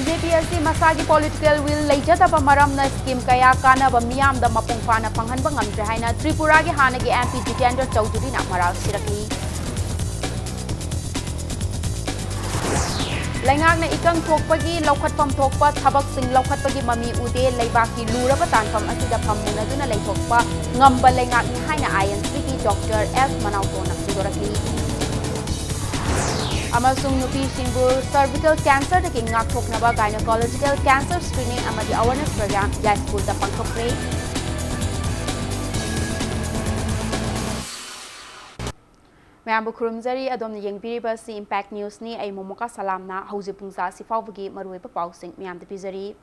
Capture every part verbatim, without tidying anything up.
B J ꯄꯤ ꯑꯁꯤ ꯃꯁꯥꯒꯤ political will ꯂꯩꯖꯗꯕ ꯃꯔꯝꯅ scheme ꯀꯌꯥ ꯀꯥꯟꯅꯕ ꯃꯤꯌꯥꯝꯗ ꯃꯄꯨꯡ ꯐꯥꯅ ꯐꯪꯍꯟꯕ ꯉꯝꯗ꯭ꯔꯦ ꯍꯥꯏꯅ ꯇ꯭ꯔꯤꯄꯨꯔꯥꯒꯤ ꯍꯥꯟꯅꯒꯤ M P ꯖꯤꯇꯦꯟꯗ꯭ꯔ ꯆꯧꯙꯨꯔꯤꯅ ꯃꯔꯥꯜ ꯁꯤꯔꯛꯂꯤ꯫ ꯂꯩꯉꯥꯛꯅ ꯏꯀꯪ ꯊꯣꯛꯄꯒꯤ ꯂꯧꯈꯠꯐꯝ ꯊꯣꯛꯄ ꯊꯕꯛꯁꯤꯡ ꯂꯧꯈꯠꯄꯒꯤ ꯃꯃꯤ ꯎꯗꯦ, ꯂꯩꯕꯥꯛꯀꯤ ꯂꯨꯔꯕ ꯇꯥꯟꯐꯝ ꯑꯁꯤꯗ ꯐꯝ ꯃꯨꯟꯅꯗꯨꯅ ꯂꯩꯊꯣꯛꯄ ꯉꯝꯕ ꯂꯩꯉꯥꯛꯅꯤ ꯍꯥꯏꯅ I N C ꯒꯤ Doctor S ꯃꯅꯥꯎꯇꯣꯅ ꯐꯣꯡꯗꯣꯔꯛꯂꯤ꯫ ꯑꯃꯁꯨꯡ ꯅꯨꯄꯤꯁꯤꯡꯕꯨ cervical cancer ꯗꯒꯤ ꯉꯥꯛꯊꯣꯛꯅꯕ gynecological cancer screening ꯑꯃꯗꯤ awareness program ꯌꯥꯏꯁ꯭ꯀꯨꯜꯗ ꯄꯥꯡꯊꯣꯛꯈ꯭ꯔꯦ꯫ ꯃꯌꯥꯝꯕꯨ ꯈꯨꯔꯨꯝꯖꯔꯤ꯫ ꯑꯗꯣꯝꯅ ꯌꯦꯡꯕꯤꯔꯤꯕ ꯑꯁꯤ Impact News ꯅꯤ꯫ ꯑꯩ ꯃꯣꯃꯣꯀꯥ ꯁꯂꯥꯝꯅ ꯍꯧꯖꯤꯛ ꯄꯨꯡ ꯖꯥ ꯑꯁꯤ ꯐꯥꯎꯕꯒꯤ ꯃꯔꯨꯑꯣꯏꯕ ꯄꯥꯎꯁꯤꯡ ꯃꯌꯥꯝꯗ ꯄꯤꯖꯔꯤ꯫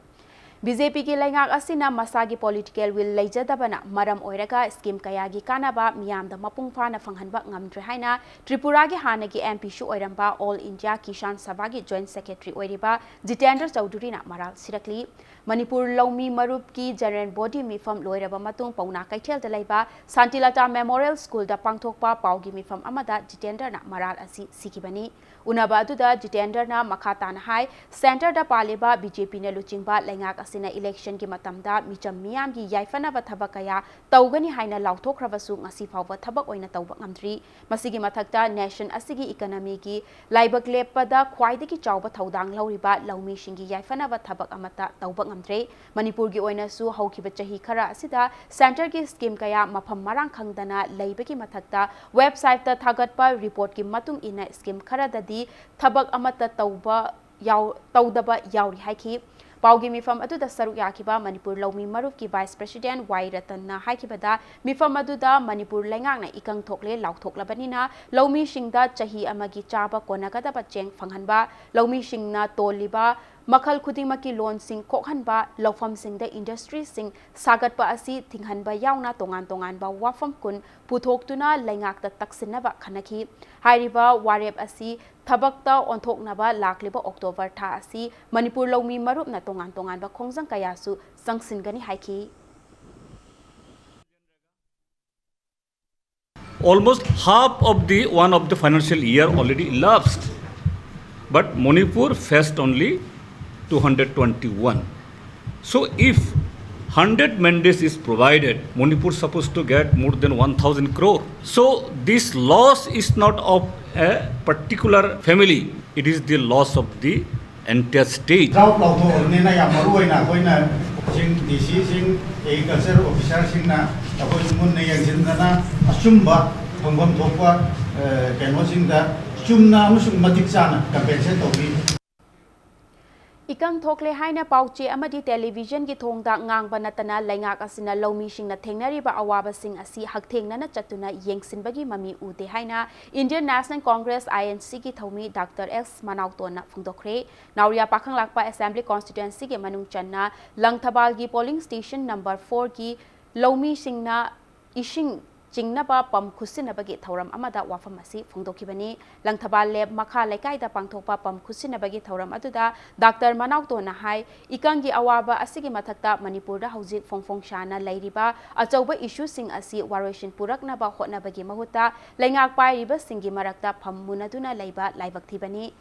ꯕꯤ ꯖꯦ ꯄꯤꯒꯤ ꯂꯩꯉꯥꯛ ꯑꯁꯤꯅ ꯃꯁꯥꯒꯤ political will ꯂꯩꯖꯗꯕꯅ ꯃꯔꯝ ꯑꯣꯏꯔꯒ scheme ꯀꯌꯥꯒꯤ ꯀꯥꯟꯅꯕ ꯃꯤꯌꯥꯝꯗ ꯃꯄꯨꯡ ꯐꯥꯅ ꯐꯪꯍꯟꯕ ꯉꯝꯗ꯭ꯔꯦ ꯍꯥꯏꯅ ꯇ꯭ꯔꯤꯄꯨꯔꯥꯒꯤ ꯍꯥꯟꯅꯒꯤ M P ꯁꯨ ꯑꯣꯏꯔꯝꯕ All India Kisan Sabha ꯒꯤ Joint Secretary ꯑꯣꯏꯔꯤꯕ ꯖꯤꯇꯦꯟꯗ꯭ꯔ ꯆꯧꯙꯨꯔꯤꯅ ꯃꯔꯥꯜ ꯁꯤꯔꯛꯂꯤ꯫ ꯃꯅꯤꯄꯨꯔ ꯂꯧꯃꯤ ꯃꯔꯨꯞꯀꯤ general body ꯃꯤꯐꯝ ꯂꯣꯏꯔꯕ ꯃꯇꯨꯡ ꯄꯥꯎꯅꯥ ꯀꯩꯊꯦꯜꯗ ꯂꯩꯕ ꯁꯥꯟꯇꯤꯂꯇꯥ Memorial School ꯗ ꯄꯥꯡꯊꯣꯛꯄ ꯄꯥꯎꯒꯤ ꯃꯤꯐꯝ ꯑꯃꯗ ꯖꯤꯇꯦꯟꯗ꯭ꯔꯅ ꯃꯔꯥꯜ ꯑꯁꯤ ꯁꯤꯈꯤꯕꯅꯤ꯫ ꯎꯅꯕ ꯑꯗꯨꯗ ꯖꯤꯇꯦꯟꯗ꯭ꯔꯅ ꯃꯈꯥ ꯇꯥꯅ ꯍꯥꯏ, centre ꯗ ꯄꯥꯜꯂꯤꯕ B J P ꯅ ꯂꯨꯆꯤꯡꯕ ꯂꯩꯉꯥꯛ ꯑꯁꯤꯅ election ꯒꯤ ꯃꯇꯝꯗ ꯃꯤꯆꯝ ꯃꯤꯌꯥꯝꯒꯤ ꯌꯥꯏꯐꯅꯕ ꯊꯕꯛ ꯀꯌꯥ ꯇꯧꯒꯅꯤ ꯍꯥꯏꯅ ꯂꯥꯎꯊꯣꯛꯈ꯭ꯔꯕꯁꯨ ꯉꯁꯤ ꯐꯥꯎꯕ ꯊꯕꯛ ꯑꯣꯏꯅ ꯇꯧꯕ ꯉꯝꯗ꯭ꯔꯤ꯫ ꯃꯁꯤꯒꯤ ꯃꯊꯛꯇ nation ꯑꯁꯤꯒꯤ economy ꯒꯤ ꯂꯥꯏꯕꯛ ꯂꯦꯞꯄꯗ ꯈ꯭ꯋꯥꯏꯗꯒꯤ ꯆꯥꯎꯕ ꯊꯧꯗꯥꯡ ꯂꯧꯔꯤꯕ ꯂꯧꯃꯤꯁꯤꯡꯒꯤ ꯌꯥꯏꯐꯅꯕ ꯊꯕꯛ ꯑꯃꯠꯇ ꯇꯧꯕ ꯉꯝꯗ꯭ꯔꯦ꯫ ꯃꯅꯤꯄꯨꯔꯒꯤ ꯑꯣꯏꯅꯁꯨ ꯍꯧꯈꯤꯕ ꯆꯍꯤ ꯈꯔ ꯑꯁꯤꯗ centre ꯒꯤ scheme ꯀꯌꯥ ꯃꯐꯝ ꯃꯔꯥꯡ ꯈꯪꯗꯅ ꯂꯩꯕꯒꯤ ꯃꯊꯛꯇ website ꯇ ꯊꯥꯒꯠꯄ report ꯀꯤ ꯃꯇꯨꯡ ꯏꯟꯅ scheme ꯈꯔꯗꯗꯤ ꯊꯕꯛ ꯑꯃꯠꯇ ꯇꯧꯕ ꯌꯥꯎ-, ꯇꯧꯗꯕ ꯌꯥꯎꯔꯤ ꯍꯥꯏꯈꯤ꯫ ꯄꯥꯎꯒꯤ ꯃꯤꯐꯝ ꯑꯗꯨꯗ ꯁꯔꯨꯛ ꯌꯥꯈꯤꯕ ꯃꯅꯤꯄꯨꯔ ꯂꯧꯃꯤ ꯃꯔꯨꯞꯀꯤ Vice President ꯋꯥꯏ ꯔꯇꯟꯅ ꯍꯥꯏꯈꯤꯕꯗ, ꯃꯤꯐꯝ ꯑꯗꯨꯗ ꯃꯅꯤꯄꯨꯔ ꯂꯩꯉꯥꯛꯅ ꯏꯀꯪ ꯊꯣꯛꯂꯦ ꯂꯥꯎꯊꯣꯛꯂꯕꯅꯤꯅ ꯂꯧꯃꯤꯁꯤꯡꯗ ꯆꯍꯤ ꯑꯃꯒꯤ ꯆꯥꯕ ꯀꯣꯟꯅꯒꯗꯕ ꯆꯦꯡ ꯐꯪꯍꯟꯕ, ꯂꯧꯃꯤꯁꯤꯡꯅ ꯇꯣꯜꯂꯤꯕ ꯃꯈꯜ ꯈꯨꯗꯤꯡꯃꯛꯀꯤ ꯂꯣꯟꯁꯤꯡ ꯀꯣꯛꯍꯟꯕ, ꯂꯧꯐꯝꯁꯤꯡꯗ industry ꯁꯤꯡ ꯁꯥꯒꯠꯄ ꯑꯁꯤ ꯊꯤꯡꯍꯟꯕ ꯌꯥꯎꯅ ꯇꯣꯉꯥꯟ ꯇꯣꯉꯥꯟꯕ ꯋꯥꯐꯝ ꯀꯨꯟ ꯄꯨꯊꯣꯛꯇꯨꯅ ꯂꯩꯉꯥꯛꯇ ꯇꯛꯁꯤꯟꯅꯕ ꯈꯟꯅꯈꯤ꯫ ꯍꯥꯏꯔꯤꯕ ꯋꯥꯔꯦꯞ ꯑꯁꯤ ꯊꯕꯛꯇ ꯑꯣꯟꯊꯣꯛꯅꯕ ꯂꯥꯛꯂꯤꯕ October ꯊꯥ ꯑꯁꯤ ꯃꯅꯤꯄꯨꯔ ꯂꯧꯃꯤ ꯃꯔꯨꯞꯅ ꯇꯣꯉꯥꯟ ꯇꯣꯉꯥꯟꯕ ꯈꯣꯡꯖꯪ ꯀꯌꯥꯁꯨ ꯆꯪꯁꯤꯟꯒꯅꯤ ꯍꯥꯏꯈꯤ꯫ Almost half of the one of the financial year already elapsed, but Manipur faced only two hundred twenty-one. So if hundred mandates is provided, Manipur supposed to get more than one thousand crore. So this loss is not of a particular family, it is the loss of the entire state. Drought ꯂꯥꯎꯊꯣꯛꯑꯕꯅꯤꯅ ꯌꯥꯝ ꯃꯔꯨ ꯑꯣꯏꯅ ꯑꯩꯈꯣꯏꯅ ꯁꯤꯡ, ꯗꯤ ꯁꯤꯁꯤꯡ, agriculture ꯑꯣꯐꯤꯁꯥꯔꯁꯤꯡꯅ ꯑꯩꯈꯣꯏ ꯃꯨꯟꯅ ꯌꯦꯡꯁꯤꯟꯗꯅ ꯑꯆꯨꯝꯕ ꯐꯪꯐꯝ ꯊꯣꯛꯄ, ꯑ, ꯀꯩꯅꯣꯁꯤꯡꯗ ꯆꯨꯝꯅ ꯑꯃꯁꯨꯡ ꯃꯇꯤꯛ ꯆꯥꯅ ꯀꯝꯄꯦꯟꯁꯦꯠ ꯇꯧꯕꯤ꯫ ꯏꯀꯪ ꯊꯣꯛꯂꯦ ꯍꯥꯏꯅ ꯄꯥꯎꯆꯦ ꯑꯃꯗꯤ ꯇꯦꯂꯤꯚꯤꯖꯟꯒꯤ ꯊꯣꯡꯗ ꯉꯥꯡꯕ ꯅꯠꯇꯅ ꯂꯩꯉꯥꯛ ꯑꯁꯤꯅ ꯂꯧꯃꯤꯁꯤꯡꯅ ꯊꯦꯡꯅꯔꯤꯕ ꯑꯋꯥꯕꯁꯤꯡ ꯑꯁꯤ ꯍꯛꯊꯦꯡꯅꯅ ꯆꯠꯇꯨꯅ ꯌꯦꯡꯁꯤꯟꯕꯒꯤ ꯃꯃꯤ ꯎꯗꯦ ꯍꯥꯏꯅ Indian National Congress, I N C, ꯒꯤ ꯊꯧꯃꯤ ꯗꯥꯛꯇꯔ ꯑꯦꯁ ꯃꯅꯥꯎꯇꯣꯟꯅ ꯐꯣꯡꯗꯣꯛꯈ꯭ꯔꯦ꯫ ꯅꯥꯎꯔꯤꯌꯥ ꯄꯥꯈꯪꯂꯥꯛꯄ ꯑꯦꯁꯦꯝꯕ꯭ꯂꯤ ꯀꯣꯟꯁꯇꯤꯇ꯭ꯋꯦꯟꯁꯤꯒꯤ ꯃꯅꯨꯡ ꯆꯟꯅ ꯂꯪꯊꯕꯥꯜꯒꯤ ꯄꯣꯂꯤꯡ ꯁ꯭ꯇꯦꯁꯟ ꯅꯝꯕꯔ ꯐꯣꯔꯒꯤ ꯂꯧꯃꯤꯁꯤꯡꯅ ꯏꯁꯤꯡ ꯆꯤꯡꯅꯕ ꯄꯝ ꯈꯨꯠꯁꯤꯟꯅꯕꯒꯤ ꯊꯧꯔꯝ ꯑꯃꯗ ꯋꯥꯐꯝ ꯑꯁꯤ ꯐꯣꯡꯗꯣꯛꯈꯤꯕꯅꯤ꯫ ꯂꯪꯊꯕꯥꯜ ꯂꯦꯞ ꯃꯈꯥ ꯂꯩꯀꯥꯏꯗ ꯄꯥꯡꯊꯣꯛꯄ ꯄꯝ ꯈꯨꯠꯁꯤꯟꯅꯕꯒꯤ ꯊꯧꯔꯝ ꯑꯗꯨꯗ ꯗꯥꯛꯇꯔ ꯃꯅꯥꯎꯇꯣꯟꯅ ꯍꯥꯏ, ꯏꯀꯪꯒꯤ ꯑꯋꯥꯕ ꯑꯁꯤꯒꯤ ꯃꯊꯛꯇ ꯃꯅꯤꯄꯨꯔꯗ ꯍꯧꯖꯤꯛ ꯐꯣꯡ ꯐꯣꯡ ꯁꯥꯅ ꯂꯩꯔꯤꯕ ꯑꯆꯧꯕ ꯏꯁꯨꯁꯤꯡ ꯑꯁꯤ ꯋꯥꯔꯣꯏꯁꯤꯟ ꯄꯨꯔꯛꯅꯕ ꯍꯣꯠꯅꯕꯒꯤ ꯃꯍꯨꯠꯇ ꯂꯩꯉꯥꯛ ꯄꯥꯏꯔꯤꯕꯁꯤꯡꯒꯤ ꯃꯔꯛꯇ ꯐꯝ ꯃꯨꯟꯅꯗꯨꯅ ꯂꯩꯕ ꯂꯥꯏꯕꯛ ꯊꯤꯕꯅꯤ꯫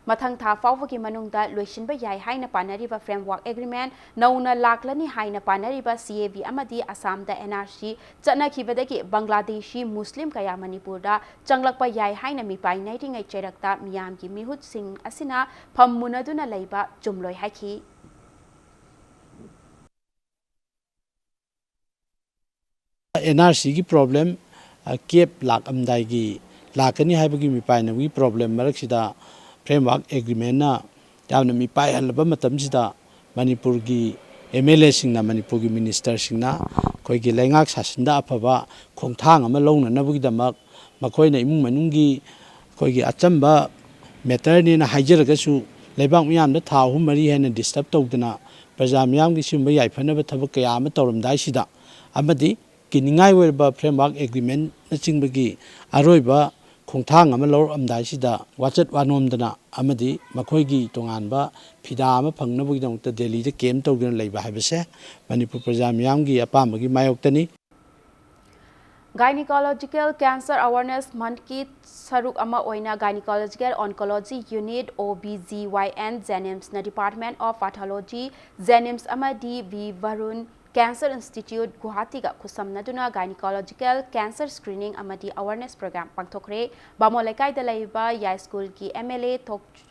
ꯃꯊꯪ ꯊꯥ ꯐꯥꯎꯕꯒꯤ ꯃꯅꯨꯡꯗ ꯂꯣꯏꯁꯤꯟꯕ ꯌꯥꯏ ꯍꯥꯏꯅ ꯄꯥꯅꯔꯤꯕ ꯐ꯭ꯔꯦꯝꯋꯥꯔꯛ ꯑꯦꯒ꯭ꯔꯤꯃꯦꯟ, ꯅꯧꯅ ꯂꯥꯛꯂꯅꯤ ꯍꯥꯏꯅ ꯄꯥꯅꯔꯤꯕ ꯁꯤ ꯑꯦ ꯕꯤ ꯑꯃꯗꯤ ꯑꯁꯥꯝꯗ ꯑꯦꯟ ꯑꯥꯔ ꯁꯤ ꯆꯠꯅꯈꯤꯕꯗꯒꯤ ꯕꯪꯒ꯭ꯂꯥꯗꯦꯁꯤ ꯃꯨꯁꯂꯤꯝ ꯀꯌꯥ ꯃꯅꯤꯄꯨꯔꯗ ꯆꯪꯂꯛꯄ ꯌꯥꯏ ꯍꯥꯏꯅ ꯃꯤꯄꯥꯏꯅꯔꯤꯉꯩ ꯆꯩꯔꯛꯇ ꯃꯤꯌꯥꯝꯒꯤ ꯃꯤꯍꯨꯠꯁꯤꯡ ꯑꯁꯤꯅ ꯐꯝ ꯃꯨꯟꯅꯗꯨꯅ ꯂꯩꯕ ꯆꯨꯝꯂꯣꯏ ꯍꯥꯏꯈꯤ꯫ ꯑꯦꯟ ꯑꯥꯔ ꯁꯤꯒꯤ ꯄ꯭ꯔꯣꯕ꯭ꯂꯦꯝ, ꯑ, ꯀꯦꯞ ꯂꯥꯛꯑꯝꯗꯥꯏꯒꯤ ꯂꯥꯛꯀꯅꯤ ꯍꯥꯏꯕꯒꯤ ꯃꯤꯄꯥꯏꯅꯕꯒꯤ ꯄ꯭ꯔꯣꯕ꯭ꯂꯦꯝ ꯃꯔꯛꯁꯤꯗ ꯐ꯭ꯔꯦꯝꯋꯥꯔꯛ ꯑꯦꯒ꯭ꯔꯤꯃꯦꯟꯅ ꯌꯥꯝꯅ ꯃꯤꯄꯥꯏꯍꯜꯂꯕ ꯃꯇꯝꯁꯤꯗ ꯃꯅꯤꯄꯨꯔꯒꯤ ꯑꯦꯝ ꯑꯦꯜ ꯑꯦꯁꯤꯡꯅ, ꯃꯅꯤꯄꯨꯔꯒꯤ ꯃꯤꯅꯤꯁꯇꯔꯁꯤꯡꯅ ꯑꯩꯈꯣꯏꯒꯤ ꯂꯩꯉꯥꯛ ꯁꯥꯁꯟꯗ ꯑꯐꯕ ꯈꯣꯡꯊꯥꯡ ꯑꯃ ꯂꯧꯅꯅꯕꯒꯤꯗꯃꯛ ꯃꯈꯣꯏꯅ ꯏꯃꯨꯡ ꯃꯅꯨꯡꯒꯤ ꯑꯩꯈꯣꯏꯒꯤ ꯑꯆꯝꯕ ꯃꯦꯇꯔꯅꯦꯅ ꯍꯥꯏꯖꯔꯒꯁꯨ ꯂꯩꯕꯥꯛ ꯃꯤꯌꯥꯝꯗ ꯊꯥ ꯑꯍꯨꯝ ꯃꯔꯤ ꯍꯦꯟꯅ ꯗꯤꯁꯇꯔꯕ ꯇꯧꯗꯅ ꯄ꯭ꯔꯖꯥ ꯃꯤꯌꯥꯝꯒꯤ ꯁꯤꯒꯨꯝꯕ ꯌꯥꯏꯐꯅꯕ ꯊꯕꯛ ꯀꯌꯥ ꯑꯃ ꯇꯧꯔꯝꯗꯥꯏꯁꯤꯗ ꯑꯃꯗꯤ ꯀꯤꯅꯤꯡꯉꯥꯏ ꯑꯣꯏꯔꯕ ꯐ꯭ꯔꯦꯝꯋꯥꯔꯛ ꯑꯦꯒ꯭ꯔꯤꯃꯦꯟꯅꯆꯤꯡꯕꯒꯤ ꯑꯔꯣꯏꯕ ꯈꯣꯡꯊꯥꯡ ꯑꯃ ꯂꯧꯔꯛꯑꯝꯗꯥꯏꯁꯤꯗ ꯋꯥꯆꯠ ꯋꯥꯅꯣꯝꯗꯅ ꯑꯃꯗꯤ ꯃꯈꯣꯏꯒꯤ ꯇꯣꯉꯥꯟꯕ ꯐꯤꯗꯥ ꯑꯃ ꯐꯪꯅꯕꯒꯤꯗꯃꯛꯇ ꯗꯦꯜꯂꯤꯗ ꯀꯦꯝ ꯇꯧꯗꯨꯅ ꯂꯩꯕ ꯍꯥꯏꯕꯁꯦ ꯃꯅꯤꯄꯨꯔ ꯄ꯭ꯔꯖꯥ ꯃꯤꯌꯥꯝꯒꯤ ꯑꯄꯥꯝꯕꯒꯤ ꯃꯥꯌꯣꯛꯇꯅꯤ꯫ Gynecological Cancer Awareness Monthꯀꯤ ꯁꯔꯨꯛ ꯑꯃ ꯑꯣꯏꯅ Gynecological Oncology Unit, O B G Y N, JNIMSꯅ Department of Pathology, JNIMS ꯑꯃꯗꯤ V Varun Cancer Institute, ꯒꯨꯋꯥꯍꯥꯇꯤꯒ ꯈꯨꯠꯁꯝꯅꯗꯨꯅ Gynecological Cancer Screening ꯑꯃꯗꯤ Awareness Program ꯄꯥꯡꯊꯣꯛꯈ꯭ꯔꯦ꯫ ꯕꯥꯃꯣꯟ ꯂꯩꯀꯥꯏꯗ ꯂꯩꯕ ꯌꯥꯏꯁ꯭ꯀꯨꯜꯒꯤ M L A ꯊꯣꯛ-,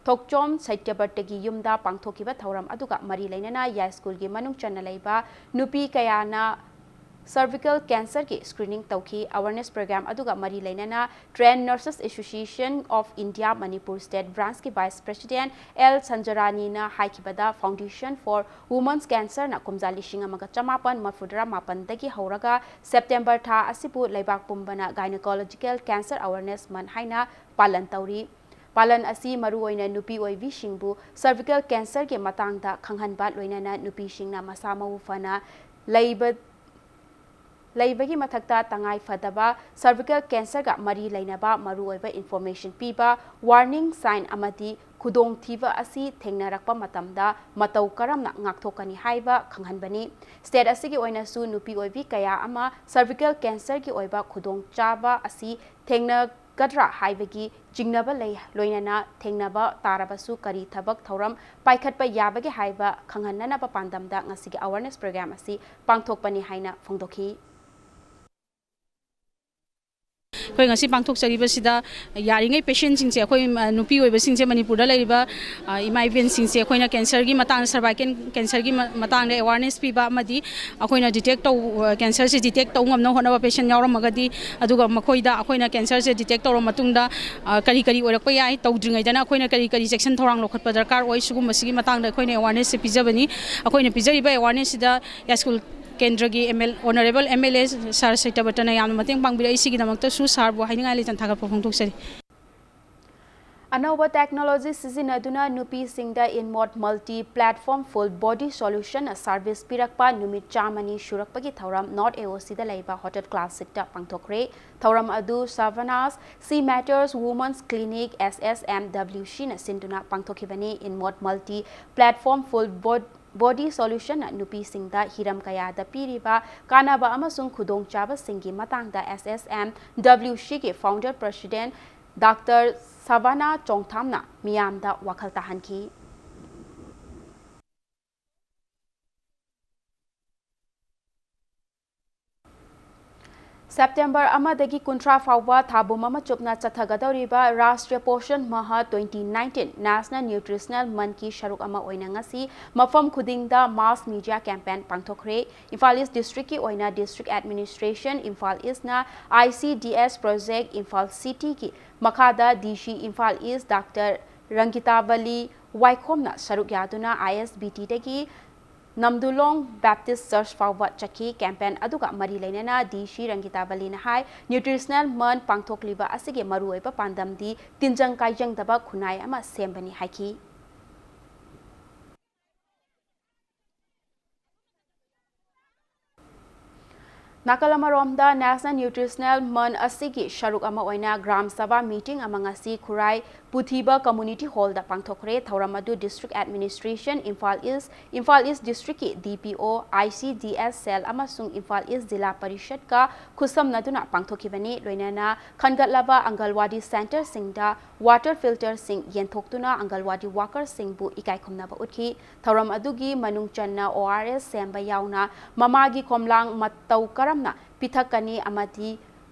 ꯊꯣꯛꯆꯣꯝ ꯁꯇ꯭ꯌꯕ꯭ꯔꯇꯒꯤ ꯌꯨꯝꯗ ꯄꯥꯡꯊꯣꯛꯈꯤꯕ ꯊꯧꯔꯝ ꯑꯗꯨꯒ ꯃꯔꯤ ꯂꯩꯅꯅ ꯌꯥꯏꯁ꯭ꯀꯨꯜꯒꯤ ꯃꯅꯨꯡ ꯆꯟꯅ ꯂꯩꯕ ꯅꯨꯄꯤ ꯀꯌꯥꯅ cervical cancerꯒꯤ screening ꯇꯧꯈꯤ꯫ Awareness program ꯑꯗꯨꯒ ꯃꯔꯤ ꯂꯩꯅꯅ Trained Nurses Association of India Manipur State Branchꯀꯤ Vice President L ꯁꯟꯖꯔꯥꯅꯤꯅ ꯍꯥꯏꯈꯤꯕꯗ, Foundation for Women's Cancerꯅ ꯀꯨꯝꯖꯥ ꯂꯤꯁꯤꯡ ꯑꯃꯒ ꯆꯃꯥꯄꯟ ꯃꯔꯤꯐꯨꯇꯔꯥ ꯃꯥꯄꯟꯗꯒꯤ ꯍꯧꯔꯒ September ꯊꯥ ꯑꯁꯤꯕꯨ ꯂꯩꯕꯥꯛ ꯄꯨꯝꯕꯅ Gynecological Cancer Awareness Month ꯍꯥꯏꯅ ꯄꯥꯂꯟ ꯇꯧꯔꯤ꯫ ꯄꯥꯂꯟ ꯑꯁꯤ ꯃꯔꯨꯑꯣꯏꯅ ꯅꯨꯄꯤ ꯑꯣꯏꯕꯤꯁꯤꯡꯕꯨ cervical cancerꯒꯤ ꯃꯇꯥꯡꯗ ꯈꯪꯍꯟꯕ, ꯂꯣꯏꯅꯅ ꯅꯨꯄꯤꯁꯤꯡꯅ ꯃꯁꯥ ꯃꯎ ꯐꯅ ꯂꯩꯕ, ꯂꯩꯕꯒꯤ ꯃꯊꯛꯇ ꯇꯉꯥꯏ ꯐꯗꯕ cervical cancerꯒ ꯃꯔꯤ ꯂꯩꯅꯕ ꯃꯔꯨꯑꯣꯏꯕ information ꯄꯤꯕ, warning sign ꯑꯃꯗꯤ ꯈꯨꯗꯣꯡꯊꯤꯕ ꯑꯁꯤ ꯊꯦꯡꯅꯔꯛꯄ ꯃꯇꯝꯗ ꯃꯇꯧ ꯀꯔꯝꯅ ꯉꯥꯛꯊꯣꯛꯀꯅꯤ ꯍꯥꯏꯕ ꯈꯪꯍꯟꯕꯅꯤ꯫ State ꯑꯁꯤꯒꯤ ꯑꯣꯏꯅꯁꯨ ꯅꯨꯄꯤ ꯑꯣꯏꯕꯤ ꯀꯌꯥ ꯑꯃ cervical cancerꯒꯤ ꯑꯣꯏꯕ ꯈꯨꯗꯣꯡꯆꯥꯕ ꯑꯁꯤ ꯊꯦꯡꯅꯒꯗ꯭ꯔꯥ ꯍꯥꯏꯕꯒꯤ ꯆꯤꯡꯅꯕ ꯂꯩ, ꯂꯣꯏꯅꯅ ꯊꯦꯡꯅꯕ ꯇꯥꯔꯕꯁꯨ ꯀꯔꯤ ꯊꯕꯛ ꯊꯧꯔꯝ ꯄꯥꯏꯈꯠꯄ ꯌꯥꯕꯒꯦ ꯍꯥꯏꯕ ꯈꯪꯍꯟꯅꯅꯕ ꯄꯥꯟꯗꯝꯗ ꯉꯁꯤꯒꯤ awareness program ꯑꯁꯤ ꯄꯥꯡꯊꯣꯛꯄꯅꯤ ꯍꯥꯏꯅ ꯐꯣꯡꯗꯣꯛꯈꯤ꯫ ꯑꯩꯈꯣꯏ ꯉꯁꯤ ꯄꯥꯡꯊꯣꯛꯆꯔꯤꯕꯁꯤꯗ ꯌꯥꯔꯤꯉꯩ patientꯁꯤꯡꯁꯦ, ꯑꯩꯈꯣꯏ, ꯑ, ꯅꯨꯄꯤ ꯑꯣꯏꯕꯁꯤꯡꯁꯦ, ꯃꯅꯤꯄꯨꯔꯗ ꯂꯩꯔꯤꯕ, ꯑ, ꯏꯃꯥ ꯏꯕꯦꯟꯁꯤꯡꯁꯦ ꯑꯩꯈꯣꯏꯅ cancerꯒꯤ ꯃꯇꯥꯡꯗ, cervical cancerꯒꯤ ꯃ-, ꯃꯇꯥꯡꯗ awareness ꯄꯤꯕ ꯑꯃꯗꯤ ꯑꯩꯈꯣꯏꯅ detect ꯇꯧ-, ꯑ, cancerꯁꯦ detect ꯇꯧ ꯉꯝꯅꯕ ꯍꯣꯠꯅꯕ patient ꯌꯥꯎꯔꯝꯃꯒꯗꯤ, ꯑꯗꯨꯒ ꯃꯈꯣꯏꯗ ꯑꯩꯈꯣꯏꯅ cancerꯁꯦ detect ꯇꯧꯔꯕ ꯃꯇꯨꯡꯗ, ꯑ, ꯀꯔꯤ ꯀꯔꯤ ꯑꯣꯏꯔꯛꯄ ꯌꯥꯏ, ꯇꯧꯗ꯭ꯔꯤꯉꯩꯗꯅ ꯑꯩꯈꯣꯏꯅ ꯀꯔꯤ ꯀꯔꯤ ꯆꯦꯛꯁꯤꯟ ꯊꯧꯔꯥꯡ ꯂꯧꯈꯠꯄ ꯗꯔꯀꯥꯔ ꯑꯣꯏ, ꯁꯤꯒꯨꯝꯕꯁꯤꯒꯤ ꯃꯇꯥꯡꯗ ꯑꯩꯈꯣꯏꯅ awarenessꯁꯦ ꯄꯤꯖꯕꯅꯤ꯫ ꯑꯩꯈꯣꯏꯅ ꯄꯤꯖꯔꯤꯕ awarenessꯁꯤꯗ ꯌꯥꯏꯁ꯭ꯀꯨꯜ ꯀꯦꯟꯗ꯭ꯔꯒꯤ M L, Honourable M L A Sir ꯁꯇ꯭ꯌꯕ꯭ꯔꯇꯅ ꯌꯥꯝꯅ ꯃꯇꯦꯡ ꯄꯥꯡꯕꯤꯔꯛꯏ꯫ ꯁꯤꯒꯤꯗꯃꯛꯇꯁꯨ sirꯕꯨ ꯍꯥꯏꯅꯤꯡꯉꯥꯏ ꯂꯩꯇꯅ ꯊꯥꯒꯠꯄ ꯐꯣꯡꯗꯣꯛꯆꯔꯤ꯫ ꯑꯅꯧꯕ technology ꯁꯤꯖꯤꯟꯅꯗꯨꯅ ꯅꯨꯄꯤꯁꯤꯡꯗ InMode Multi Platform Full Body Solution service ꯄꯤꯔꯛꯄ ꯅꯨꯃꯤꯠ ꯆꯥꯝꯃꯅꯤ ꯁꯨꯔꯛꯄꯒꯤ ꯊꯧꯔꯝ North A O Cꯗ ꯂꯩꯕ Hotel Classicꯇ ꯄꯥꯡꯊꯣꯛꯈ꯭ꯔꯦ꯫ ꯊꯧꯔꯝ ꯑꯗꯨ Savana's, She Matters, Women's Clinic, S S M W Cꯅ ꯁꯤꯟꯗꯨꯅ ꯄꯥꯡꯊꯣꯛꯈꯤꯕꯅꯤ꯫ InMode Multi Platform Full Bod-, Body Solution-ꯅ ꯅꯨꯄꯤꯁꯤꯡꯗ ꯍꯤꯔꯝ ꯀꯌꯥꯗ ꯄꯤꯔꯤꯕ ꯀꯥꯟꯅꯕ ꯑꯃꯁꯨꯡ ꯈꯨꯗꯣꯡꯆꯥꯕꯁꯤꯡꯒꯤ ꯃꯇꯥꯡꯗ S S M W C-ꯒꯤ founder president Doctor Savana Chongthamꯅ ꯃꯤꯌꯥꯝꯗ ꯋꯥꯈꯜ ꯇꯥꯍꯟꯈꯤ꯫ September ꯑꯃꯗꯒꯤ ꯀꯨꯟꯊ꯭ꯔꯥ ꯐꯥꯎꯕ ꯊꯥ ꯄꯨꯝ ꯑꯃ ꯆꯨꯞꯅ ꯆꯠꯊꯒꯗꯧꯔꯤꯕ Rashtriya Poshan Maha twenty nineteen National Nutritional Month-ꯀꯤ ꯁꯔꯨꯛ ꯑꯃ ꯑꯣꯏꯅ ꯉꯁꯤ ꯃꯐꯝ ꯈꯨꯗꯤꯡꯗ mass media campaign ꯄꯥꯡꯊꯣꯛꯈ꯭ꯔꯦ꯫ Imphal East District-ꯀꯤ ꯑꯣꯏꯅ District Administration, Imphal East-ꯅ I C D S Project, Imphal City-ꯒꯤ ꯃꯈꯥꯗ D C Imphal East Doctor ꯔꯪꯒꯤꯇꯥꯕꯂꯤ ꯋꯥꯏꯈꯣꯝꯅ ꯁꯔꯨꯛ ꯌꯥꯗꯨꯅ I S B T-ꯗꯒꯤ ꯅꯝꯗꯨꯂꯣꯡ Baptist Church ꯐꯥꯎꯕ ꯆꯠꯈꯤ꯫ Campaign ꯑꯗꯨꯒ ꯃꯔꯤ ꯂꯩꯅꯅ D C ꯔꯪꯒꯤꯇꯥꯕꯂꯤꯅ ꯍꯥꯏ, Nutritional Month ꯄꯥꯡꯊꯣꯛꯂꯤꯕ ꯑꯁꯤꯒꯤ ꯃꯔꯨꯑꯣꯏꯕ ꯄꯥꯟꯗꯝꯗꯤ ꯇꯤꯟꯖꯪ ꯀꯥꯏꯖꯪꯗꯕ ꯈꯨꯟꯅꯥꯏ ꯑꯃ ꯁꯦꯝꯕꯅꯤ ꯍꯥꯏꯈꯤ꯫ ꯅꯥꯀꯜ ꯑꯃꯔꯣꯝꯗ, National Nutritional Month ꯑꯁꯤꯒꯤ ꯁꯔꯨꯛ ꯑꯃ ꯑꯣꯏꯅ ꯒ꯭ꯔꯥꯝ ꯁꯚꯥ meeting ꯑꯃ ꯉꯁꯤ ꯈꯨꯔꯥꯏ ꯄꯨꯊꯤꯕ Community Hall-ꯗ ꯄꯥꯡꯊꯣꯛꯈ꯭ꯔꯦ꯫ ꯊꯧꯔꯝ ꯑꯗꯨ District Administration, Imphal East, Imphal East District-ꯀꯤ D P O, I C D S cell ꯑꯃꯁꯨꯡ ꯏꯝꯐꯥꯜ East ꯖꯤꯂꯥ ꯄꯔꯤꯁꯠꯀ ꯈꯨꯠꯁꯝꯅꯗꯨꯅ ꯄꯥꯡꯊꯣꯛꯈꯤꯕꯅꯤ꯫ ꯂꯣꯏꯅꯅ ꯈꯟꯒꯠꯂꯕ ꯑꯪꯒꯜꯋꯥꯗꯤ centre-ꯁꯤꯡꯗ water filter-ꯁꯤꯡ ꯌꯦꯟꯊꯣꯛꯇꯨꯅ ꯑꯪꯒꯜꯋꯥꯗꯤ worker-ꯁꯤꯡꯕꯨ ꯏꯀꯥꯏ ꯈꯨꯝꯅꯕ ꯎꯠꯈꯤ꯫ ꯊꯧꯔꯝ ꯑꯗꯨꯒꯤ ꯃꯅꯨꯡ ꯆꯟꯅ O R S ꯁꯦꯝꯕ ꯌꯥꯎꯅ ꯃꯃꯥꯒꯤ ꯈꯣꯝꯂꯥꯡ ꯃꯇꯧ ꯀꯔꯝꯅ ꯄꯤꯊꯛꯀꯅꯤ ꯑꯃꯗꯤ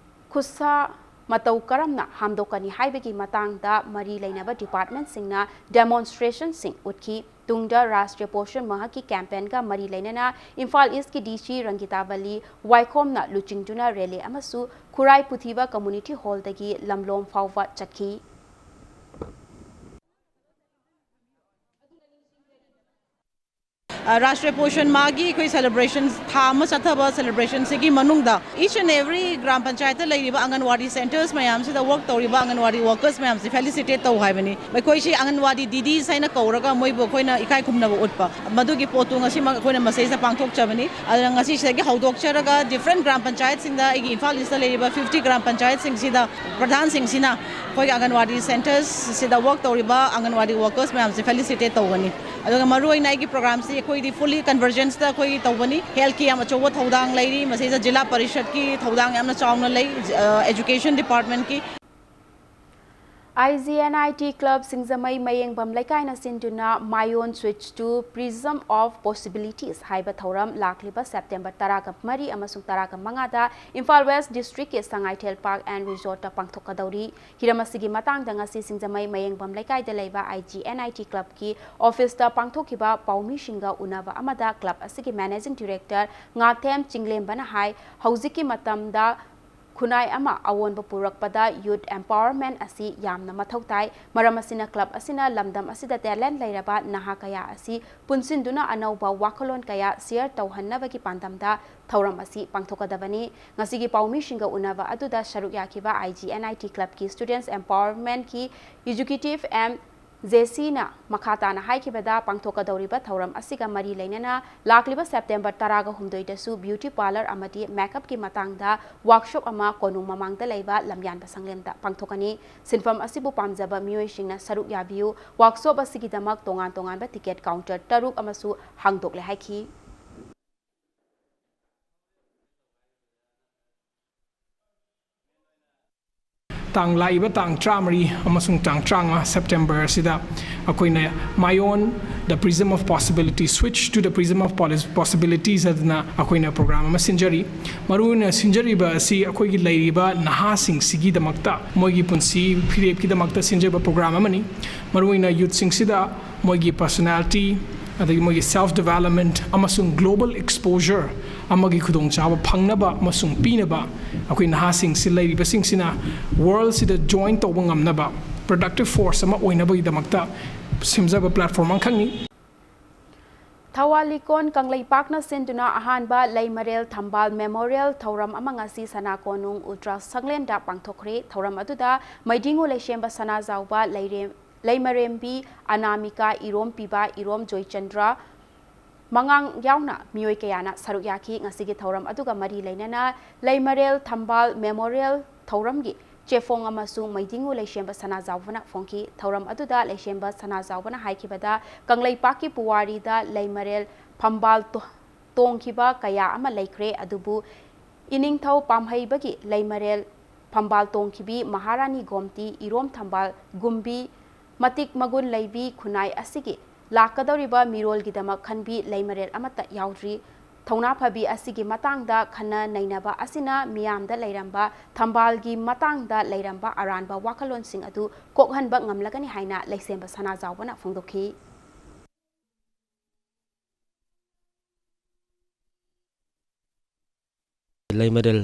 ꯈꯨꯠꯁꯥ ꯃꯇꯧ ꯀꯔꯝꯅ ꯍꯥꯝꯗꯣꯛꯀꯅꯤ ꯍꯥꯏꯕꯒꯤ ꯃꯇꯥꯡꯗ ꯃꯔꯤ ꯂꯩꯅꯕ department-ꯁꯤꯡꯅ demonstration-ꯁꯤꯡ ꯎꯠꯈꯤ꯫ ꯇꯨꯡꯗ Rashtriya Poshan Maha-ꯒꯤ campaign-ꯒ ꯃꯔꯤ ꯂꯩꯅꯅ ꯏꯝꯐꯥꯜ East-ꯀꯤ D C ꯔꯪꯒꯤꯇꯥꯕꯂꯤ ꯋꯥꯏꯈꯣꯝꯅ ꯂꯨꯆꯤꯡꯗꯨꯅ rally ꯑꯃꯁꯨ ꯈꯨꯔꯥꯏ ꯄꯨꯊꯤꯕ Community Hall-ꯗꯒꯤ ꯂꯝꯂꯣꯡ ꯐꯥꯎꯕ ꯆꯠꯈꯤ꯫ ꯔꯥꯁꯇ꯭ꯔꯤꯌ ꯄꯣꯁꯟ ꯃꯥꯍꯒꯤ ꯑꯩꯈꯣꯏ ꯁꯦꯂꯦꯕ꯭ꯔꯦꯁꯟ, ꯊꯥ ꯑꯃ ꯆꯠꯊꯕ ꯁꯦꯂꯦꯕ꯭ꯔꯦꯁꯟꯁꯤꯒꯤ ꯃꯅꯨꯡꯗ each and every ꯒ꯭ꯔꯥꯝ ꯄꯟꯆꯥꯌꯠꯇ ꯂꯩꯔꯤꯕ ꯑꯪꯒꯟꯋꯥꯗꯤ ꯁꯦꯟꯇꯔꯁ ꯃꯌꯥꯝꯁꯤꯗ ꯋꯔꯛ ꯇꯧꯔꯤꯕ ꯑꯪꯒꯟꯋꯥꯗꯤ ꯋꯔꯀꯔꯁ ꯃꯌꯥꯝꯁꯦ ꯐꯦꯂꯤꯁꯤꯇꯦꯠ ꯇꯧ ꯍꯥꯏꯕꯅꯤ꯫ ꯃꯈꯣꯏꯁꯤ ꯑꯪꯒꯟꯋꯥꯗꯤ ꯗꯤꯗꯤꯁ ꯍꯥꯏꯅ ꯀꯧꯔꯒ ꯃꯣꯏꯕꯨ ꯑꯩꯈꯣꯏꯅ ꯏꯀꯥꯏ ꯈꯨꯝꯅꯕ ꯎꯠꯄ, ꯃꯗꯨꯒꯤ ꯄꯣꯠꯇꯨ ꯉꯁꯤꯃꯛ ꯑꯩꯈꯣꯏꯅ ꯃꯁꯤꯗꯩꯁꯤꯗ ꯄꯥꯡꯊꯣꯛꯆꯕꯅꯤ꯫ ꯑꯗꯨꯅ ꯉꯁꯤ ꯁꯤꯗꯒꯤ ꯍꯧꯗꯣꯛꯆꯔꯒ ꯗꯤꯐ꯭ꯔꯦꯟ ꯒ꯭ꯔꯥꯝ ꯄꯟꯆꯥꯌꯠꯁꯤꯡꯗ, ꯑꯩꯒꯤ ꯏꯝꯐꯥꯜ ꯏꯁꯇ ꯂꯩꯔꯤꯕ ꯐꯤꯐꯇꯤ ꯒ꯭ꯔꯥꯝ ꯄꯟꯆꯥꯌꯠꯁꯤꯡꯁꯤꯗ ꯄ꯭ꯔꯙꯥꯟꯁꯤꯡꯁꯤꯅ ꯑꯩꯈꯣꯏꯒꯤ ꯑꯪꯒꯟꯋꯥꯗꯤ ꯁꯦꯟꯇꯔꯁꯤꯗ ꯋꯔꯛ ꯇꯧꯔꯤꯕ ꯑꯪꯒꯟꯋꯥꯗꯤ ꯋꯔꯀꯔꯁ ꯃꯌꯥꯝꯁꯦ ꯐꯦꯂꯤꯁꯤꯇꯦꯠ ꯇꯧꯒꯅꯤ꯫ ꯑꯗꯨꯒ ꯃꯔꯨꯑꯣꯏꯅ ꯑꯩꯒꯤ ꯄ꯭ꯔꯣꯒ꯭ꯔꯥꯝꯁꯤ ꯑꯩꯈꯣꯏꯗꯤ ꯐꯨꯜꯂꯤ ꯀꯟꯚꯔꯖꯦꯟꯁꯇ ꯑꯩꯈꯣꯏ ꯇꯧꯕꯅꯤ꯫ ꯍꯦꯜꯠꯀꯤ ꯌꯥꯝ ꯑꯆꯧꯕ ꯊꯧꯗꯥꯡ ꯂꯩꯔꯤ, ꯃꯁꯤꯗ ꯖꯤꯂꯥ ꯄꯔꯤꯁꯠꯀꯤ ꯊꯧꯗꯥꯡ ꯌꯥꯝꯅ ꯆꯥꯎꯅ ꯂꯩ, ꯑꯦꯖꯨꯀꯦꯁꯟ ꯗꯤꯄꯥꯔꯠꯃꯦꯟꯠꯀꯤ꯫ IGNIT Club ꯁꯤꯡꯖꯃꯩ ꯃꯌꯦꯡꯕꯝ ꯂꯩꯀꯥꯏꯅ ꯁꯤꯟꯗꯨꯅ My Own Switch to Prism of Possibilities ꯍꯥꯏꯕ ꯊꯧꯔꯝ ꯂꯥꯛꯂꯤꯕ ꯁꯦꯞꯇꯦꯝꯕꯔ ꯇꯔꯥꯒ ꯃꯔꯤ ꯑꯃꯁꯨꯡ ꯇꯔꯥꯒ ꯃꯉꯥꯗ ꯏꯝꯐꯥꯜ ꯋꯦꯁ ꯗꯤꯁꯇ꯭ꯔꯤꯛꯀꯤ ꯁꯉꯥꯏꯊꯦꯜ ꯄꯥꯔꯛ ꯑꯦꯟ ꯔꯤꯖꯣꯔꯠꯇ ꯄꯥꯡꯊꯣꯛꯀꯗꯧꯔꯤ꯫ ꯍꯤꯔꯝ ꯑꯁꯤꯒꯤ ꯃꯇꯥꯡꯗ ꯉꯁꯤ ꯁꯤꯡꯖꯃꯩ ꯃꯌꯦꯡꯕꯝ ꯂꯩꯀꯥꯏꯗ ꯂꯩꯕ IGNIT Clubꯀꯤ ꯑꯣꯐꯤꯁꯇ ꯄꯥꯡꯊꯣꯛꯈꯤꯕ ꯄꯥꯎꯃꯤꯁꯤꯡꯒ ꯎꯅꯕ ꯑꯃꯗ club ꯑꯁꯤꯒꯤ managing director ꯉꯥꯊꯦꯝ ꯆꯤꯡꯂꯦꯝꯕꯅ ꯍꯥꯏ, ꯍꯧꯖꯤꯛꯀꯤ ꯃꯇꯝꯗ ꯈꯨꯟꯅꯥꯏ ꯑꯃ ꯑꯑꯣꯟꯕ ꯄꯨꯔꯛꯄꯗ youth empowerment ꯑꯁꯤ ꯌꯥꯝꯅ ꯃꯊꯧ ꯇꯥꯏ꯫ ꯃꯔꯝ ꯑꯁꯤꯅ club ꯑꯁꯤꯅ ꯂꯝꯗꯝ ꯑꯁꯤꯗ talent ꯂꯩꯔꯕ ꯅꯍꯥ ꯀꯌꯥ ꯑꯁꯤ ꯄꯨꯟꯁꯤꯟꯗꯨꯅ ꯑꯅꯧꯕ ꯋꯥꯈꯜꯂꯣꯟ ꯀꯌꯥ share ꯇꯧꯍꯟꯅꯕꯒꯤ ꯄꯥꯟꯗꯝꯗ ꯊꯧꯔꯝ ꯑꯁꯤ ꯄꯥꯡꯊꯣꯛꯀꯗꯕꯅꯤ꯫ ꯉꯁꯤꯒꯤ ꯄꯥꯎꯃꯤꯁꯤꯡꯒ ꯎꯅꯕ ꯑꯗꯨꯗ ꯁꯔꯨꯛ ꯌꯥꯈꯤꯕ IGNIT Clubꯀꯤ Students Empowermentꯀꯤ Executive M ꯖꯦꯁꯤꯅ ꯃꯈꯥ ꯇꯥꯅ ꯍꯥꯏꯈꯤꯕꯗ, ꯄꯥꯡꯊꯣꯛꯀꯗꯧꯔꯤꯕ ꯊꯧꯔꯝ ꯑꯁꯤꯒ ꯃꯔꯤ ꯂꯩꯅꯅ ꯂꯥꯛꯂꯤꯕ ꯁꯦꯞꯇꯦꯝꯕꯔ ꯇꯔꯥꯒ ꯍꯨꯝꯗꯣꯏꯗꯁꯨ beauty parlour ꯑꯃꯗꯤ makeupꯀꯤ ꯃꯇꯥꯡꯗ workshop ꯑꯃ ꯀꯣꯅꯨꯡ ꯃꯃꯥꯡꯗ ꯂꯩꯕ ꯂꯝꯌꯥꯟꯕ ꯁꯪꯂꯦꯟꯗ ꯄꯥꯡꯊꯣꯛꯀꯅꯤ꯫ ꯁꯤꯟꯐꯝ ꯑꯁꯤꯕꯨ ꯄꯥꯝꯖꯕ ꯃꯤꯑꯣꯏꯁꯤꯡꯅ ꯁꯔꯨꯛ ꯌꯥꯕꯤꯌꯨ꯫ Workshop ꯑꯁꯤꯒꯤꯗꯃꯛ ꯇꯣꯉꯥꯟ ꯇꯣꯉꯥꯟꯕ ticket counter ꯇꯔꯨꯛ ꯑꯃꯁꯨ ꯍꯥꯡꯗꯣꯛꯂꯦ ꯍꯥꯏꯈꯤ꯫ ꯇꯥꯡ, ꯂꯥꯛꯏꯕ ꯇꯥꯡ ꯇꯔꯥꯃꯔꯤ ꯑꯃꯁꯨꯡ ꯇꯥꯡ ꯇꯔꯥꯃꯉꯥ ꯁꯦꯞꯇꯦꯝꯕꯔ ꯑꯁꯤꯗ ꯑꯩꯈꯣꯏꯅ My Own, The Prism of Possibility, Switch to the Prism of Polis-, Possibilities ꯍꯥꯏꯗꯅ ꯑꯩꯈꯣꯏꯅ ꯄ꯭ꯔꯣꯒ꯭ꯔꯥꯝ ꯑꯃ ꯁꯤꯟꯖꯔꯤ꯫ ꯃꯔꯨꯑꯣꯏꯅ ꯁꯤꯟꯖꯔꯤꯕ ꯑꯁꯤ ꯑꯩꯈꯣꯏꯒꯤ ꯂꯩꯔꯤꯕ ꯅꯍꯥꯁꯤꯡꯁꯤꯒꯤꯗꯃꯛꯇ, ꯃꯣꯏꯒꯤ ꯄꯨꯟꯁꯤ ꯐꯤꯔꯦꯞꯀꯤꯗꯃꯛꯇ ꯁꯤꯟꯖꯕ ꯄ꯭ꯔꯣꯒ꯭ꯔꯥꯝ ꯑꯃꯅꯤ꯫ ꯃꯔꯨꯑꯣꯏꯅ ꯌꯨꯠꯁꯤꯡꯁꯤꯗ ꯃꯣꯏꯒꯤ personality, ꯑꯗꯒꯤ ꯃꯣꯏꯒꯤ self development ꯑꯃꯁꯨꯡ global exposure ꯑꯃꯒꯤ ꯈꯨꯗꯣꯡꯆꯥꯕ ꯐꯪꯅꯕ ꯑꯃꯁꯨꯡ ꯄꯤꯅꯕ, ꯑꯩꯈꯣꯏ ꯅꯍꯥꯁꯤꯡꯁꯤ, ꯂꯩꯔꯤꯕꯁꯤꯡꯁꯤꯅ worldꯁꯤꯗ join ꯇꯧꯕ ꯉꯝꯅꯕ, productive force ꯑꯃ ꯑꯣꯏꯅꯕꯒꯤꯗꯃꯛꯇ ꯁꯦꯝꯖꯕ platform ꯑꯃꯈꯛꯅꯤ꯫ ꯊꯧꯕꯥꯜ ꯂꯤꯀꯣꯟ ꯀꯪꯂꯩꯄꯥꯛꯅ ꯁꯤꯟꯗꯨꯅ ꯑꯍꯥꯟꯕ ꯂꯩꯃꯔꯦꯜ ꯊꯝꯕꯥꯜ ꯃꯦꯃꯣꯔꯤꯌꯦꯜ ꯊꯧꯔꯝ ꯑꯃ ꯉꯁꯤ ꯁꯅꯥ ꯀꯣꯅꯨꯡ ꯎꯜꯇ꯭ꯔꯥ ꯁꯪꯂꯦꯟꯗ ꯄꯥꯡꯊꯣꯛꯈ꯭ꯔꯦ꯫ ꯊꯧꯔꯝ ꯑꯗꯨꯗ ꯃꯩꯗꯤꯡꯉꯨ ꯂꯩꯁꯦꯝꯕ ꯁꯅꯥꯖꯥꯎꯕ, ꯂꯩꯔꯦꯝ-, ꯂꯩꯃꯔꯦꯝꯕꯤ ꯑꯅꯥꯃꯤꯀꯥ, ꯏꯔꯣꯝ ꯄꯤꯕ ꯏꯔꯣꯝ ꯖꯣꯏꯆꯟꯗ꯭ꯔ, ꯃꯉꯥꯡ ꯌꯥꯎꯅ ꯃꯤꯑꯣꯏ ꯀꯌꯥꯅ ꯁꯔꯨꯛ ꯌꯥꯈꯤ꯫ ꯉꯁꯤꯒꯤ ꯊꯧꯔꯝ ꯑꯗꯨꯒ ꯃꯔꯤ ꯂꯩꯅꯅ ꯂꯩꯃꯔꯦꯜ ꯊꯝꯕꯥꯜ ꯃꯦꯃꯣꯔꯤꯌꯦꯜ ꯊꯧꯔꯝꯒꯤ ꯆꯦꯐꯣꯡ ꯑꯃꯁꯨ ꯃꯩꯗꯤꯡꯉꯨ ꯂꯩꯁꯦꯝꯕ ꯁꯅꯥꯖꯥꯎꯕꯅ ꯐꯣꯡꯈꯤ꯫ ꯊꯧꯔꯝ ꯑꯗꯨꯗ ꯂꯩꯁꯦꯝꯕ ꯁꯅꯥꯖꯥꯎꯕꯅ ꯍꯥꯏꯈꯤꯕꯗ, ꯀꯪꯂꯩꯄꯥꯛꯀꯤ ꯄꯨꯋꯥꯔꯤꯗ ꯂꯩꯃꯔꯦꯜ ꯐꯝꯕꯥꯜ ꯇꯣ-, ꯇꯣꯡꯈꯤꯕ ꯀꯌꯥ ꯑꯃ ꯂꯩꯈ꯭ꯔꯦ, ꯑꯗꯨꯕꯨ ꯏꯅꯤꯡꯊꯧ ꯄꯥꯝꯍꯩꯕꯒꯤ ꯂꯩꯃꯔꯦꯜ ꯐꯝꯕꯥꯜ ꯇꯣꯡꯈꯤꯕꯤ ꯃꯍꯥꯔꯥꯅꯤ ꯒꯣꯝꯇꯤ, ꯏꯔꯣꯝ ꯊꯝꯕꯥꯜ ꯒꯨꯝꯕꯤ, ꯃꯇꯤꯛ ꯃꯒꯨꯟ ꯂꯩꯕꯤ ꯈꯨꯟꯅꯥꯏ ꯑꯁꯤꯒꯤ ꯂꯥꯛꯀꯗꯧꯔꯤꯕ ꯃꯤꯔꯣꯜꯒꯤꯗꯃꯛ ꯈꯟꯕꯤ ꯂꯩꯃꯔꯦꯜ ꯑꯃꯠꯇ ꯌꯥꯎꯗ꯭ꯔꯤ꯫ ꯊꯧꯅꯥ ꯐꯕꯤ ꯑꯁꯤꯒꯤ ꯃꯇꯥꯡꯗ ꯈꯟꯅ ꯅꯩꯅꯕ ꯑꯁꯤꯅ ꯃꯤꯌꯥꯝꯗ ꯂꯩꯔꯝꯕ ꯊꯝꯕꯥꯜꯒꯤ ꯃꯇꯥꯡꯗ ꯂꯩꯔꯝꯕ ꯑꯔꯥꯟꯕ ꯋꯥꯈꯜꯂꯣꯟꯁꯤꯡ ꯑꯗꯨ ꯀꯣꯛꯍꯟꯕ ꯉꯝꯂꯒꯅꯤ ꯍꯥꯏꯅ ꯂꯩꯁꯦꯝꯕ ꯁꯅꯥꯖꯥꯎꯕꯅ ꯐꯣꯡꯗꯣꯛꯈꯤ꯫ ꯂꯩꯃꯔꯦꯜ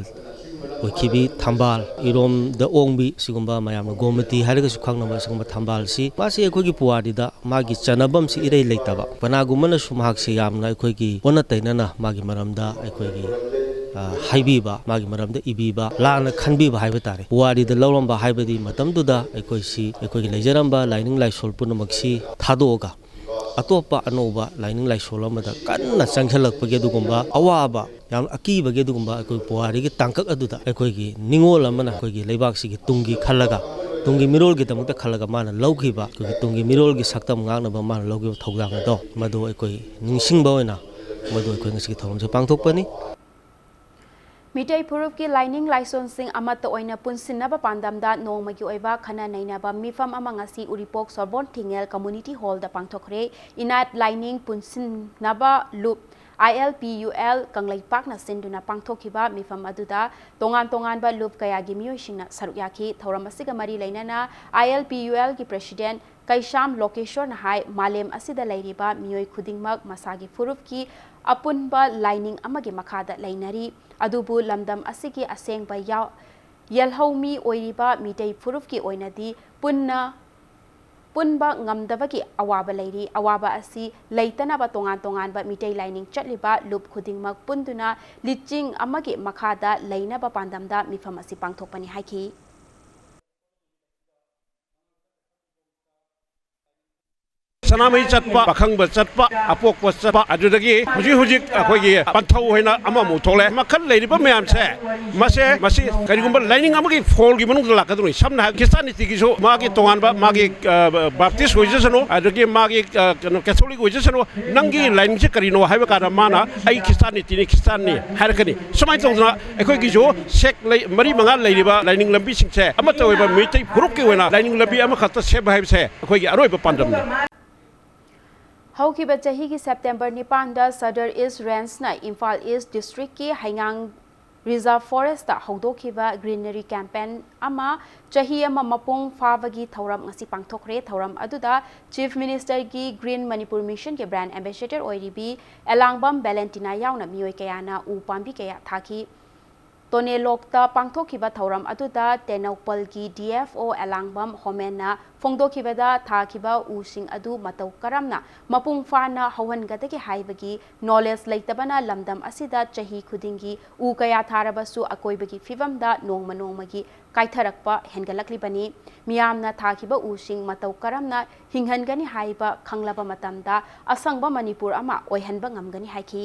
ꯑꯣꯏꯈꯤꯕꯤ ꯊꯝꯕꯥꯜ, ꯏꯔꯣꯝꯗ ꯑꯣꯡꯕꯤ, ꯁꯤꯒꯨꯝꯕ ꯃꯌꯥꯝꯅ ꯒꯣꯃꯇꯤ ꯍꯥꯏꯔꯒꯁꯨ ꯈꯪꯅꯕ ꯁꯤꯒꯨꯝꯕ ꯊꯝꯕꯥꯜꯁꯤ, ꯃꯥꯁꯤ ꯑꯩꯈꯣꯏꯒꯤ ꯄꯨꯋꯥꯔꯤꯗ ꯃꯥꯒꯤ ꯆꯟꯅꯐꯝꯁꯤ ꯏꯔꯩ ꯂꯩꯇꯕ꯫ ꯀꯅꯥꯒꯨꯝꯕꯅꯁꯨ ꯃꯍꯥꯛꯁꯤ ꯌꯥꯝꯅ ꯑꯩꯈꯣꯏꯒꯤ ꯑꯣꯟꯅ ꯇꯩꯅꯅ ꯃꯥꯒꯤ ꯃꯔꯝꯗ ꯑꯩꯈꯣꯏꯒꯤ, ꯑ, ꯍꯥꯏꯕꯤꯕ, ꯃꯥꯒꯤ ꯃꯔꯝꯗ ꯏꯕꯤꯕ, ꯂꯥꯟꯅ ꯈꯟꯕꯤꯕ ꯍꯥꯏꯕ ꯇꯥꯔꯦ꯫ ꯄꯨꯋꯥꯔꯤꯗ ꯂꯧꯔꯝꯕ ꯍꯥꯏꯕꯗꯤ ꯃꯇꯝꯗꯨꯗ ꯑꯩꯈꯣꯏꯁꯤ, ꯑꯩꯈꯣꯏꯒꯤ ꯂꯩꯖꯔꯝꯕ ꯂꯥꯏꯅꯤꯡ ꯂꯥꯏꯁꯣꯜ ꯄꯨꯝꯅꯃꯛꯁꯤ ꯊꯥꯗꯣꯛꯑꯒ ꯑꯇꯣꯞꯄ ꯑꯅꯧꯕ ꯂꯥꯏꯅꯤꯡ ꯂꯥꯏꯁꯣꯜ ꯑꯃꯗ ꯀꯟꯅ ꯆꯪꯁꯤꯜꯂꯛꯄꯒꯤ ꯑꯗꯨꯒꯨꯝꯕ ꯑꯋꯥꯕ, ꯌꯥꯝ ꯑꯀꯤꯕꯒꯤ ꯑꯗꯨꯒꯨꯝꯕ ꯑꯩꯈꯣꯏ ꯄꯨꯋꯥꯔꯤꯒꯤ ꯇꯥꯡꯀꯛ ꯑꯗꯨꯗ ꯑꯩꯈꯣꯏꯒꯤ ꯅꯤꯡꯉꯣꯜ ꯑꯃꯅ ꯑꯩꯈꯣꯏꯒꯤ ꯂꯩꯕꯥꯛꯁꯤꯒꯤ ꯇꯨꯡꯒꯤ ꯈꯜꯂꯒ, ꯇꯨꯡꯒꯤ ꯃꯤꯔꯣꯜꯒꯤꯗꯃꯛꯇ ꯈꯜꯂꯒ ꯃꯥꯅ ꯂꯧꯈꯤꯕ, ꯑꯩꯈꯣꯏꯒꯤ ꯇꯨꯡꯒꯤ ꯃꯤꯔꯣꯜꯒꯤ ꯁꯛꯇꯝ ꯉꯥꯛꯅꯕ ꯃꯥꯅ ꯂꯧꯈꯤꯕ ꯊꯧꯗꯥꯡ ꯑꯗꯣ, ꯃꯗꯨ ꯑꯩꯈꯣꯏ ꯅꯤꯡꯁꯤꯡꯕ ꯑꯣꯏꯅ ꯃꯗꯨ ꯑꯩꯈꯣꯏ ꯉꯁꯤꯒꯤ ꯊꯧꯔꯝꯁꯦ ꯄꯥꯡꯊꯣꯛꯄꯅꯤ꯫ ꯃꯤꯇꯩ ꯐꯨꯔꯨꯞꯀꯤ ꯂꯥꯏꯅꯤꯡ ꯂꯥꯏꯁꯣꯟꯁꯤꯡ ꯑꯃꯠꯇ ꯑꯣꯏꯅ ꯄꯨꯟꯁꯤꯟꯅꯕ ꯄꯥꯟꯗꯝꯗ ꯅꯣꯡꯃꯒꯤ ꯑꯣꯏꯕ ꯈꯟꯅ ꯅꯩꯅꯕ ꯃꯤꯐꯝ ꯑꯃ ꯉꯁꯤ ꯎꯔꯤꯄꯣꯛ ꯁꯣꯔꯕꯣꯟ ꯊꯤꯡꯉꯦꯜ ꯀꯝꯃꯨꯅꯤꯇꯤ ꯍꯣꯜꯗ ꯄꯥꯡꯊꯣꯛꯈ꯭ꯔꯦ꯫ ꯏꯅꯥꯠ ꯂꯥꯏꯅꯤꯡ ꯄꯨꯟꯁꯤꯟꯅꯕ ꯂꯨꯞ, ꯑꯥꯏ ꯑꯦꯜ ꯄꯤ ꯌꯨ ꯑꯦꯜ ꯀꯪꯂꯩꯄꯥꯛꯅ ꯁꯤꯟꯗꯨꯅ ꯄꯥꯡꯊꯣꯛꯈꯤꯕ ꯃꯤꯐꯝ ꯑꯗꯨꯗ ꯇꯣꯉꯥꯟ ꯇꯣꯉꯥꯟꯕ ꯂꯨꯞ ꯀꯌꯥꯒꯤ ꯃꯤꯑꯣꯏꯁꯤꯡꯅ ꯁꯔꯨꯛ ꯌꯥꯈꯤ꯫ ꯊꯧꯔꯝ ꯑꯁꯤꯒ ꯃꯔꯤ ꯂꯩꯅꯅ ꯑꯥꯏ ꯑꯦꯜ ꯄꯤ ꯌꯨ ꯑꯦꯜꯒꯤ ꯄ꯭ꯔꯦꯁꯤꯗꯦꯟꯠ ꯀꯩꯁꯥꯝ ꯂꯣꯀꯦꯁꯣꯔꯅ ꯍꯥꯏ, ꯃꯥꯂꯦꯝ ꯑꯁꯤꯗ ꯂꯩꯔꯤꯕ ꯃꯤꯑꯣꯏ ꯈꯨꯗꯤꯡꯃꯛ ꯃꯁꯥꯒꯤ ꯐꯨꯔꯨꯞꯀꯤ ꯑꯄꯨꯟꯕ ꯂꯥꯏꯅꯤꯡ ꯑꯃꯒꯤ ꯃꯈꯥꯗ ꯂꯩꯅꯔꯤ꯫ ꯑꯗꯨꯕꯨ ꯂꯝꯗꯝ ꯑꯁꯤꯒꯤ ꯑꯁꯦꯡꯕ ꯌꯥꯎ-, ꯌꯦꯜꯍꯧꯃꯤ ꯑꯣꯏꯔꯤꯕ ꯃꯤꯇꯩ ꯐꯨꯔꯨꯞꯀꯤ ꯑꯣꯏꯅꯗꯤ ꯄꯨꯟꯅ ꯄꯨꯟꯕ ꯉꯝꯗꯕꯒꯤ ꯑꯋꯥꯕ ꯂꯩꯔꯤ꯫ ꯑꯋꯥꯕ ꯑꯁꯤ ꯂꯩꯇꯅꯕ ꯇꯣꯉꯥꯟ ꯇꯣꯉꯥꯟꯕ ꯃꯤꯇꯩ ꯂꯥꯏꯅꯤꯡ ꯆꯠꯂꯤꯕ ꯂꯨꯞ ꯈꯨꯗꯤꯡꯃꯛ ꯄꯨꯟꯗꯨꯅ ꯂꯤꯆꯤꯡ ꯑꯃꯒꯤ ꯃꯈꯥꯗ ꯂꯩꯅꯕ ꯄꯥꯟꯗꯝꯗ ꯃꯤꯐꯝ ꯑꯁꯤ ꯄꯥꯡꯊꯣꯛꯄꯅꯤ ꯍꯥꯏꯈꯤ꯫ ꯁꯅꯥꯃꯍꯤ ꯆꯠꯄ, ꯄꯥꯈꯪꯕ ꯆꯠꯄ, ꯑꯄꯣꯛꯄ ꯆꯠꯄ, ꯑꯗꯨꯗꯒꯤ ꯍꯧꯖꯤꯛ ꯍꯧꯖꯤꯛ ꯑꯩꯈꯣꯏꯒꯤ ꯄꯟꯊꯧ ꯍꯥꯏꯅ ꯑꯃꯃꯨꯛ ꯊꯣꯛꯂꯦ꯫ ꯃꯈꯜ ꯂꯩꯔꯤꯕ ꯃꯌꯥꯝꯁꯦ, ꯃꯁꯦ, ꯃꯁꯤ ꯀꯔꯤꯒꯨꯝꯕ ꯂꯥꯏꯅꯤꯡ ꯑꯃꯒꯤ ꯐꯣꯜꯒꯤ ꯃꯅꯨꯡꯗ ꯂꯥꯛꯀꯗꯧꯔꯤ꯫ ꯁꯝꯅ ꯍꯥꯏꯔꯕꯗ ꯈ꯭ꯔꯤꯁꯇꯥꯅꯤꯇꯤꯒꯤꯁꯨ ꯃꯥꯒꯤ ꯇꯣꯉꯥꯟꯕ, ꯃꯥꯒꯤ ꯕꯥꯞꯇꯤꯁ ꯑꯣꯏꯖꯁꯅꯨ, ꯑꯗꯒꯤ ꯃꯥꯒꯤ ꯀꯩꯅꯣ ꯀꯦꯊꯣꯂꯤꯛ ꯑꯣꯏꯖꯁꯅꯨ, ꯅꯪꯒꯤ ꯂꯥꯏꯅꯤꯡꯁꯦ ꯀꯔꯤꯅꯣ ꯍꯥꯏꯕ ꯀꯥꯟꯗ ꯃꯥꯅ ꯑꯩ ꯈ꯭ꯔꯤꯁꯇꯥꯅꯤꯇꯤꯅꯤ, ꯈ꯭ꯔꯤꯁꯇꯥꯟꯅꯤ ꯍꯥꯏꯔꯛꯀꯅꯤ꯫ ꯁꯨꯃꯥꯏꯅ ꯇꯧꯗꯅ ꯑꯩꯈꯣꯏꯒꯤꯁꯨ ꯁꯦꯛ ꯃꯔꯤ ꯃꯉꯥ ꯂꯩꯔꯤꯕ ꯂꯥꯏꯅꯤꯡ ꯂꯝꯕꯤꯁꯤꯡꯁꯦ ꯑꯃꯠꯇ ꯑꯣꯏꯕ ꯃꯩꯇꯩ ꯐꯨꯔꯨꯞꯀꯤ ꯑꯣꯏꯅ ꯂꯥꯏꯅꯤꯡ ꯂꯝꯕꯤ ꯑꯃꯈꯛꯇ ꯁꯦꯝꯕ ꯍꯥꯏꯕꯁꯦ ꯑꯩꯈꯣꯏꯒꯤ ꯑꯔꯣꯏꯕ ꯄꯥꯟꯗꯝꯅꯤ꯫ ꯍꯧꯈꯤꯕ ꯆꯍꯤꯒꯤ ꯁꯦꯞꯇꯦꯝꯕꯔ ꯅꯤꯄꯥꯟꯗ ꯁꯗꯔ ꯏꯁ ꯔꯦꯟꯖꯅ ꯏꯝꯐꯥꯜ ꯏꯁ ꯗꯤꯁꯇ꯭ꯔꯤꯛꯀꯤ ꯍꯩꯉꯥꯡ ꯔꯤꯖꯥꯔꯚ ꯐꯣꯔꯦꯁꯇ ꯍꯧꯗꯣꯛꯈꯤꯕ ꯒ꯭ꯔꯤꯅꯔꯤ ꯀꯦꯝꯄꯦꯟ ꯑꯃ ꯆꯍꯤ ꯑꯃ ꯃꯄꯨꯡ ꯐꯥꯕꯒꯤ ꯊꯧꯔꯝ ꯉꯁꯤ ꯄꯥꯡꯊꯣꯛꯈ꯭ꯔꯦ꯫ ꯊꯧꯔꯝ ꯑꯗꯨꯗ ꯆꯤꯐ ꯃꯤꯅꯤꯁꯇꯔꯒꯤ ꯒ꯭ꯔꯤꯟ ꯃꯅꯤꯄꯨꯔ ꯃꯤꯁꯟꯒꯤ ꯕ꯭ꯔꯥꯟ ꯑꯦꯝꯕꯦꯁꯦꯗꯔ ꯑꯣꯏꯔꯤꯕꯤ ꯑꯦꯂꯥꯡꯕꯝ ꯚꯦꯂꯦꯟꯇꯤꯅꯥ ꯌꯥꯎꯅ ꯃꯤꯑꯣꯏ ꯀꯌꯥꯅ ꯎ ꯄꯥꯝꯕꯤ ꯀꯌꯥ ꯊꯥꯈꯤ꯫ ꯇꯣꯅꯦꯂꯣꯛꯇ ꯄꯥꯡꯊꯣꯛꯈꯤꯕ ꯊꯧꯔꯝ ꯑꯗꯨꯗ ꯇꯦꯡꯅꯧꯄꯜꯒꯤ ꯗꯤ ꯑꯦꯐ ꯑꯣ ꯑꯦꯂꯥꯡꯕꯝ ꯍꯣꯃꯦꯟꯅ ꯐꯣꯡꯗꯣꯛꯈꯤꯕꯗ, ꯊꯥꯈꯤꯕ ꯎꯁꯤꯡ ꯑꯗꯨ ꯃꯇꯧ ꯀꯔꯝꯅ ꯃꯄꯨꯡ ꯐꯥꯅ ꯍꯧꯍꯟꯒꯗꯒꯦ ꯍꯥꯏꯕꯒꯤ ꯅꯣꯂꯦꯖ ꯂꯩꯇꯕꯅ ꯂꯝꯗꯝ ꯑꯁꯤꯗ ꯆꯍꯤ ꯈꯨꯗꯤꯡꯒꯤ ꯎ ꯀꯌꯥ ꯊꯥꯔꯕꯁꯨ ꯑꯀꯣꯏꯕꯒꯤ ꯐꯤꯕꯝꯗ ꯅꯣꯡꯃ ꯅꯣꯡꯃꯒꯤ ꯀꯥꯏꯊꯔꯛꯄ ꯍꯦꯟꯒꯠꯂꯛꯂꯤꯕꯅꯤ꯫ ꯃꯤꯌꯥꯝꯅ ꯊꯥꯈꯤꯕ ꯎꯁꯤꯡ ꯃꯇꯧ ꯀꯔꯝꯅ ꯍꯤꯡꯍꯟꯒꯅꯤ ꯍꯥꯏꯕ ꯈꯪꯂꯕ ꯃꯇꯝꯗ ꯑꯁꯪꯕ ꯃꯅꯤꯄꯨꯔ ꯑꯃ ꯑꯣꯏꯍꯟꯕ ꯉꯝꯒꯅꯤ ꯍꯥꯏꯈꯤ꯫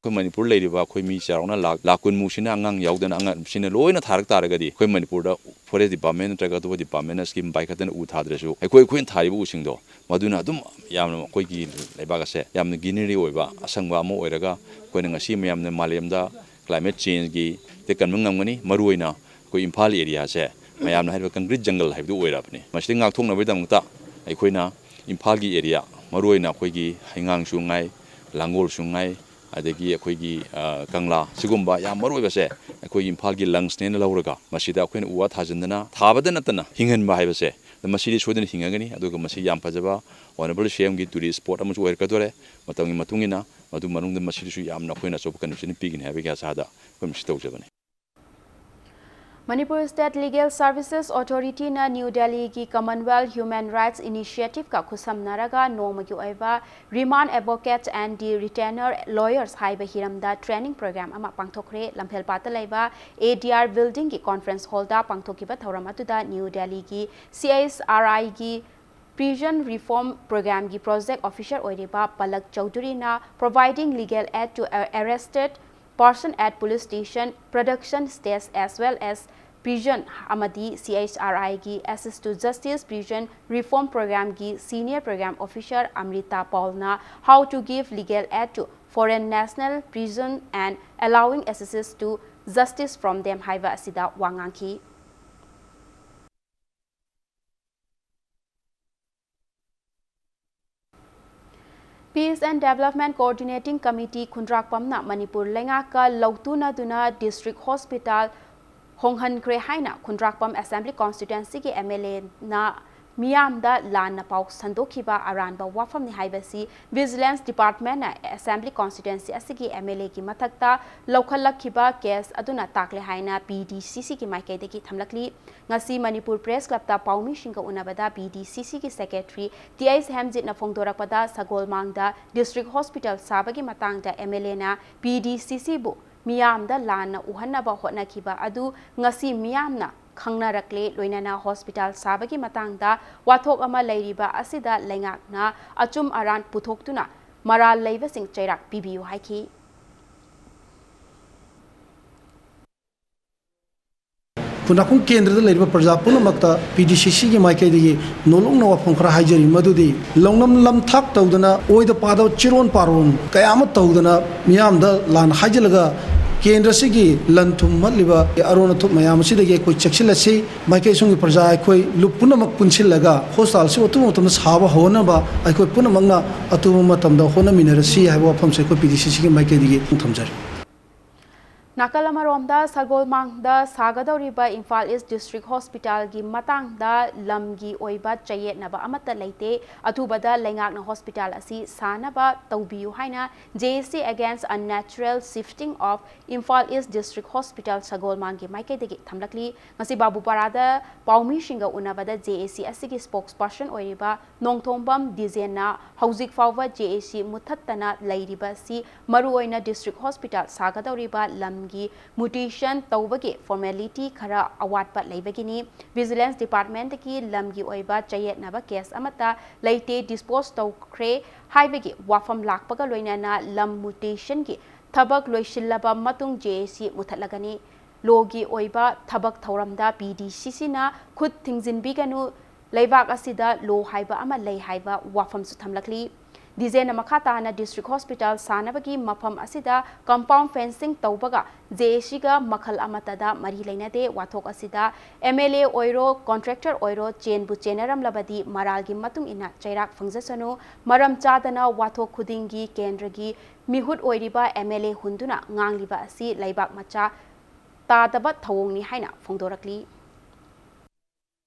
ꯑꯩꯈꯣꯏ ꯃꯅꯤꯄꯨꯔ ꯂꯩꯔꯤꯕ ꯑꯩꯈꯣꯏ ꯃꯤ ꯆꯥꯎꯔꯥꯛꯅ ꯂꯥꯛ ꯂꯥꯛ ꯀꯨꯟꯃꯨꯛꯁꯤꯅ ꯑꯉꯥꯡ ꯌꯥꯎꯗꯅ ꯑꯉꯥꯡꯁꯤꯅ ꯂꯣꯏꯅ ꯊꯥꯔꯛ ꯇꯥꯔꯒꯗꯤ ꯑꯩꯈꯣꯏ ꯃꯅꯤꯄꯨꯔꯗ ꯐꯣꯔꯦꯁ ꯗꯤꯄꯥꯔꯠꯃꯦꯟ ꯅꯠꯇ꯭ꯔꯒ ꯑꯇꯣꯞꯄ ꯗꯤꯄꯥꯔꯠꯃꯦꯟꯅ ꯁ꯭ꯀꯤꯝ ꯄꯥꯏꯈꯠꯇꯅ ꯎ ꯊꯥꯗ꯭ꯔꯁꯨ ꯑꯩꯈꯣꯏ ꯑꯩꯈꯣꯏꯅ ꯊꯥꯔꯤꯕ ꯎꯁꯤꯡꯗꯣ ꯃꯗꯨꯅ ꯑꯗꯨꯝ ꯌꯥꯝꯅ ꯑꯩꯈꯣꯏꯒꯤ ꯂꯩꯕꯥꯛ ꯑꯁꯦ ꯌꯥꯝꯅ ꯒ꯭ꯔꯤꯅꯔꯤ ꯑꯣꯏꯕ ꯑꯁꯪꯕ ꯑꯃ ꯑꯣꯏꯔꯒ ꯑꯩꯈꯣꯏꯅ ꯉꯁꯤ ꯃꯌꯥꯝꯅ ꯃꯥꯂꯦꯝꯗ ꯀ꯭ꯂꯥꯏꯃꯦꯠ ꯆꯦꯟꯖꯀꯤ ꯀꯟꯕ ꯉꯝꯒꯅꯤ꯫ ꯃꯔꯨꯑꯣꯏꯅ ꯑꯩꯈꯣꯏ ꯏꯝꯐꯥꯜ ꯑꯦꯔꯤꯌꯥꯁꯦ ꯃꯌꯥꯝꯅ ꯍꯥꯏꯔꯤꯕ ꯀꯪꯀ꯭ꯔꯤꯠ ꯖꯪꯒꯜ ꯍꯥꯏꯕꯗꯨ ꯑꯣꯏꯔꯕꯅꯤ꯫ ꯃꯁꯤꯗꯩ ꯉꯥꯛꯊꯣꯛꯅꯕꯒꯤꯗꯃꯛꯇ ꯑꯩꯈꯣꯏꯅ ꯏꯝꯐꯥꯜꯒꯤ ꯑꯦꯔꯤꯌꯥ ꯃꯔꯨꯑꯣꯏꯅ ꯑꯩꯈꯣꯏꯒꯤ ꯍꯩꯉꯥꯡꯁꯨ ꯉꯥꯏ, ꯂꯥꯡꯒꯣꯜꯁꯨ ꯉꯥꯏ, ꯑꯗꯒꯤ ꯑꯩꯈꯣꯏꯒꯤ ꯀꯪꯂꯥ, ꯁꯤꯒꯨꯝꯕ ꯌꯥꯝ ꯃꯔꯨ ꯑꯣꯏꯕꯁꯦ ꯑꯩꯈꯣꯏꯒꯤ ꯏꯝꯐꯥꯜꯒꯤ ꯂꯪꯁꯅꯦꯅ ꯂꯧꯔꯒ ꯃꯁꯤꯗ ꯑꯩꯈꯣꯏꯅ ꯎ ꯋꯥ ꯊꯥꯖꯤꯟꯗꯅ ꯊꯥꯕꯗ ꯅꯠꯇꯅ ꯍꯤꯡꯍꯟꯕ ꯍꯥꯏꯕꯁꯦ ꯃꯁꯤꯗꯤ ꯁꯣꯏꯗꯅ ꯍꯤꯡꯉꯒꯅꯤ꯫ ꯑꯗꯨꯒ ꯃꯁꯤ ꯌꯥꯝ ꯐꯖꯕ ꯑꯣꯅꯔꯦꯕꯜ ꯁꯤ ꯑꯦꯝꯒꯤ ꯇꯨꯔꯤꯁ ꯁ꯭ꯄꯣꯠ ꯑꯃꯁꯨ ꯑꯣꯏꯔꯛꯀꯗꯣꯔꯦ꯫ ꯃꯇꯝꯒꯤ ꯃꯇꯨꯡ ꯏꯟꯅ ꯃꯗꯨ ꯃꯅꯨꯡꯗ ꯃꯁꯤꯗꯁꯨ ꯌꯥꯝꯅ ꯑꯩꯈꯣꯏꯅ ꯑꯆꯧꯕ ꯀꯟꯇ꯭ꯔꯤꯕ꯭ꯌꯨꯁꯟ ꯄꯤꯒꯅꯤ ꯍꯥꯏꯕꯒꯤ ꯑꯁꯥꯗ ꯑꯩꯈꯣꯏ ꯃꯁꯤ ꯇꯧꯖꯕꯅꯤ꯫ Manipur State Legal Services Authority ꯅ New Delhi ꯒꯤ Commonwealth Human Rights Initiative ꯀ ꯈꯨꯠꯁꯝꯅꯔꯒ ꯅꯣꯡꯃꯒꯤ ꯑꯣꯏꯕ Remand Advocate and the Retainer Lawyers ꯍꯥꯏꯕ ꯍꯤꯔꯝꯗ training program ꯑꯃ ꯄꯥꯡꯊꯣꯛꯈ꯭ꯔꯦ꯫ ꯂꯝꯐꯦꯜꯄꯥꯠꯇ ꯂꯩꯕ A D R building ꯒꯤ conference hall ꯗ ꯄꯥꯡꯊꯣꯛꯈꯤꯕ ꯊꯧꯔꯝ ꯑꯗꯨꯗ New Delhi ꯒꯤ C H R I ꯒꯤ Prison Reform Program ꯒꯤ project officer ꯑꯣꯏꯔꯤꯕ ꯄꯂꯛ ꯆꯧꯙꯨꯔꯤꯅ providing legal aid to arrested person at police station, production stage as well as prison ꯑꯃꯗꯤ C H R I ꯒꯤ Access to Justice Prison Reform Program ꯒꯤ senior program officer Amrita Paul ꯅ how to give legal aid to foreign national prison and allowing access to justice from them ꯍꯥꯏꯕ ꯑꯁꯤꯗ ꯋꯥ ꯉꯥꯡꯈꯤ꯫ Peace and Development Coordinating Committee ꯈꯨꯟꯗ꯭ꯔꯥꯛꯄꯝꯅ Manipur ꯂꯩꯉꯥꯛꯀ ꯂꯧꯇꯨꯅꯗꯨꯅ district hospital ꯍꯣꯡꯍꯟꯈ꯭ꯔꯦ ꯍꯥꯏꯅ ꯈꯨꯟꯗ꯭ꯔꯥꯛꯄꯝ Assembly Constituency ꯒꯤ M L A ꯅ ꯃꯤꯌꯥꯝꯗ ꯂꯥꯟꯅ ꯄꯥꯎ ꯁꯟꯗꯣꯛꯈꯤꯕ ꯑꯔꯥꯟꯕ ꯋꯥꯐꯝꯅꯤ ꯍꯥꯏꯕꯁꯤ Vigilance Department ꯅ Assembly Constituency ꯑꯁꯤꯒꯤ M L A ꯒꯤ ꯃꯊꯛꯇ ꯂꯧꯈꯠꯂꯛꯈꯤꯕ case ꯑꯗꯨꯅ ꯇꯥꯛꯂꯦ ꯍꯥꯏꯅ P D C C ꯒꯤ ꯃꯥꯏꯀꯩꯗꯒꯤ ꯊꯝꯂꯛꯂꯤ꯫ ꯉꯁꯤ ꯃꯅꯤꯄꯨꯔ Press Club ꯇ ꯄꯥꯎꯃꯤꯁꯤꯡꯒ ꯎꯅꯕꯗ P D C C ꯒꯤ Secretary T H ꯍꯦꯝꯖꯤꯠꯅ ꯐꯣꯡꯗꯣꯔꯛꯄꯗ, ꯁꯒꯣꯜꯃꯥꯡꯗ district hospital ꯁꯥꯕꯒꯤ ꯃꯇꯥꯡꯗ M L A ꯅ P D C C ꯕꯨ ꯃꯤꯌꯥꯝꯗ ꯂꯥꯟꯅ ꯎꯍꯟꯅꯕ ꯍꯣꯠꯅꯈꯤꯕ ꯑꯗꯨ ꯉꯁꯤ ꯃꯤꯌꯥꯝꯅ ꯈꯪꯅꯔꯛꯂꯦ꯫ ꯂꯣꯏꯅꯅ hospital ꯁꯥꯕꯒꯤ ꯃꯇꯥꯡꯗ ꯋꯥꯊꯣꯛ ꯑꯃ ꯂꯩꯔꯤꯕ ꯑꯁꯤꯗ ꯂꯩꯉꯥꯛꯅ ꯑꯆꯨꯝ ꯑꯔꯥꯟ ꯄꯨꯊꯣꯛꯇꯨꯅ ꯃꯔꯥꯜ ꯂꯩꯕꯁꯤꯡ ꯆꯩꯔꯥꯛ ꯄꯤꯕꯤꯌꯨ ꯍꯥꯏꯈꯤ꯫ ꯈꯨꯟꯗ꯭ꯔꯥꯛꯄꯝ ꯀꯦꯟꯗ꯭ꯔꯗ ꯂꯩꯔꯤꯕ ꯄ꯭ꯔꯖꯥ ꯄꯨꯝꯅꯃꯛꯇ P D C C ꯒꯤ ꯃꯥꯏꯀꯩꯗꯒꯤ ꯅꯣꯜꯂꯨꯛꯅ ꯋꯥꯐꯝ ꯈꯔ ꯍꯥꯏꯖꯔꯤ, ꯃꯗꯨꯗꯤ ꯂꯧꯅꯝ ꯂꯝꯊꯥꯛ ꯇꯧꯗꯅ, ꯑꯣꯏꯗ ꯄꯥꯗꯕ ꯆꯤꯔꯣꯟ ꯄꯥꯔꯣꯟ ꯀꯌꯥ ꯑꯃ ꯇꯧꯗꯅ, ꯃꯤꯌꯥꯝꯗ ꯂꯥꯟ ꯍꯥꯏꯖꯤꯜꯂꯒ ꯀꯦꯟꯗ꯭ꯔꯁꯤꯒꯤ ꯂꯟ ꯊꯨꯝ ꯃꯠꯂꯤꯕ ꯑꯔꯣꯟ ꯑꯊꯨꯞ ꯃꯌꯥꯝ ꯑꯁꯤꯗꯒꯤ ꯑꯩꯈꯣꯏ ꯆꯦꯛꯁꯤꯜꯂꯁꯤ꯫ ꯃꯥꯏꯀꯩ ꯑꯁꯣꯝꯒꯤ ꯄ꯭ꯔꯖꯥ ꯑꯩꯈꯣꯏ ꯂꯨꯞ ꯄꯨꯝꯅꯃꯛ ꯄꯨꯟꯁꯤꯜꯂꯒ hospital ꯑꯁꯤ ꯑꯊꯨꯕ ꯃꯇꯝꯗ ꯁꯥꯕ ꯍꯧꯍꯟꯅꯕ ꯑꯩꯈꯣꯏ ꯄꯨꯝꯅꯃꯛꯅ ꯑꯊꯨꯕ ꯃꯇꯝꯗ ꯍꯣꯠꯅꯃꯤꯟꯅꯔꯁꯤ ꯍꯥꯏꯕ ꯋꯥꯐꯝꯁꯦ ꯑꯩꯈꯣꯏ P D C C ꯒꯤ ꯃꯥꯏꯀꯩꯗꯒꯤ ꯊꯝꯖꯔꯤ꯫ ꯅꯥꯀꯜ ꯑꯃꯔꯣꯝꯗ, ꯁꯒꯣꯜꯃꯥꯡꯗ ꯁꯥꯒꯗꯧꯔꯤꯕ ꯏꯝꯐꯥꯜ ꯏꯁ ꯗꯤꯁꯇ꯭ꯔꯤꯛ ꯍꯣꯁꯄꯤꯇꯥꯜꯒꯤ ꯃꯇꯥꯡꯗ ꯂꯝꯒꯤ ꯑꯣꯏꯕ ꯆꯌꯦꯠꯅꯕ ꯑꯃꯠꯇ ꯂꯩꯇꯦ꯫ ꯑꯊꯨꯕꯗ ꯂꯩꯉꯥꯛꯅ ꯍꯣꯁꯄꯤꯇꯥꯜ ꯑꯁꯤ ꯁꯥꯅꯕ ꯇꯧꯕꯤꯌꯨ ꯍꯥꯏꯅ J A C Against Unnatural Shifting of Imphal East District Hospital ꯁꯒꯣꯜꯃꯥꯡꯒꯤ ꯃꯥꯏꯀꯩꯗꯒꯤ ꯊꯝꯂꯛꯂꯤ꯫ ꯉꯁꯤ ꯕꯥꯕꯨꯄꯥꯔꯥꯗ ꯄꯥꯎꯃꯤꯁꯤꯡꯒ ꯎꯅꯕꯗ J A C ꯑꯁꯤꯒꯤ spokesperson ꯑꯣꯏꯔꯤꯕ ꯅꯣꯡꯊꯣꯝꯕꯝ ꯗꯤꯖꯦꯟꯅ ꯍꯧꯖꯤꯛ ꯐꯥꯎꯕ J A C ꯃꯨꯠꯊꯠꯇꯅ ꯂꯩꯔꯤꯕ ꯑꯁꯤ ꯃꯔꯨꯑꯣꯏꯅ ꯗꯤꯁꯇ꯭ꯔꯤꯛ ꯍꯣꯁꯄꯤꯇꯥꯜ ꯁꯥꯒꯗꯧꯔꯤꯕ ꯂꯝꯒꯤ mutation ꯇꯧꯕꯒꯤ formality ꯈꯔ ꯑꯋꯥꯠꯄ ꯂꯩꯕꯒꯤꯅꯤ꯫ Vigilance Departmentꯀꯤ ꯂꯝꯒꯤ ꯑꯣꯏꯕ ꯆꯌꯦꯠꯅꯕ case ꯑꯃꯠꯇ ꯂꯩꯇꯦ, dispose ꯇꯧꯈ꯭ꯔꯦ ꯍꯥꯏꯕꯒꯤ ꯋꯥꯐꯝ ꯂꯥꯛꯄꯒ ꯂꯣꯏꯅꯅ ꯂꯝ mutationꯒꯤ ꯊꯕꯛ ꯂꯣꯏꯁꯤꯜꯂꯕ ꯃꯇꯨꯡ J A C ꯃꯨꯠꯊꯠꯂꯒꯅꯤ꯫ Lawꯒꯤ ꯑꯣꯏꯕ ꯊꯕꯛ ꯊꯧꯔꯝꯗ P D C Cꯅ ꯈꯨꯠ ꯊꯤꯡꯖꯤꯟꯕꯤꯒꯅꯨ, ꯂꯩꯕꯥꯛ ꯑꯁꯤꯗ law ꯍꯥꯏꯕ ꯑꯃ ꯂꯩ ꯍꯥꯏꯕ ꯋꯥꯐꯝꯁꯨ ꯊꯝꯂꯛꯂꯤ꯫ ꯗꯤꯖꯦꯟꯅ ꯃꯈꯥ ꯇꯥꯅ ꯗꯤꯁꯇ꯭ꯔꯤꯛ ꯍꯣꯁꯄꯤꯇꯥꯜ ꯁꯥꯅꯕꯒꯤ ꯃꯐꯝ ꯑꯁꯤꯗ compound fencing ꯇꯧꯕꯒ J A Cꯒ ꯃꯈꯜ ꯑꯃꯠꯇꯗ ꯃꯔꯤ ꯂꯩꯅꯗꯦ꯫ ꯋꯥꯊꯣꯛ ꯑꯁꯤꯗ M L A ꯑꯣꯏꯔꯣ, contractor ꯑꯣꯏꯔꯣ, ꯆꯦꯟꯕꯨ ꯆꯦꯟꯅꯔꯝꯂꯕꯗꯤ ꯃꯔꯥꯜꯒꯤ ꯃꯇꯨꯡ ꯏꯟꯅ ꯆꯩꯔꯥꯛ ꯐꯪꯖꯁꯅꯨ꯫ ꯃꯔꯝ ꯆꯥꯗꯅ ꯋꯥꯊꯣꯛ ꯈꯨꯗꯤꯡꯒꯤ ꯀꯦꯟꯗ꯭ꯔꯒꯤ ꯃꯤꯍꯨꯠ ꯑꯣꯏꯔꯤꯕ M L A ꯍꯨꯟꯗꯨꯅ ꯉꯥꯡꯂꯤꯕ ꯑꯁꯤ ꯂꯩꯕꯥꯛ ꯃꯆꯥ ꯇꯥꯗꯕ ꯊꯧꯑꯣꯡꯅꯤ ꯍꯥꯏꯅ ꯐꯣꯡꯗꯣꯔꯛꯂꯤ꯫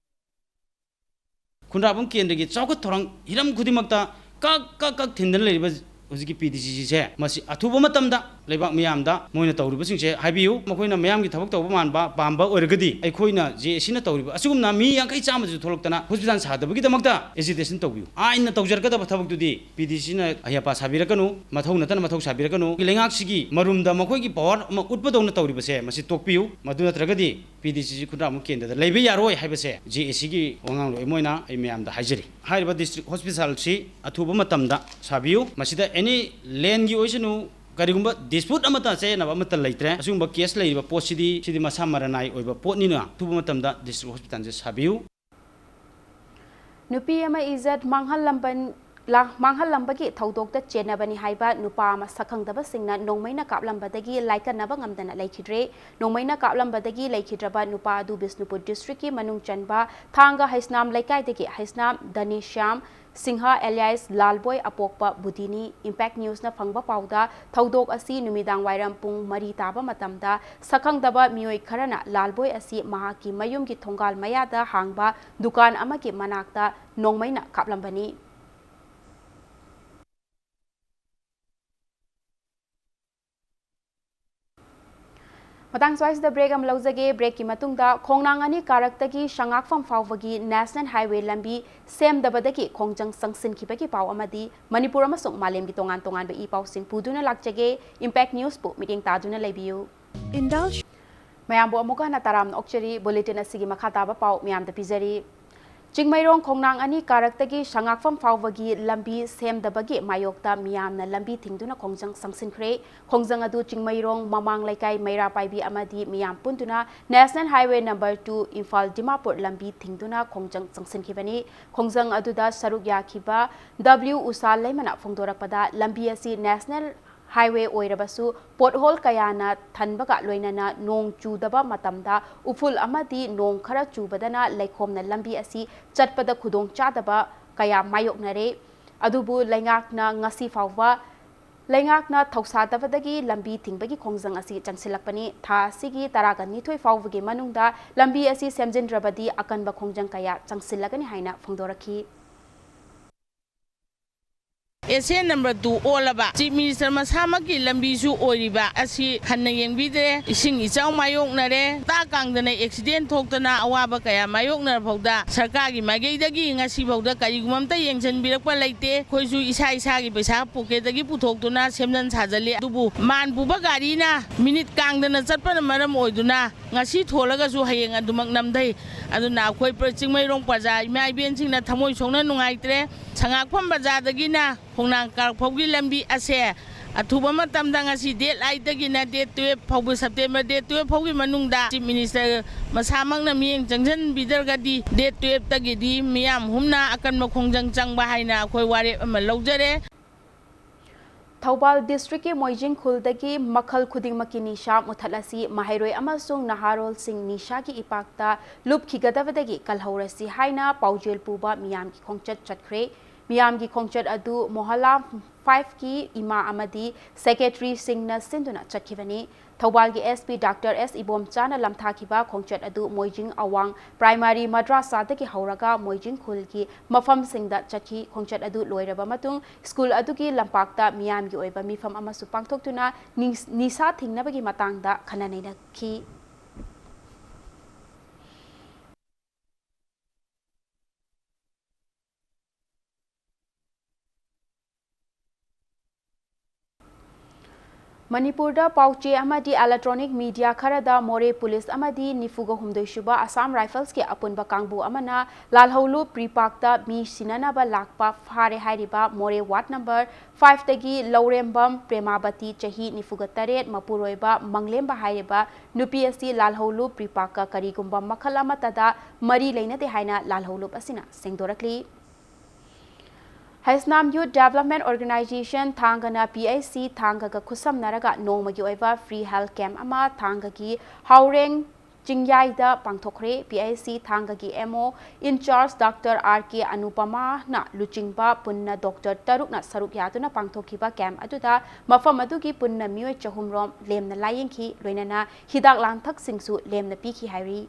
ꯈꯨꯟꯗ꯭ꯔꯥꯛꯄꯝ ꯀꯦꯟꯗ꯭ꯔꯒꯤ ꯆꯥꯎꯈꯠ ꯊꯧꯔꯥꯡ ꯍꯤꯔꯝ ꯈꯨꯗꯤꯡꯃꯛꯇ ꯀꯛ ꯀꯛ ꯀꯛ ꯊꯤꯟꯗꯨꯅ ꯂꯩꯔꯤꯕ ꯍꯧꯖꯤꯛꯀꯤ P D C Cꯁꯦ, ꯃꯁꯤ ꯑꯊꯨꯕ ꯃꯇꯝꯗ ꯂꯩꯕꯥꯛ ꯃꯤꯌꯥꯝꯗ ꯃꯣꯏꯅ ꯇꯧꯔꯤꯕꯁꯤꯡꯁꯦ ꯍꯥꯏꯕꯤꯌꯨ꯫ ꯃꯈꯣꯏꯅ ꯃꯌꯥꯝꯒꯤ ꯊꯕꯛ ꯇꯧꯕ ꯃꯥꯟꯕ ꯄꯥꯝꯕ ꯑꯣꯏꯔꯒꯗꯤ, ꯑꯩꯈꯣꯏꯅ J A Cꯅ ꯇꯧꯔꯤꯕ ꯑꯁꯤꯒꯨꯝꯅ ꯃꯤ ꯌꯥꯡꯈꯩ ꯆꯥꯝꯃꯁꯨ ꯊꯣꯛꯂꯛꯇꯅ ꯍꯣꯁꯄꯤꯇꯥꯜ ꯁꯥꯗꯕꯒꯤꯗꯃꯛꯇ agitation ꯇꯧꯕꯤꯌꯨ꯫ ꯑꯥꯏꯟꯅ ꯇꯧꯖꯔꯛꯀꯗꯕ ꯊꯕꯛꯇꯨꯗꯤ P D Cꯅ ꯑꯍꯦꯄꯥ ꯁꯥꯕꯤꯔꯛꯀꯅꯨ, ꯃꯊꯧ ꯅꯠꯇꯅ ꯃꯊꯧ ꯁꯥꯕꯤꯔꯛꯀꯅꯨ꯫ ꯂꯩꯉꯥꯛꯁꯤꯒꯤ ꯃꯔꯨꯝꯗ ꯃꯈꯣꯏꯒꯤ power ꯑꯃ ꯎꯠꯄꯗꯧꯅ ꯇꯧꯔꯤꯕꯁꯦ, ꯃꯁꯤ ꯇꯣꯛꯄꯤꯌꯨ꯫ ꯃꯗꯨ ꯅꯠꯇ꯭ꯔꯒꯗꯤ P D C C ꯈꯨꯟꯗ꯭ꯔꯥꯛꯄꯝ ꯀꯦꯟꯗ꯭ꯔꯗ ꯂꯩꯕ ꯌꯥꯔꯣꯏ ꯍꯥꯏꯕꯁꯦ J A Cꯒꯤ ꯋꯥꯉꯥꯡꯂꯣꯏ ꯑꯃ ꯑꯣꯏꯅ ꯑꯩ ꯃꯌꯥꯝꯗ ꯍꯥꯏꯖꯔꯤ꯫ ꯍꯥꯏꯔꯤꯕ ꯗꯤꯁꯇ꯭ꯔꯤꯛ ꯍꯣꯁꯄꯤꯇꯥꯜꯁꯤ ꯑꯊꯨꯕ ꯃꯇꯝꯗ ꯁꯥꯕꯤꯌꯨ꯫ ꯃꯁꯤꯗ any landꯒꯤ ꯑꯣꯏꯁꯅꯨ, ꯀꯔꯤꯒꯨꯝꯕ dispute ꯑꯃꯠꯇ, ꯆꯌꯦꯠꯅꯕ ꯑꯃꯠꯇ ꯂꯩꯇ꯭ꯔꯦ꯫ ꯑꯁꯤꯒꯨꯝꯕ case ꯂꯩꯔꯤꯕ ꯄꯣꯠꯁꯤꯗꯤ, ꯁꯤꯗꯤ ꯃꯁꯥ ꯃꯔꯅꯥꯏ ꯑꯣꯏꯕ ꯄꯣꯠꯅꯤꯅ ꯑꯊꯨꯕ ꯃꯇꯝꯗ ꯗꯤꯁꯇ꯭ꯔꯤꯛ ꯍꯣꯁꯄꯤꯇꯥꯜꯁꯦ ꯁꯥꯕꯤꯌꯨ꯫ ꯅꯨꯄꯤ ꯑꯃ ꯏꯖꯠ ꯃꯥꯡꯍꯜꯂꯝꯕ-, ꯂꯥ-, ꯃꯥꯡꯍꯜꯂꯝꯕꯒꯤ ꯊꯧꯗꯣꯛꯇ ꯆꯦꯟꯅꯕꯅꯤ ꯍꯥꯏꯕ ꯅꯨꯄꯥ ꯑꯃ ꯁꯛꯈꯪꯗꯕꯁꯤꯡꯅ ꯅꯣꯡꯃꯩꯅ ꯀꯥꯞꯂꯝꯕꯗꯒꯤ ꯂꯥꯏꯀꯠꯅꯕ ꯉꯝꯗꯅ ꯂꯩꯈꯤꯗ꯭ꯔꯦ꯫ ꯅꯣꯡꯃꯩꯅ ꯀꯥꯞꯂꯝꯕꯗꯒꯤ ꯂꯩꯈꯤꯗ꯭ꯔꯕ ꯅꯨꯄꯥ ꯑꯗꯨ ꯕꯤꯁꯅꯨꯄꯨꯔ ꯗꯤꯁꯇ꯭ꯔꯤꯛꯀꯤ ꯃꯅꯨꯡ ꯆꯟꯕ ꯊꯥꯡꯒ ꯍꯩꯁꯅꯥꯝ ꯂꯩꯀꯥꯏꯗꯒꯤ ꯍꯩꯁꯅꯥꯝ ꯙꯅꯤꯁ꯭ꯌꯥꯝ ꯁꯤꯡꯍ alias ꯂꯥꯜꯕꯣꯏ ꯑꯄꯣꯛꯄ ꯕꯨꯙꯤꯅꯤ꯫ Impact Newsꯅ ꯐꯪꯕ ꯄꯥꯎꯗ, ꯊꯧꯗꯣꯛ ꯑꯁꯤ ꯅꯨꯃꯤꯗꯥꯡ ꯋꯥꯏꯔꯝ ꯄꯨꯡ ꯃꯔꯤ ꯇꯥꯕ ꯃꯇꯝꯗ ꯁꯛꯈꯪꯗꯕ ꯃꯤꯑꯣꯏ ꯈꯔꯅ ꯂꯥꯜꯕꯣꯏ ꯑꯁꯤ ꯃꯍꯥꯛꯀꯤ ꯃꯌꯨꯝꯒꯤ ꯊꯣꯡꯒꯥꯜ ꯃꯌꯥꯗ ꯍꯥꯡꯕ ꯗꯨꯀꯥꯟ ꯑꯃꯒꯤ ꯃꯅꯥꯛꯇ ꯅꯣꯡꯃꯩꯅ ꯀꯥꯞꯂꯝꯕꯅꯤ꯫ ꯃꯇꯥꯡ ꯁ꯭ꯋꯥꯏꯁꯤꯗ break ꯑꯃ ꯂꯧꯖꯒꯦ꯫ Breakꯀꯤ ꯃꯇꯨꯡꯗ, ꯈꯣꯡꯅꯥꯡ ꯑꯅꯤ ꯀꯥꯔꯛꯇꯒꯤ ꯁꯉꯥꯛꯐꯝ ꯐꯥꯎꯕꯒꯤ National Highway ꯂꯝꯕꯤ ꯁꯦꯝꯗꯕꯗꯒꯤ ꯈꯣꯡꯖꯪ ꯆꯪꯁꯤꯟꯈꯤꯕꯒꯤ ꯄꯥꯎ ꯑꯃꯗꯤ ꯃꯅꯤꯄꯨꯔ ꯑꯃꯁꯨꯡ ꯃꯥꯂꯦꯝꯒꯤ ꯇꯣꯉꯥꯟ ꯇꯣꯉꯥꯟꯕ ꯏ ꯄꯥꯎꯁꯤꯡ ꯄꯨꯗꯨꯅ ꯂꯥꯛꯆꯒꯦ꯫ Impact Newsꯄꯨ ꯃꯤꯠꯌꯦꯡ ꯇꯥꯗꯨꯅ ꯂꯩꯕꯤꯌꯨ꯫ Indulge꯫ ꯃꯌꯥꯝꯕꯨ ꯑꯃꯨꯛꯀ ꯍꯟꯅ ꯇꯔꯥꯝꯅ ꯑꯣꯛꯆꯔꯤ꯫ Bulletin ꯑꯁꯤꯒꯤ ꯃꯈꯥ ꯇꯥꯕ ꯄꯥꯎ ꯃꯌꯥꯝꯗ ꯄꯤꯖꯔꯤ꯫ ꯆꯤꯡꯃꯩꯔꯣꯡ ꯈꯣꯡꯅꯥꯡ ꯑꯅꯤ ꯀꯥꯔꯛꯇꯒꯤ ꯁꯉꯥꯛꯐꯝ ꯐꯥꯎꯕꯒꯤ ꯂꯝꯕꯤ ꯁꯦꯝꯗꯕꯒꯤ ꯃꯥꯌꯣꯛꯇ ꯃꯤꯌꯥꯝꯅ ꯂꯝꯕꯤ ꯊꯤꯡꯗꯨꯅ ꯈꯣꯡꯖꯪ ꯆꯪꯁꯤꯟꯈ꯭ꯔꯦ꯫ ꯈꯣꯡꯖꯪ ꯑꯗꯨ ꯆꯤꯡꯃꯩꯔꯣꯡ ꯃꯃꯥꯡ ꯂꯩꯀꯥꯏ ꯃꯩꯔꯥ ꯄꯥꯏꯕꯤ ꯑꯃꯗꯤ ꯃꯤꯌꯥꯝ ꯄꯨꯟꯗꯨꯅ National Highway number two Imphal Dimapur ꯂꯝꯕꯤ ꯊꯤꯡꯗꯨꯅ ꯈꯣꯡꯖꯪ ꯆꯪꯁꯤꯟꯈꯤꯕꯅꯤ꯫ ꯈꯣꯡꯖꯪ ꯑꯗꯨꯗ ꯁꯔꯨꯛ ꯌꯥꯈꯤꯕ W ꯎꯁꯥ ꯂꯩꯃꯅ ꯐꯣꯡꯗꯣꯔꯛꯄꯗ, ꯂꯝꯕꯤ ꯑꯁꯤ National Highway ꯑꯣꯏꯔꯕꯁꯨ pothole ꯀꯌꯥꯅ ꯊꯟꯕꯒ ꯂꯣꯏꯅꯅ ꯅꯣꯡ ꯆꯨꯗꯕ ꯃꯇꯝꯗ ꯎꯐꯨꯜ ꯑꯃꯗꯤ ꯅꯣꯡ ꯈꯔ ꯆꯨꯕꯗꯅ ꯂꯩꯈꯣꯝꯅ ꯂꯝꯕꯤ ꯑꯁꯤ ꯆꯠꯄꯗ ꯈꯨꯗꯣꯡꯆꯥꯗꯕ ꯀꯌꯥ ꯃꯥꯌꯣꯛꯅꯔꯦ꯫ ꯑꯗꯨꯕꯨ ꯂꯩꯉꯥꯛꯅ ꯉꯁꯤ ꯐꯥꯎꯕ, ꯂꯩꯉꯥꯛꯅ ꯊꯧꯁꯥꯗꯕꯗꯒꯤ ꯂꯝꯕꯤ ꯊꯤꯡꯕꯒꯤ ꯈꯣꯡꯖꯪ ꯑꯁꯤ ꯆꯪꯁꯤꯜꯂꯛꯄꯅꯤ꯫ ꯊꯥ ꯑꯁꯤꯒꯤ ꯇꯔꯥꯒ ꯅꯤꯊꯣꯏ ꯐꯥꯎꯕꯒꯤ ꯃꯅꯨꯡꯗ ꯂꯝꯕꯤ ꯑꯁꯤ ꯁꯦꯝꯖꯤꯟꯗ꯭ꯔꯕꯗꯤ ꯑꯀꯟꯕ ꯈꯣꯡꯖꯪ ꯀꯌꯥ ꯆꯪꯁꯤꯜꯂꯒꯅꯤ ꯍꯥꯏꯅ ꯐꯣꯡꯗꯣꯔꯛꯈꯤ꯫ ꯑꯦꯁ ꯑꯦꯟ number two ꯑꯣꯜꯂꯕ, Chief Minister ꯃꯁꯥꯃꯛꯀꯤ ꯂꯝꯕꯤꯁꯨ ꯑꯣꯏꯔꯤꯕ ꯑꯁꯤ ꯍꯟꯅ ꯌꯦꯡꯕꯤꯗ꯭ꯔꯦ꯫ ꯏꯁꯤꯡ ꯏꯆꯥꯎ ꯃꯥꯌꯣꯛꯅꯔꯦ, ꯇꯥ ꯀꯥꯡꯗꯅ accident ꯊꯣꯛꯇꯅ ꯑꯋꯥꯕ ꯀꯌꯥ ꯃꯥꯌꯣꯛꯅꯔ ꯐꯥꯎꯗ ꯁꯔꯀꯥꯔꯒꯤ ꯃꯥꯏꯀꯩꯗꯒꯤ ꯉꯁꯤ ꯐꯥꯎꯗ ꯀꯔꯤꯒꯨꯝꯕ ꯑꯝꯇ ꯌꯦꯡꯁꯤꯟꯕꯤꯔꯛꯄ ꯂꯩꯇꯦ꯫ ꯑꯩꯈꯣꯏꯁꯨ ꯏꯁꯥ ꯏꯁꯥꯒꯤ ꯄꯩꯁꯥ pocketꯇꯒꯤ ꯄꯨꯊꯣꯛꯇꯨꯅ ꯁꯦꯝꯖꯤꯟ ꯁꯥꯖꯤꯜꯂꯤ, ꯑꯗꯨꯕꯨ ꯃꯥꯟ ꯄꯨꯕ ꯒꯥꯔꯤꯅ minute ꯀꯥꯡꯗꯅ ꯆꯠꯄꯅ ꯃꯔꯝ ꯑꯣꯏꯗꯨꯅ ꯉꯁꯤ ꯊꯣꯜꯂꯒꯁꯨ ꯍꯌꯦꯡ ꯑꯗꯨꯃꯛ ꯅꯝꯊꯩ꯫ ꯑꯗꯨꯅ ꯑꯩꯈꯣꯏ ꯄ꯭ꯔ-, ꯆꯤꯡꯃꯩꯔꯣꯡ ꯄ꯭ꯔꯖꯥ ꯏꯃꯥ ꯏꯕꯦꯟꯁꯤꯡꯅ ꯊꯃꯣꯏ ꯁꯣꯛꯅ ꯅꯨꯡꯉꯥꯏꯇ꯭ꯔꯦ꯫ ꯁꯉꯥꯛꯐꯝ ꯕꯖꯥꯔꯗꯒꯤꯅ ꯈꯣꯡꯅꯥꯡ ꯀꯥꯔꯛ ꯐꯥꯎꯒꯤ ꯂꯝꯕꯤ ꯑꯁꯦ ꯑꯊꯨꯕ ꯃꯇꯝꯗ ꯉꯁꯤ date eight ꯇꯒꯤꯅ date twelve ꯐꯥꯎꯕ, September date twelve ꯐꯥꯎꯒꯤ ꯃꯅꯨꯡꯗ Chief Minister ꯃꯁꯥꯃꯛꯅ ꯃꯤꯠꯌꯦꯡ ꯆꯪꯁꯤꯟꯕꯤꯗ꯭ꯔꯒꯗꯤ date twelve ꯇꯒꯤꯗꯤ ꯃꯤꯌꯥꯝ ꯍꯨꯝꯅ ꯑꯀꯟꯕ ꯈꯣꯡꯖꯪ ꯆꯪꯕ ꯍꯥꯏꯅ ꯑꯩꯈꯣꯏ ꯋꯥꯔꯦꯞ ꯑꯃ ꯂꯧꯖꯔꯦ꯫ ꯊꯧꯕꯥꯜ ꯗꯤꯁꯇ꯭ꯔꯤꯛꯀꯤ ꯃꯣꯏꯖꯤꯡ ꯈꯨꯜꯗꯒꯤ ꯃꯈꯜ ꯈꯨꯗꯤꯡꯃꯛꯀꯤ ꯅꯤꯁꯥ ꯃꯨꯊꯠꯂꯁꯤ, ꯃꯍꯩꯔꯣꯏ ꯑꯃꯁꯨꯡ ꯅꯍꯥꯔꯣꯜꯁꯤꯡ ꯅꯤꯁꯥꯒꯤ ꯏꯄꯥꯛꯇ ꯂꯨꯞꯈꯤꯒꯗꯕꯗꯒꯤ ꯀꯜꯍꯧꯔꯁꯤ ꯍꯥꯏꯅ ꯄꯥꯎꯖꯦꯜ ꯄꯨꯕ ꯃꯤꯌꯥꯝꯒꯤ ꯈꯣꯡꯆꯠ ꯆꯠꯈ꯭ꯔꯦ꯫ ꯃꯤꯌꯥꯝꯒꯤ ꯈꯣꯡꯆꯠ ꯑꯗꯨ ꯃꯣꯍꯜꯂꯥ ꯐꯥꯏꯚꯀꯤ ꯏꯃꯥ ꯑꯃꯗꯤ ꯁꯦꯀ꯭ꯔꯦꯇꯔꯤꯁꯤꯡꯅ ꯁꯤꯟꯗꯨꯅ ꯆꯠꯈꯤꯕꯅꯤ꯫ ꯊꯧꯕꯥꯜꯒꯤ SP Doctor S ꯏꯕꯣꯝꯆꯥꯅ ꯂꯝꯊꯥꯈꯤꯕ ꯈꯣꯡꯆꯠ ꯑꯗꯨ ꯃꯣꯏꯖꯤꯡ ꯑꯋꯥꯡ ꯄ꯭ꯔꯥꯏꯃꯥꯔꯤ ꯃꯗ꯭ꯔꯁꯥꯗꯒꯤ ꯍꯧꯔꯒ ꯃꯣꯏꯖꯤꯡ ꯈꯨꯜꯒꯤ ꯃꯐꯝꯁꯤꯡꯗ ꯆꯠꯈꯤ꯫ ꯈꯣꯡꯆꯠ ꯑꯗꯨ ꯂꯣꯏꯔꯕ ꯃꯇꯨꯡ ꯁ꯭ꯀꯨꯜ ꯑꯗꯨꯒꯤ ꯂꯝꯄꯥꯛꯇ ꯃꯤꯌꯥꯝꯒꯤ ꯑꯣꯏꯕ ꯃꯤꯐꯝ ꯑꯃꯁꯨ ꯄꯥꯡꯊꯣꯛꯇꯨꯅ ꯅꯤꯡ-, ꯅꯤꯁꯥ ꯊꯤꯡꯅꯕꯒꯤ ꯃꯇꯥꯡꯗ ꯈꯟꯅ ꯅꯩꯅꯈꯤ꯫ ꯃꯅꯤꯄꯨꯔꯗ ꯄꯥꯎꯆꯦ ꯑꯃꯗꯤ electronic media ꯈꯔꯗ ꯃꯣꯔꯦ ꯄꯨꯂꯤꯁ ꯑꯃꯗꯤ ꯅꯤꯐꯨꯒ ꯍꯨꯝꯗꯣꯏ ꯁꯨꯕ ꯑꯁꯥꯝ ꯔꯥꯏꯐꯜꯁꯀꯤ ꯑꯄꯨꯟꯕ ꯀꯥꯡꯕꯨ ꯑꯃꯅ ꯂꯥꯜꯍꯧꯂꯨꯞ ꯄ꯭ꯔꯤꯄꯥꯛꯇ ꯃꯤ ꯁꯤꯟꯅꯅꯕ ꯂꯥꯛꯄ ꯐꯥꯔꯦ ꯍꯥꯏꯔꯤꯕ ꯃꯣꯔꯦ ꯋꯥꯔꯗ ꯅꯝꯕꯔ ꯐꯥꯏꯚꯇꯒꯤ ꯂꯧꯔꯦꯝꯕꯝ ꯄ꯭ꯔꯦꯃꯥꯕꯇꯤ, ꯆꯍꯤ ꯅꯤꯐꯨꯒ ꯇꯔꯦꯠ, ꯃꯄꯨꯔꯣꯏꯕ ꯃꯪꯂꯦꯝꯕ ꯍꯥꯏꯔꯤꯕ ꯅꯨꯄꯤ ꯑꯁꯤ ꯂꯥꯜꯍꯧꯂꯨꯞ ꯄ꯭ꯔꯤꯄꯥꯛꯀ ꯀꯔꯤꯒꯨꯝꯕ ꯃꯈꯜ ꯑꯃꯠꯇꯗ ꯃꯔꯤ ꯂꯩꯅꯗꯦ ꯍꯥꯏꯅ ꯂꯥꯜꯍꯧꯂꯨꯞ ꯑꯁꯤꯅ ꯁꯦꯡꯗꯣꯔꯛꯂꯤ꯫ Heisnam Youth Development Organization ꯊꯥꯡꯒꯅ PHC ꯊꯥꯡꯒꯒ ꯈꯨꯠꯁꯝꯅꯔꯒ ꯅꯣꯡꯃꯒꯤ ꯑꯣꯏꯕ free health camp ꯑꯃ ꯊꯥꯡꯒꯒꯤ ꯍꯥꯎꯔꯦꯡ ꯆꯤꯡꯌꯥꯏꯗ ꯄꯥꯡꯊꯣꯛꯈ꯭ꯔꯦ꯫ PHC ꯊꯥꯡꯒꯒꯤ MO in charge Doctor R K ꯑꯅꯨꯄꯃꯥꯅ ꯂꯨꯆꯤꯡꯕ ꯄꯨꯟꯅ doctor ꯇꯔꯨꯛꯅ ꯁꯔꯨꯛ ꯌꯥꯗꯨꯅ ꯄꯥꯡꯊꯣꯛꯈꯤꯕ camp ꯑꯗꯨꯗ ꯃꯐꯝ ꯑꯗꯨꯒꯤ ꯄꯨꯟꯅ ꯃꯤꯑꯣꯏ ꯆꯍꯨꯝ ꯔꯣꯝ ꯂꯦꯝꯅ ꯂꯥꯌꯦꯡꯈꯤ, ꯂꯣꯏꯅꯅ ꯍꯤꯗꯥꯛ ꯂꯥꯡꯊꯛꯁꯤꯡꯁꯨ ꯂꯦꯝꯅ ꯄꯤꯈꯤ ꯍꯥꯏꯔꯤ꯫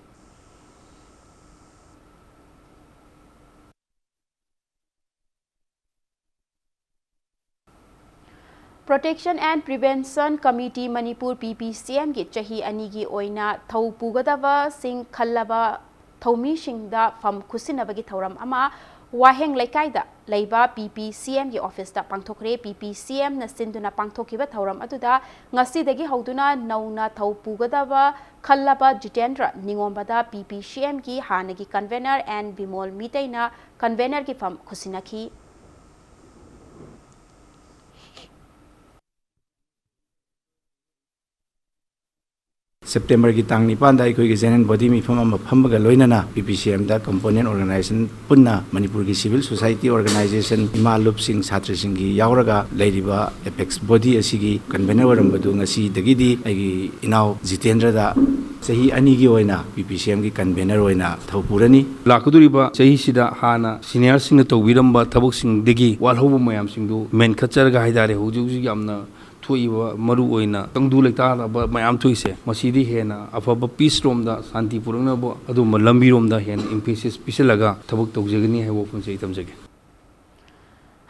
Protection and Prevention Committee Manipur, PPCMꯒꯤ ꯆꯍꯤ ꯑꯅꯤꯒꯤ ꯑꯣꯏꯅ ꯊꯧ ꯄꯨꯒꯗꯕꯁꯤꯡ ꯈꯜꯂꯕ ꯊꯧꯃꯤꯁꯤꯡꯗ ꯐꯝ ꯈꯨꯠꯁꯤꯟꯅꯕꯒꯤ ꯊꯧꯔꯝ ꯑꯃ ꯋꯥꯍꯦꯡ ꯂꯩꯀꯥꯏꯗ ꯂꯩꯕ PPCMꯒꯤ officeꯇ ꯄꯥꯡꯊꯣꯛꯈ꯭ꯔꯦ꯫ PPCMꯅ ꯁꯤꯟꯗꯨꯅ ꯄꯥꯡꯊꯣꯛꯈꯤꯕ ꯊꯧꯔꯝ ꯑꯗꯨꯗ ꯉꯁꯤꯗꯒꯤ ꯍꯧꯗꯨꯅ ꯅꯧꯅ ꯊꯧ ꯄꯨꯒꯗꯕ ꯈꯜꯂꯕ ꯖꯤꯇꯦꯟꯗ꯭ꯔ ꯅꯤꯉꯣꯝꯕꯗ PPCMꯒꯤ ꯍꯥꯟꯅꯒꯤ convener N ꯕꯤꯃꯣꯜ ꯃꯤꯇꯩꯅ convenerꯒꯤ ꯐꯝ ꯈꯨꯠꯁꯤꯟꯅꯈꯤ꯫ ꯁꯦꯞꯇꯦꯝꯕꯔꯒꯤ ꯇꯥꯡ ꯅꯤꯄꯥꯟꯗ ꯑꯩꯈꯣꯏꯒꯤ ꯖꯦꯅꯔꯦꯜ ꯕꯣꯗꯤ ꯃꯤꯐꯝ ꯑꯃ ꯐꯝꯕꯒ ꯂꯣꯏꯅꯅ ꯄꯤ ꯄꯤ ꯁꯤ ꯑꯦꯝꯗ ꯀꯝꯄꯣꯅꯦꯟ ꯑꯣꯔꯒꯅꯥꯏꯖꯦꯁꯟ ꯄꯨꯟꯅ ꯃꯅꯤꯄꯨꯔꯒꯤ ꯁꯤꯚꯤꯜ ꯁꯣꯁꯥꯏꯇꯤ ꯑꯣꯔꯒꯅꯥꯏꯖꯦꯁꯟ, ꯏꯃꯥ ꯂꯨꯞꯁꯤꯡ, ꯁꯥꯇ꯭ꯔꯁꯤꯡꯒꯤ ꯌꯥꯎꯔꯒ ꯂꯩꯔꯤꯕ ꯑꯦꯄꯦꯛꯁ ꯕꯣꯗꯤ ꯑꯁꯤꯒꯤ ꯀꯟꯚꯦꯅꯔ ꯑꯣꯏꯔꯝꯕꯗꯨ ꯉꯁꯤꯗꯒꯤꯗꯤ ꯑꯩꯒꯤ ꯏꯅꯥꯎ ꯖꯤꯇꯦꯟꯗ꯭ꯔꯗ ꯆꯍꯤ ꯑꯅꯤꯒꯤ ꯑꯣꯏꯅ ꯄꯤ ꯄꯤ ꯁꯤ ꯑꯦꯝꯒꯤ ꯀꯟꯚꯦꯅꯔ ꯑꯣꯏꯅ ꯊꯕꯛ ꯄꯨꯔꯅꯤ꯫ ꯂꯥꯛꯀꯗꯧꯔꯤꯕ ꯆꯍꯤꯁꯤꯗ ꯍꯥꯟꯅ ꯁꯤꯅꯤꯌꯔꯁꯤꯡꯅ ꯇꯧꯕꯤꯔꯝꯕ ꯊꯕꯛꯁꯤꯡꯗꯒꯤ ꯋꯥꯠꯍꯧꯕ ꯃꯌꯥꯝꯁꯤꯡꯗꯨ ꯃꯦꯟꯈꯠꯆꯔꯒ ꯍꯥꯏꯇꯥꯔꯦ, ꯍꯧꯖꯤꯛ ꯍꯧꯖꯤꯛ ꯌꯥꯝꯅ ꯊꯣꯛꯏꯕ ꯃꯔꯨ ꯑꯣꯏꯅ ꯇꯪꯗꯨ ꯂꯩꯇꯥꯗꯕ ꯃꯌꯥꯝ ꯊꯣꯛꯏꯁꯦ, ꯃꯁꯤꯗꯤ ꯍꯦꯟꯅ ꯑꯐꯕ ꯄꯤꯁ ꯔꯣꯝꯗ, ꯁꯥꯟꯇꯤ ꯄꯨꯔꯛꯅꯕ ꯑꯗꯨꯒꯨꯝꯕ ꯂꯝꯕꯤꯔꯣꯝꯗ ꯍꯦꯟꯅ emphasis ꯄꯤꯁꯤꯜꯂꯒ ꯊꯕꯛ ꯇꯧꯖꯒꯅꯤ ꯍꯥꯏꯕ ꯋꯥꯐꯝꯁꯦ ꯑꯩ ꯊꯝꯖꯒꯦ꯫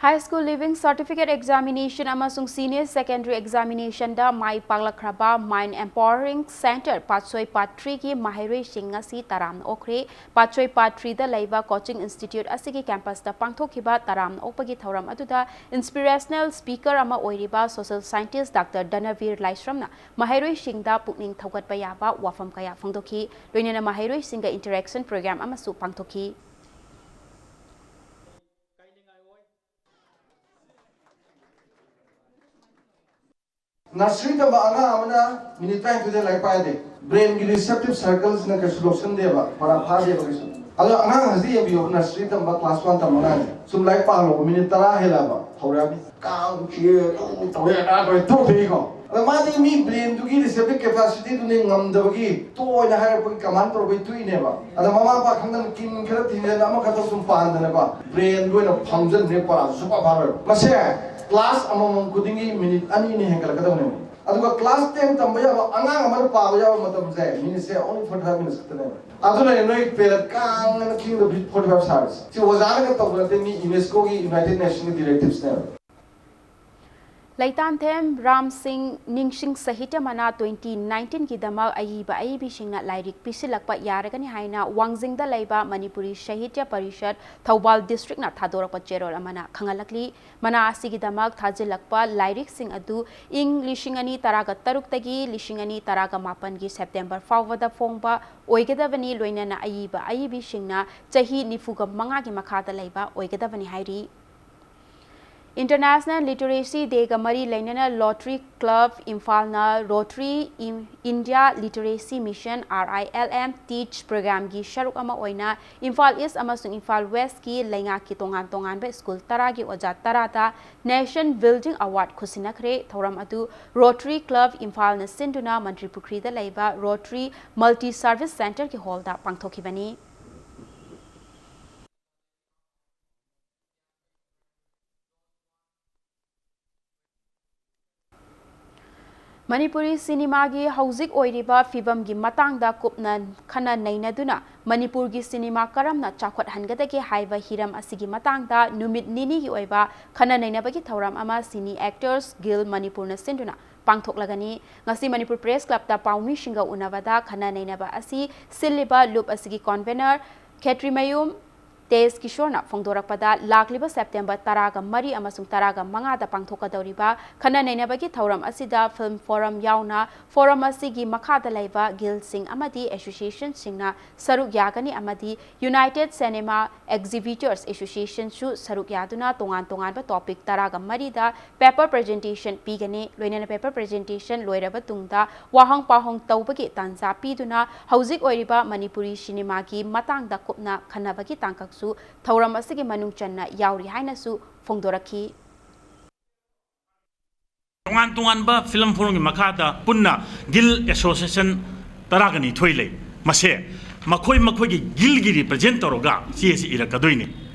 High School Leaving Certificate Examination ꯑꯃꯁꯨꯡ Senior Secondary Examinationꯗ ꯃꯥꯏ ꯄꯥꯛꯂꯛꯈ꯭ꯔꯕ Mind Empowering Center ꯄꯥꯠꯁꯣꯏ ꯄꯥꯠ ꯊ꯭ꯔꯤꯒꯤ ꯃꯍꯩꯔꯣꯏꯁꯤꯡ ꯉꯁꯤ ꯇꯔꯥꯝꯅ ꯑꯣꯛꯈ꯭ꯔꯦ꯫ ꯄꯥꯠꯁꯣꯏ ꯄꯥꯠ ꯊ꯭ꯔꯤꯗ ꯂꯩꯕ coaching institute ꯑꯁꯤꯒꯤ campusꯇ ꯄꯥꯡꯊꯣꯛꯈꯤꯕ ꯇꯔꯥꯝꯅ ꯑꯣꯛꯄꯒꯤ ꯊꯧꯔꯝ ꯑꯗꯨꯗ inspirational speaker ꯑꯃ ꯑꯣꯏꯔꯤꯕ social scientist Doctor ꯙꯅꯕꯤꯔ ꯂꯥꯏꯁ꯭ꯔꯝꯅ ꯃꯍꯩꯔꯣꯏꯁꯤꯡꯗ ꯄꯨꯛꯅꯤꯡ ꯊꯧꯒꯠꯄ ꯌꯥꯕ ꯋꯥꯐꯝ ꯀꯌꯥ ꯐꯣꯡꯗꯣꯛꯈꯤ꯫ ꯂꯣꯏꯅꯅ ꯃꯍꯩꯔꯣꯏꯁꯤꯡꯒ interaction program ꯑꯃꯁꯨ ꯄꯥꯡꯊꯣꯛꯈꯤ꯫ Nursery ꯇꯝꯕ ꯑꯉꯥꯡ ꯑꯃꯅ ꯃꯤꯅꯤꯠ ꯇꯔꯥꯅꯤꯊꯣꯏꯗ ꯂꯥꯏꯔꯤꯛ ꯄꯥ ꯌꯥꯗꯦ꯫ Brainꯒꯤ receptive circleꯁꯤꯅ ꯀꯩꯁꯨ ꯂꯧꯁꯤꯟꯗꯦꯕ, ꯄꯔꯥ ꯐꯥꯗꯦꯕ ꯀꯩꯁꯨ꯫ ꯑꯗꯣ ꯑꯉꯥꯡ ꯍꯧꯖꯤꯛ ꯌꯦꯡꯕꯤꯌꯣ, nursery ꯇꯝꯕ, class one ꯇꯝꯕ ꯑꯉꯥꯡꯁꯦ꯫ ꯁꯨꯝ ꯂꯥꯏꯔꯤꯛ ꯄꯥꯍꯜꯂꯣꯕ, ꯃꯤꯅꯤꯠ ꯇꯔꯥ ꯍꯦꯜꯂꯛꯑꯕ ꯍꯧꯔꯛꯑꯅꯤ꯫ ꯀꯥꯡ ꯆꯤꯛꯑꯦ, ꯑꯗꯨ ꯇꯧꯋꯦ, ꯑꯗꯥ ꯇꯧꯋꯦ, ꯇꯣꯛꯇꯣꯏꯅꯤꯀꯣ꯫ ꯑꯗꯣ ꯃꯥꯗꯤ ꯃꯤ brainꯗꯨꯒꯤ receptive capacityꯗꯨꯅꯦ ꯉꯝꯗꯕꯒꯤ ꯇꯣꯛꯑꯣꯅ ꯍꯥꯏꯔꯛꯄꯒꯤ command ꯇꯧꯔꯛꯄꯒꯤ ꯇꯣꯛꯏꯅꯦꯕ꯫ ꯑꯗ ꯃꯃꯥ ꯃꯄꯥ ꯈꯪꯗꯅ ꯀꯤꯟ ꯈꯔ ꯊꯤꯟꯖꯤꯟ ꯑꯃꯈꯛꯇ ꯁꯨꯝ ꯄꯥꯟꯗꯅꯀꯣ, brainꯗꯨ ꯑꯣꯏꯅ ꯐꯝꯖꯟꯕꯅꯦ, ꯄꯔꯥꯁꯨ ꯁꯨꯡꯄꯥ ꯐꯥꯔꯣꯏꯕ꯫ ꯃꯁꯦ class ꯑꯃꯃꯝ ꯈꯨꯗꯤꯡꯒꯤ ꯃꯤꯅꯤꯠ ꯑꯅꯤ ꯑꯅꯤ ꯍꯦꯟꯒꯠꯂꯛꯀꯗꯕꯅꯦꯕ꯫ ꯑꯗꯨꯒ class ten ꯇꯝꯕ ꯌꯥꯕ ꯑꯉꯥꯡ ꯑꯃꯅ ꯄꯥꯕ ꯌꯥꯕ ꯃꯇꯝꯁꯦ ꯃꯤꯅꯤꯠꯁꯦ only forty five minutes ꯈꯛꯇꯅꯦꯕ꯫ ꯑꯗꯨꯅ ꯅꯣꯏ ꯄꯦꯔꯦꯟ ꯀꯥꯡꯅ ꯈꯤꯡꯗ forty five ꯁꯥꯔꯤꯁꯦ꯫ ꯁꯤ ꯑꯣꯖꯥꯅꯒ ꯇꯧꯕ ꯅꯠꯇꯦ, ꯃꯤ UNESCOꯒꯤ, United Nationꯒꯤ directivesꯅꯦꯕ꯫ ꯂꯩꯇꯥꯟꯊꯦꯝ ꯔꯥꯝ ꯁꯤꯡ ꯅꯤꯡꯁꯤꯡ ꯁꯥꯍꯤꯇ꯭ꯌ ꯃꯅꯥ twenty nineteenꯒꯤꯗꯃꯛ ꯑꯏꯕ ꯑꯏꯕꯤꯁꯤꯡꯅ ꯂꯥꯏꯔꯤꯛ ꯄꯤꯁꯤꯜꯂꯛꯄ ꯌꯥꯔꯒꯅꯤ ꯍꯥꯏꯅ ꯋꯥꯡꯖꯤꯡꯗ ꯂꯩꯕ ꯃꯅꯤꯄꯨꯔꯤ ꯁꯥꯍꯤꯇ꯭ꯌ ꯄꯔꯤꯁꯠ ꯊꯧꯕꯥꯜ districtꯅ ꯊꯥꯗꯣꯔꯛꯄ ꯆꯦꯔꯣꯜ ꯑꯃꯅ ꯈꯪꯍꯜꯂꯛꯂꯤ꯫ ꯃꯅꯥ ꯑꯁꯤꯒꯤꯗꯃꯛ ꯊꯥꯖꯤꯜꯂꯛꯄ ꯂꯥꯏꯔꯤꯛꯁꯤꯡ ꯑꯗꯨ ꯏꯪ ꯂꯤꯁꯤꯡ ꯑꯅꯤ ꯇꯔꯥꯒ ꯇꯔꯨꯛꯇꯒꯤ ꯂꯤꯁꯤꯡ ꯑꯅꯤ ꯇꯔꯥꯒ ꯃꯥꯄꯟꯒꯤ September ꯐꯥꯎꯕꯗ ꯐꯣꯡꯕ ꯑꯣꯏꯒꯗꯕꯅꯤ, ꯂꯣꯏꯅꯅ ꯑꯏꯕ ꯑꯏꯕꯤꯁꯤꯡꯅ ꯆꯍꯤ ꯅꯤꯐꯨꯒ ꯃꯉꯥꯒꯤ ꯃꯈꯥꯗ ꯂꯩꯕ ꯑꯣꯏꯒꯗꯕꯅꯤ ꯍꯥꯏꯔꯤ꯫ International Literacy Day ꯒ ꯃꯔꯤ ꯂꯩꯅꯅ Rotary Club ꯏꯝꯐꯥꯜꯅ Rotary In- India Literacy Mission, R I L M, Teach Program ꯒꯤ ꯁꯔꯨꯛ ꯑꯃ ꯑꯣꯏꯅ ꯏꯝꯐꯥꯜ ꯏꯁ ꯑꯃꯁꯨꯡ ꯏꯝꯐꯥꯜ ꯋꯦꯁꯀꯤ ꯂꯩꯉꯥꯛꯀꯤ ꯇꯣꯉꯥꯟ ꯇꯣꯉꯥꯟꯕ ꯁ꯭ꯀꯨꯜ ꯇꯔꯥꯒꯤ ꯑꯣꯖꯥ ꯇꯔꯥꯗ Nation Building Award ꯈꯨꯠꯁꯤꯟꯅꯈ꯭ꯔꯦ꯫ ꯊꯧꯔꯝ ꯑꯗꯨ Rotary Club ꯏꯝꯐꯥꯜꯅ ꯁꯤꯟꯗꯨꯅ ꯃꯟꯇ꯭ꯔꯤ ꯄꯨꯈ꯭ꯔꯤꯗ ꯂꯩꯕ Rotary Multi Service Center ꯒꯤ ꯍꯣꯜꯗ ꯄꯥꯡꯊꯣꯛꯈꯤꯕꯅꯤ꯫ ꯃꯅꯤꯄꯨꯔꯤ ꯁꯤꯅꯦꯃꯥꯒꯤ ꯍꯧꯖꯤꯛ ꯑꯣꯏꯔꯤꯕ ꯐꯤꯕꯝꯒꯤ ꯃꯇꯥꯡꯗ ꯀꯨꯞꯅ ꯈꯟꯅ ꯅꯩꯅꯗꯨꯅ ꯃꯅꯤꯄꯨꯔꯒꯤ ꯁꯤꯅꯦꯃꯥ ꯀꯔꯝꯅ ꯆꯥꯎꯈꯠꯍꯟꯒꯗꯒꯦ ꯍꯥꯏꯕ ꯍꯤꯔꯝ ꯑꯁꯤꯒꯤ ꯃꯇꯥꯡꯗ ꯅꯨꯃꯤꯠ ꯅꯤꯅꯤꯒꯤ ꯑꯣꯏꯕ ꯈꯟꯅ ꯅꯩꯅꯕꯒꯤ ꯊꯧꯔꯝ ꯑꯃ Cine Actors Guild ꯃꯅꯤꯄꯨꯔꯅ ꯁꯤꯟꯗꯨꯅ ꯄꯥꯡꯊꯣꯛꯂꯒꯅꯤ꯫ ꯉꯁꯤ ꯃꯅꯤꯄꯨꯔ ꯄ꯭ꯔꯦꯁ ꯀ꯭ꯂꯕꯇ ꯄꯥꯎꯃꯤꯁꯤꯡꯒ ꯎꯅꯕꯗ ꯈꯟꯅ ꯅꯩꯅꯕ ꯑꯁꯤ ꯁꯤꯜꯂꯤꯕ ꯂꯨꯞ ꯑꯁꯤꯒꯤ ꯀꯣꯟꯚꯦꯅꯔ ꯈꯦꯇ꯭ꯔꯤꯃꯌꯨꯝ ꯇꯦꯖ ꯀꯤꯁꯣꯔꯅ ꯐꯣꯡꯗꯣꯔꯛꯄꯗ, ꯂꯥꯛꯂꯤꯕ ꯁꯦꯞꯇꯦꯝꯕꯔ ꯇꯔꯥꯒ ꯃꯔꯤ ꯑꯃꯁꯨꯡ ꯇꯔꯥꯒ ꯃꯉꯥꯗ ꯄꯥꯡꯊꯣꯛꯀꯗꯧꯔꯤꯕ ꯈꯟꯅ ꯅꯩꯅꯕꯒꯤ ꯊꯧꯔꯝ ꯑꯁꯤꯗ ꯐꯤꯜꯝ ꯐꯣꯔꯝ ꯌꯥꯎꯅ ꯐꯣꯔꯝ ꯑꯁꯤꯒꯤ ꯃꯈꯥꯗ ꯂꯩꯕ ꯒꯤꯜꯁꯤꯡ ꯑꯃꯗꯤ ꯑꯦꯁꯣꯁꯤꯌꯦꯁꯟꯁꯤꯡꯅ ꯁꯔꯨꯛ ꯌꯥꯒꯅꯤ ꯑꯃꯗꯤ United Cinema Exhibitors Associationꯁꯨ ꯁꯔꯨꯛ ꯌꯥꯗꯨꯅ ꯇꯣꯉꯥꯟ ꯇꯣꯉꯥꯟꯕ ꯇꯣꯄꯤꯛ ꯇꯔꯥꯒ ꯃꯔꯤꯗ ꯄꯦꯄꯔ ꯄ꯭ꯔꯖꯦꯟꯇꯦꯁꯟ ꯄꯤꯒꯅꯤ꯫ ꯂꯣꯏꯅꯅ ꯄꯦꯄꯔ ꯄ꯭ꯔꯖꯦꯟꯇꯦꯁꯟ ꯂꯣꯏꯔꯕ ꯇꯨꯡꯗ ꯋꯥꯍꯪ ꯄꯥꯎꯍꯪ ꯇꯧꯕꯒꯤ ꯇꯥꯟꯖꯥ ꯄꯤꯗꯨꯅ ꯍꯧꯖꯤꯛ ꯑꯣꯏꯔꯤꯕ ꯃꯅꯤꯄꯨꯔꯤ ꯁꯤꯅꯦꯃꯥꯒꯤ ꯃꯇꯥꯡꯗ ꯀꯨꯞꯅ ꯈꯟꯅꯕꯒꯤ ꯇꯥꯡꯀꯛꯁꯨ ꯊꯧꯔꯝ ꯑꯁꯤꯒꯤ ꯃꯅꯨꯡ ꯆꯟꯅ ꯌꯥꯎꯔꯤ ꯍꯥꯏꯅꯁꯨ ꯐꯣꯡꯗꯣꯔꯛꯈꯤ꯫ ꯇꯣꯉꯥꯟ ꯇꯣꯉꯥꯟꯕ ꯐꯤꯂꯝ ꯐꯣꯔꯝꯒꯤ ꯃꯈꯥꯗ ꯄꯨꯟꯅ ꯒꯤꯜ ꯑꯦꯁꯣꯁꯤꯌꯦꯁꯟ ꯇꯔꯥꯒ ꯅꯤꯊꯣꯏ ꯂꯩ꯫ ꯃꯁꯦ ꯃꯈꯣꯏ ꯃꯈꯣꯏꯒꯤ ꯒꯤꯜꯒꯤ ꯔꯤꯄ꯭ꯔꯖꯦꯟ ꯇꯧꯔꯒ ꯆꯦ ꯑꯁꯤ ꯏꯔꯛꯀꯗꯣꯏꯅꯤ꯫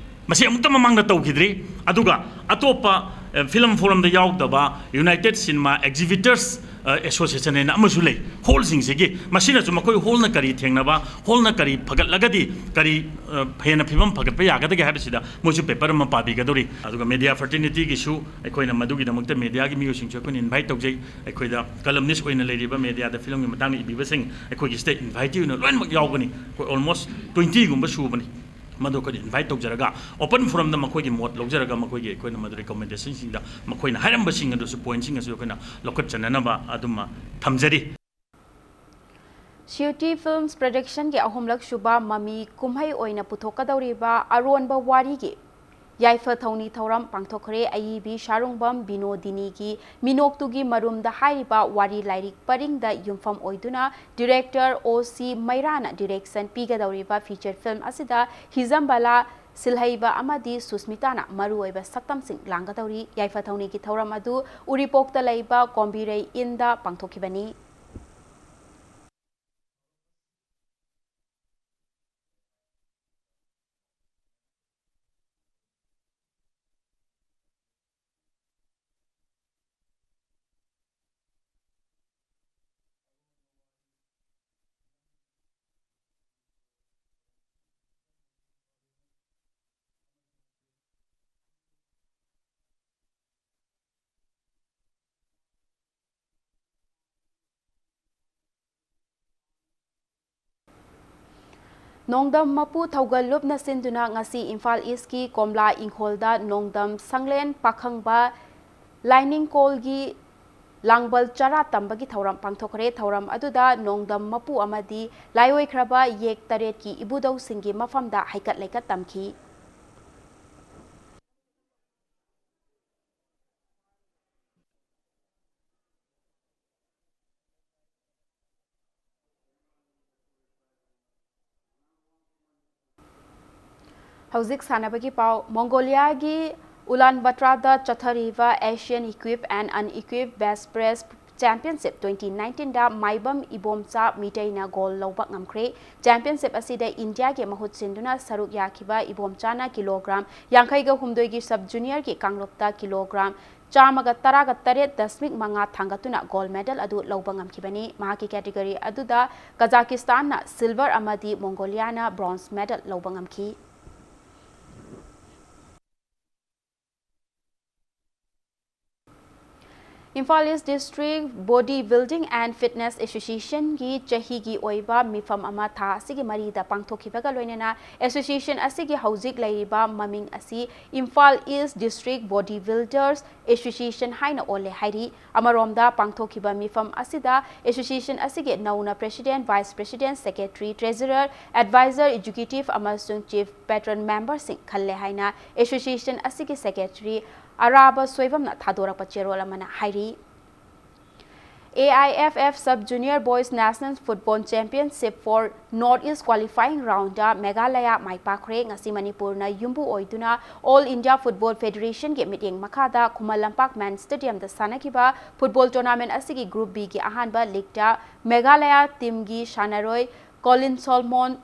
ꯃꯁꯤ ꯑꯃꯨꯛꯇ ꯃꯃꯥꯡꯗ ꯇꯧꯈꯤꯗ꯭ꯔꯤ꯫ ꯑꯗꯨꯒ ꯑꯇꯣꯞꯄ, ꯑ, ꯐꯤꯂꯝ ꯐꯣꯔꯝꯗ ꯌꯥꯎꯗꯕ United Cinema Exhibitors, ꯑ, Association ꯍꯥꯏꯅ ꯑꯃꯁꯨ ꯂꯩ꯫ ꯍꯣꯜꯁꯤꯡꯁꯤꯒꯤ, ꯃꯁꯤꯅꯁꯨ ꯃꯈꯣꯏ ꯍꯣꯜꯅ ꯀꯔꯤ ꯊꯦꯡꯅꯕ, ꯍꯣꯜꯅ ꯀꯔꯤ ꯐꯒꯠꯂꯒꯗꯤ ꯀꯔꯤ, ꯑ, ꯍꯦꯟꯅ ꯐꯤꯕꯝ ꯐꯒꯠꯄ ꯌꯥꯒꯗꯒꯦ ꯍꯥꯏꯕꯁꯤꯗ ꯃꯣꯏꯁꯨ ꯄꯦꯄꯔ ꯑꯃ ꯄꯥꯕꯤꯒꯗꯧꯔꯤ꯫ ꯑꯗꯨꯒ ꯃꯦꯗꯤꯌꯥ ꯐ꯭ꯔꯇꯔꯅꯤꯇꯤꯒꯤꯁꯨ ꯑꯩꯈꯣꯏꯅ ꯃꯗꯨꯒꯤꯗꯃꯛꯇ ꯃꯦꯗꯤꯌꯥꯒꯤ ꯃꯤꯑꯣꯏꯁꯤꯡꯁꯨ ꯑꯩꯈꯣꯏꯅ ꯏꯟꯚꯥꯏꯠ ꯇꯧꯖꯩ꯫ ꯑꯩꯈꯣꯏꯗ ꯀꯂꯝꯅꯤꯁ ꯑꯣꯏꯅ ꯂꯩꯔꯤꯕ ꯃꯦꯗꯤꯌꯥꯗ ꯐꯤꯂꯝꯒꯤ ꯃꯇꯥꯡꯗ ꯏꯕꯤꯕꯁꯤꯡ ꯑꯩꯈꯣꯏꯒꯤ ꯁꯤꯗ ꯏꯟꯚꯥꯏꯇꯤ ꯑꯣꯏꯅ ꯂꯣꯏꯅꯃꯛ ꯌꯥꯎꯒꯅꯤ꯫ ꯑꯩꯈꯣꯏ ꯑꯣꯜꯃꯣꯁ ꯇ꯭ꯋꯦꯟꯇꯤꯒꯨꯝꯕ ꯁꯨꯕꯅꯤ꯫ ꯃꯗꯨ ꯑꯩꯈꯣꯏꯅ ꯏꯟꯚꯥꯏꯠ ꯇꯧꯖꯔꯒ, ꯑꯣꯄꯟ ꯐꯣꯔꯝꯗ ꯃꯈꯣꯏꯒꯤ ꯃꯣꯠ ꯂꯧꯖꯔꯒ, ꯃꯈꯣꯏꯒꯤ ꯑꯩꯈꯣꯏꯅ ꯃꯗꯨ ꯔꯤꯀꯣꯃꯦꯟꯗꯦꯁꯟꯁꯤꯡꯗ ꯃꯈꯣꯏꯅ ꯍꯥꯏꯔꯝꯕꯁꯤꯡ ꯑꯗꯨꯁꯨ, ꯄꯣꯏꯟꯠꯁꯤꯡ ꯑꯗꯨꯁꯨ ꯑꯩꯈꯣꯏꯅ ꯂꯧꯈꯠꯆꯅꯅꯕ ꯑꯗꯨꯃ ꯊꯝꯖꯔꯤ꯫ ꯁꯤꯌꯨꯇꯤ ꯐꯤꯜꯝꯁ ꯄ꯭ꯔꯗꯛꯁꯟꯒꯤ ꯑꯍꯨꯝꯂꯛ ꯁꯨꯕ ꯃꯃꯤ ꯀꯨꯝꯍꯩ ꯑꯣꯏꯅ ꯄꯨꯊꯣꯛꯀꯗꯧꯔꯤꯕ ꯑꯔꯣꯟꯕ ꯋꯥꯔꯤꯒꯤ ꯌꯥꯏꯐ ꯊꯧꯅꯤ ꯊꯧꯔꯝ ꯄꯥꯡꯊꯣꯛꯈ꯭ꯔꯦ꯫ ꯑꯏꯕꯤ ꯁꯥꯔꯨꯡꯕꯝ ꯕꯤꯅꯣꯗꯤꯅꯤꯒꯤ ꯃꯤꯅꯣꯛꯇꯨꯒꯤ ꯃꯔꯨꯝꯗ ꯍꯥꯏꯔꯤꯕ ꯋꯥꯔꯤ ꯂꯥꯏꯔꯤꯛ ꯄꯔꯤꯡꯗ ꯌꯨꯝꯐꯝ ꯑꯣꯏꯗꯨꯅ director ꯑꯣ ꯁꯤ ꯃꯩꯔꯥꯅ direction ꯄꯤꯒꯗꯧꯔꯤꯕ feature film ꯑꯁꯤꯗ ꯍꯤꯖꯝꯕꯂꯥ ꯁꯤꯜꯍꯩꯕ ꯑꯃꯗꯤ ꯁꯨꯁꯃꯤꯇꯥꯅ ꯃꯔꯨꯑꯣꯏꯕ ꯁꯛꯇꯝꯁꯤꯡ ꯂꯥꯡꯒꯗꯧꯔꯤ꯫ ꯌꯥꯏꯐ ꯊꯧꯅꯤꯒꯤ ꯊꯧꯔꯝ ꯑꯗꯨ ꯎꯔꯤꯄꯣꯛꯇ ꯂꯩꯕ ꯀꯣꯝꯕꯤꯔꯩ ꯏꯟꯗ ꯄꯥꯡꯊꯣꯛꯈꯤꯕꯅꯤ꯫ ꯅꯣꯡꯗꯝ ꯃꯄꯨ ꯊꯧꯒꯜ ꯂꯨꯞꯅ ꯁꯤꯟꯗꯨꯅ ꯉꯁꯤ ꯏꯝꯐꯥꯜ ꯏꯁꯀꯤ ꯀꯣꯝꯂꯥ ꯏꯪꯈꯣꯜꯗ ꯅꯣꯡꯗꯝ ꯁꯪꯂꯦꯟ ꯄꯥꯈꯪꯕ ꯂꯥꯏꯅꯤꯡꯀꯣꯜꯒꯤ ꯂꯥꯡꯕꯜ ꯆꯔꯥ ꯇꯝꯕꯒꯤ ꯊꯧꯔꯝ ꯄꯥꯡꯊꯣꯛꯈ꯭ꯔꯦ꯫ ꯊꯧꯔꯝ ꯑꯗꯨꯗ ꯅꯣꯡꯗꯝ ꯃꯄꯨ ꯑꯃꯗꯤ ꯂꯥꯏꯑꯣꯏꯈ꯭ꯔꯕ ꯌꯦꯛ ꯇꯔꯦꯠꯀꯤ ꯏꯕꯨꯙꯧꯁꯤꯡꯒꯤ ꯃꯐꯝꯗ ꯍꯩꯀꯠ ꯂꯩꯀꯠ ꯇꯝꯈꯤ꯫ ꯍꯧꯖꯤꯛ ꯁꯥꯟꯅꯕꯒꯤ ꯄꯥꯎ꯫ ꯃꯣꯡꯒꯣꯂꯤꯌꯥꯒꯤ ꯎꯂꯥꯟ ꯕꯇ꯭ꯔꯥꯗ ꯆꯠꯊꯔꯤꯕ Asian Equipped and Unequipped Bench Press Championship twenty nineteen the Maibam Ibomcha ꯃꯤꯇꯩꯅ goal ꯂꯧꯕ ꯉꯝꯈ꯭ꯔꯦ꯫ Championship ꯑꯁꯤꯗ ꯏꯟꯗꯤꯌꯥꯒꯤ ꯃꯍꯨꯠ ꯁꯤꯟꯗꯨꯅ ꯁꯔꯨꯛ ꯌꯥꯈꯤꯕ ꯏꯕꯣꯝꯆꯥꯅ ꯀꯤꯂꯣꯒ꯭ꯔꯥꯝ ꯌꯥꯡꯈꯩꯒ ꯍꯨꯝꯗꯣꯏꯒꯤ sub juniorꯒꯤ ꯀꯥꯡꯂꯨꯞꯇ ꯀꯤꯂꯣꯒ꯭ꯔꯥꯝ ꯆꯥꯝꯃꯒ ꯇꯔꯥꯒ ꯇꯔꯦꯠ ꯗꯁꯃꯤꯛ ꯃꯉꯥ ꯊꯥꯡꯒꯠꯇꯨꯅ gold medal ꯑꯗꯨ ꯂꯧꯕ ꯉꯝꯈꯤꯕꯅꯤ꯫ ꯃꯍꯥꯛꯀꯤ category ꯑꯗꯨꯗ ꯀꯖꯥꯀꯤꯁꯇꯥꯟꯅ silver ꯑꯃꯗꯤ ꯃꯣꯡꯒꯣꯂꯤꯌꯥꯅ bronze medal ꯂꯧꯕ ꯉꯝꯈꯤ꯫ Imphal East District Body Building and Fitness Association ꯒꯤ ꯆꯍꯤꯒꯤ ꯑꯣꯏꯕ ꯃꯤꯐꯝ ꯑꯃ ꯊꯥ ꯑꯁꯤꯒꯤ ꯃꯔꯤꯗ ꯄꯥꯡꯊꯣꯛꯈꯤꯕꯒ ꯂꯣꯏꯅꯅ association ꯑꯁꯤꯒꯤ ꯍꯧꯖꯤꯛ ꯂꯩꯔꯤꯕ ꯃꯃꯤꯡ ꯑꯁꯤ Imphal East District Body Builders Association ꯍꯥꯏꯅ ꯑꯣꯜꯂꯦ ꯍꯥꯏꯔꯤ꯫ ꯑꯃꯔꯣꯝꯗ ꯄꯥꯡꯊꯣꯛꯈꯤꯕ ꯃꯤꯐꯝ ꯑꯁꯤꯗ association ꯑꯁꯤꯒꯤ ꯅꯧꯅ President, Vice President, Secretary, Treasurer, Advisor, Executive ꯑꯃꯁꯨꯡ Chief Patron Memberꯁꯤꯡ ꯈꯜꯂꯦ ꯍꯥꯏꯅ association ꯑꯁꯤꯒꯤ Secretary ꯑꯔꯥꯕ ꯁꯣꯏꯕꯝꯅ ꯊꯥꯗꯣꯔꯛꯄ ꯆꯦꯔꯣꯜ ꯑꯃꯅ ꯍꯥꯏꯔꯤ꯫ A I F F Sub Junior Boys National Football Championship for North East Qualifying Roundꯗ Meghalaya ꯃꯥꯏ ꯄꯥꯛꯈ꯭ꯔꯦ꯫ ꯉꯁꯤ ꯃꯅꯤꯄꯨꯔꯅ ꯌꯨꯝꯕꯨ ꯑꯣꯏꯗꯨꯅ All India Football Federationꯒꯤ ꯃꯤꯠꯌꯦꯡ ꯃꯈꯥꯗ ꯈꯨꯃꯟ ꯂꯝꯄꯥꯛ ꯃꯦꯟ ꯁ꯭ꯇꯦꯗꯤꯌꯝꯗ ꯁꯥꯟꯅꯈꯤꯕ ꯐꯨꯠꯕꯣꯜ ꯇꯣꯔꯅꯥꯃꯦꯟ ꯑꯁꯤꯒꯤ Group Bꯒꯤ ꯑꯍꯥꯟꯕ ꯂꯤꯒꯇ ꯃꯦꯘꯥꯂꯌꯥ ꯇꯤꯝꯒꯤ ꯁꯥꯟꯅꯔꯣꯏ ꯀꯣꯂꯤꯟ ꯁꯣꯜꯃꯣꯟ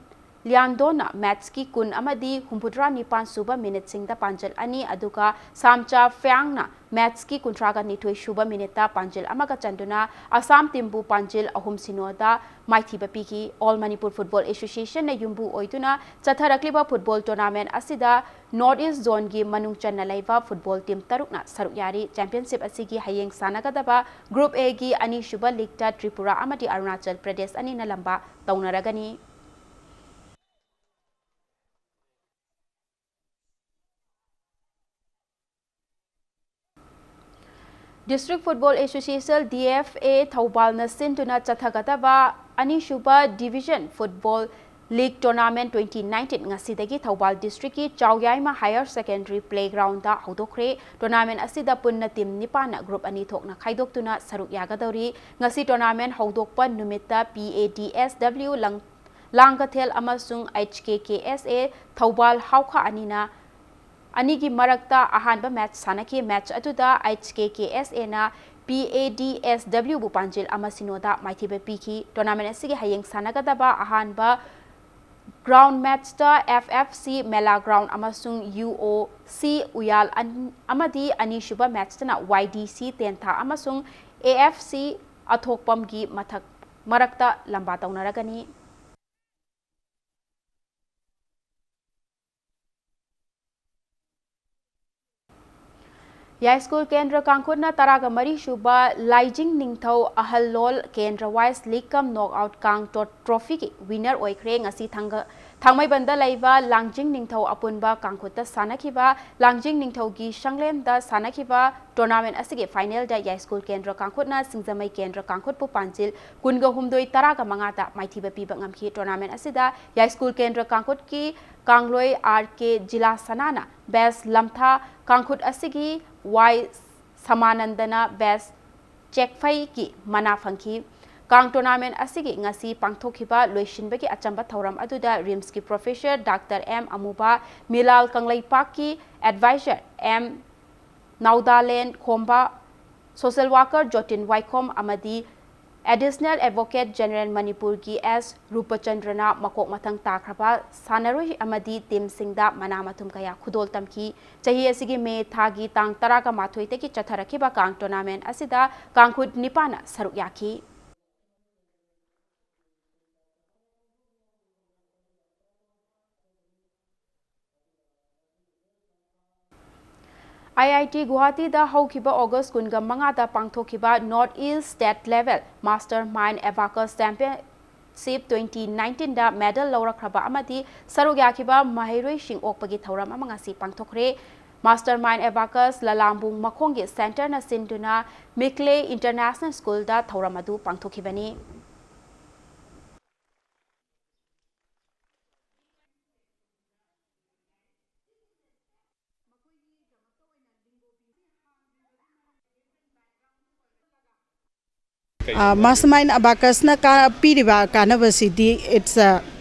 ꯂꯤꯌꯥꯟꯗꯣꯅ ꯃꯦꯠꯆꯀꯤ ꯀꯨꯟ ꯑꯃꯗꯤ ꯍꯨꯝꯐꯨꯇꯔꯥ ꯅꯤꯄꯥꯟ ꯁꯨꯕ ꯃꯤꯅꯤꯠꯁꯤꯡꯗ ꯄꯥꯟꯖꯜ ꯑꯅꯤ, ꯑꯗꯨꯒ ꯁꯥꯝꯆꯥ ꯐ꯭ꯌꯥꯡꯅ ꯃꯦꯠꯆꯀꯤ ꯀꯨꯟꯊ꯭ꯔꯥꯒ ꯅꯤꯊꯣꯏ ꯁꯨꯕ ꯃꯤꯅꯤꯠꯇ ꯄꯥꯟꯖꯤꯜ ꯑꯃꯒ ꯆꯟꯗꯨꯅ ꯑꯁꯥꯝ ꯇꯤꯝꯕꯨ ꯄꯥꯟꯖꯤꯜ ꯑꯍꯨꯝ ꯁꯤꯅꯣꯗ ꯃꯥꯏꯊꯤꯕ ꯄꯤꯈꯤ꯫ All Manipur Football Associationꯅ ꯌꯨꯝꯕꯨ ꯑꯣꯏꯗꯨꯅ ꯆꯠꯊꯔꯛꯂꯤꯕ ꯐꯨꯠꯕꯣꯜ ꯇꯣꯔꯅꯥꯃꯦꯟ ꯑꯁꯤꯗ North East Zoneꯒꯤ ꯃꯅꯨꯡ ꯆꯟꯅ ꯂꯩꯕ ꯐꯨꯠꯕꯣꯜ ꯇꯤꯝ ꯇꯔꯨꯛꯅ ꯁꯔꯨꯛ ꯌꯥꯔꯤ꯫ Championship ꯑꯁꯤꯒꯤ ꯍꯌꯦꯡ ꯁꯥꯟꯅꯒꯗꯕ Group Aꯒꯤ ꯑꯅꯤꯁꯨꯕ ꯂꯤꯒꯇ ꯇ꯭ꯔꯤꯄꯨꯔꯥ ꯑꯃꯗꯤ ꯑꯔꯨꯅꯥꯆꯜ ꯄ꯭ꯔꯗꯦꯁ ꯑꯅꯤꯅ ꯂꯝꯕꯥ ꯇꯧꯅꯔꯒꯅꯤ꯫ District Football Association, D F A, ꯊꯧꯕꯥꯜꯅ ꯁꯤꯟꯗꯨꯅ ꯆꯠꯊꯒꯗꯕ ꯑꯅꯤꯁꯨꯕ Division Football League Tournament twenty nineteen ꯉꯁꯤꯗꯒꯤ ꯊꯧꯕꯥꯜ Districtꯀꯤ ꯆꯥꯎꯌꯥꯏꯃ Higher Secondary Playgroundꯗ ꯍꯧꯗꯣꯛꯈ꯭ꯔꯦ꯫ Tournament ꯑꯁꯤꯗ ꯄꯨꯟꯅ ꯇꯤꯝ ꯅꯤꯄꯥꯟꯅ group ꯑꯅꯤ ꯊꯣꯛꯅ ꯈꯥꯏꯗꯣꯛꯇꯨꯅ ꯁꯔꯨꯛ ꯌꯥꯒꯗꯧꯔꯤ꯫ ꯉꯁꯤ tournament ꯍꯧꯗꯣꯛꯄ ꯅꯨꯃꯤꯠꯇ P A D S W ꯂꯪ-, ꯂꯥꯡꯀꯊꯦꯜ ꯑꯃꯁꯨꯡ H K K S A Thoubal ꯍꯥꯎꯈꯥ ꯑꯅꯤꯅ ꯑꯅꯤꯒꯤ ꯃꯔꯛꯇ ꯑꯍꯥꯟꯕ ꯃꯦꯠꯆ ꯁꯥꯟꯅꯈꯤ꯫ ꯃꯦꯠꯆ ꯑꯗꯨꯗ H K K S Aꯅ P A D S Wꯕꯨ ꯄꯥꯟꯖꯤꯜ ꯑꯃ ꯁꯤꯅꯣꯗ ꯃꯥꯏꯊꯤꯕ ꯄꯤꯈꯤ꯫ Tournament ꯑꯁꯤꯒꯤ ꯍꯌꯦꯡ ꯁꯥꯟꯅꯒꯗꯕ ꯑꯍꯥꯟꯕ ground matchꯇ F F C ꯃꯦꯂꯥ ground ꯑꯃꯁꯨꯡ U O C ꯎꯌꯥꯜ ꯑꯟ-, ꯑꯃꯗꯤ ꯑꯅꯤꯁꯨꯕ ꯃꯦꯠꯆꯇꯅ Y D C ꯇꯦꯟꯊꯥ ꯑꯃꯁꯨꯡ A F C ꯑꯊꯣꯛꯄꯝꯒꯤ ꯃꯊꯛ, ꯃꯔꯛꯇ ꯂꯝꯕꯥ ꯇꯧꯅꯔꯒꯅꯤ꯫ ꯌꯥꯏꯁ꯭ꯀꯨꯜ ꯀꯦꯟꯗ꯭ꯔ ꯀꯥꯡꯈꯨꯠꯅ ꯇꯔꯥꯒ ꯃꯔꯤ ꯁꯨꯕ ꯂꯥꯏꯖꯤꯡ ꯅꯤꯡꯊꯧ ꯑꯍꯜꯂꯣꯜ ꯀꯦꯟꯗ꯭ꯔ ꯋꯥꯏꯁ ꯂꯤꯒ ꯀꯝ ꯅꯣꯛ ꯑꯥꯎꯠ ꯀꯥꯡ ꯇ꯭ꯔꯣꯐꯤꯒꯤ ꯋꯤꯅꯔ ꯑꯣꯏꯈ꯭ꯔꯦ꯫ ꯉꯁꯤ ꯊꯥꯡꯒ-, ꯊꯥꯡꯃꯩꯕꯟꯗ ꯂꯩꯕ ꯂꯥꯡꯖꯤꯡ ꯅꯤꯡꯊꯧ ꯑꯄꯨꯟꯕ ꯀꯥꯡꯈꯨꯠꯇ ꯁꯥꯟꯅꯈꯤꯕ ꯂꯥꯡꯖꯤꯡ ꯅꯤꯡꯊꯧꯒꯤ ꯁꯪꯂꯦꯟꯗ ꯁꯥꯟꯅꯈꯤꯕ ꯇꯣꯔꯅꯥꯃꯦꯟ ꯑꯁꯤꯒꯤ ꯐꯥꯏꯅꯦꯜꯗ ꯌꯥꯏꯁ꯭ꯀꯨꯜ ꯀꯦꯟꯗ꯭ꯔ ꯀꯥꯡꯈꯨꯠꯅ ꯁꯤꯡꯖꯃꯩ ꯀꯦꯟꯗ꯭ꯔ ꯀꯥꯡꯈꯨꯠꯄꯨ ꯄꯥꯟꯖꯤꯜ ꯀꯨꯟꯒ ꯍꯨꯝꯗꯣꯏ, ꯇꯔꯥꯒ ꯃꯉꯥꯗ ꯃꯥꯏꯊꯤꯕ ꯄꯤꯕ ꯉꯝꯈꯤ꯫ ꯇꯣꯔꯅꯥꯃꯦꯟ ꯑꯁꯤꯗ ꯌꯥꯏꯁ꯭ꯀꯨꯜ ꯀꯦꯟꯗ꯭ꯔ ꯀꯥꯡꯈꯨꯠꯀꯤ ꯀꯥꯡꯂꯣꯏ ꯑꯥꯔ ꯀꯦ ꯖꯤꯂꯥ ꯁꯅꯥꯅ ꯕꯦꯁ ꯂꯝꯊꯥ, ꯀꯥꯡꯈꯨꯠ ꯑꯁꯤꯒꯤ ꯋꯥꯏ ꯁꯃꯥꯅꯟꯗꯅ ꯕꯦꯁ ꯆꯦꯛꯐꯩꯒꯤ ꯃꯅꯥ ꯐꯪꯈꯤ꯫ ꯀꯥꯡ ꯇꯣꯔꯅꯥꯃꯦꯟ ꯑꯁꯤꯒꯤ ꯉꯁꯤ ꯄꯥꯡꯊꯣꯛꯈꯤꯕ ꯂꯣꯏꯁꯤꯟꯕꯒꯤ ꯑꯆꯝꯕ ꯊꯧꯔꯝ ꯑꯗꯨꯗ ꯔꯤꯝꯁꯀꯤ ꯄ꯭ꯔꯣꯐꯦꯁꯔ ꯗꯥꯛꯇꯔ ꯑꯦꯝ ꯑꯃꯨꯕ, ꯃꯤꯂꯥꯜ ꯀꯪꯂꯩꯄꯥꯛꯀꯤ ꯑꯦꯗꯚꯥꯏꯖꯔ ꯑꯦꯝ ꯅꯥꯎꯗꯥꯂꯦꯟ ꯈꯣꯝꯕ, ꯁꯣꯁꯦꯜ ꯋꯥꯀꯔ ꯖꯣꯇꯤꯟ ꯋꯥꯏꯈꯣꯝ ꯑꯃꯗꯤ ꯑꯦꯗꯤꯁꯅꯦꯜ ꯑꯦꯗꯚꯣꯀꯦꯠ ꯖꯦꯅꯔꯦꯜ ꯃꯅꯤꯄꯨꯔꯒꯤ ꯑꯦꯁ ꯔꯨꯄꯆꯟꯗ꯭ꯔꯅ ꯃꯀꯣꯛ ꯃꯊꯪ ꯇꯥꯈ꯭ꯔꯕ ꯁꯥꯟꯅꯔꯣꯏ ꯑꯃꯗꯤ ꯇꯤꯝꯁꯤꯡꯗ ꯃꯅꯥ ꯃꯊꯨꯝ ꯀꯌꯥ ꯈꯨꯗꯣꯜ ꯇꯝꯈꯤ꯫ ꯆꯍꯤ ꯑꯁꯤꯒꯤ ꯃꯦ ꯊꯥꯒꯤ ꯇꯥꯡ ꯇꯔꯥꯒ ꯃꯥꯊꯣꯏꯗꯒꯤ ꯆꯠꯊꯔꯛꯈꯤꯕ ꯀꯥꯡ ꯇꯣꯔꯅꯥꯃꯦꯟ ꯑꯁꯤꯗ ꯀꯥꯡꯈꯨꯠ ꯅꯤꯄꯥꯟꯅ ꯁꯔꯨꯛ ꯌꯥꯈꯤ꯫ ꯑꯥꯏ ꯑꯥꯏ ꯇꯤ ꯒꯨꯋꯥꯍꯥꯇꯤꯗ ꯍꯧꯈꯤꯕ ꯑꯣꯒꯁ ꯀꯨꯟꯒ ꯃꯉꯥꯗ ꯄꯥꯡꯊꯣꯛꯈꯤꯕ North East State Level Master Mind Abacus Championship twenty nineteenꯗ medal ꯂꯧꯔꯛꯈ꯭ꯔꯕ ꯑꯃꯗꯤ ꯁꯔꯨꯛ ꯌꯥꯈꯤꯕ ꯃꯍꯩꯔꯣꯏꯁꯤꯡ ꯑꯣꯛꯄꯒꯤ ꯊꯧꯔꯝ ꯑꯃ ꯉꯁꯤ ꯄꯥꯡꯊꯣꯛꯈ꯭ꯔꯦ꯫ Master Mind Abacus ꯂꯂꯥꯝꯕꯨꯡ ꯃꯈꯣꯡꯒꯤ centreꯅ ꯁꯤꯟꯗꯨꯅ ꯃꯤꯀ꯭ꯂꯦ International Schoolꯗ ꯊꯧꯔꯝ ꯑꯗꯨ ꯄꯥꯡꯊꯣꯛꯈꯤꯕꯅꯤ꯫ ꯑ, Mastermind Abacusꯅ ꯀꯥ-, ꯄꯤꯔꯤꯕ ꯀꯥꯟꯅꯕꯁꯤꯗꯤ it's a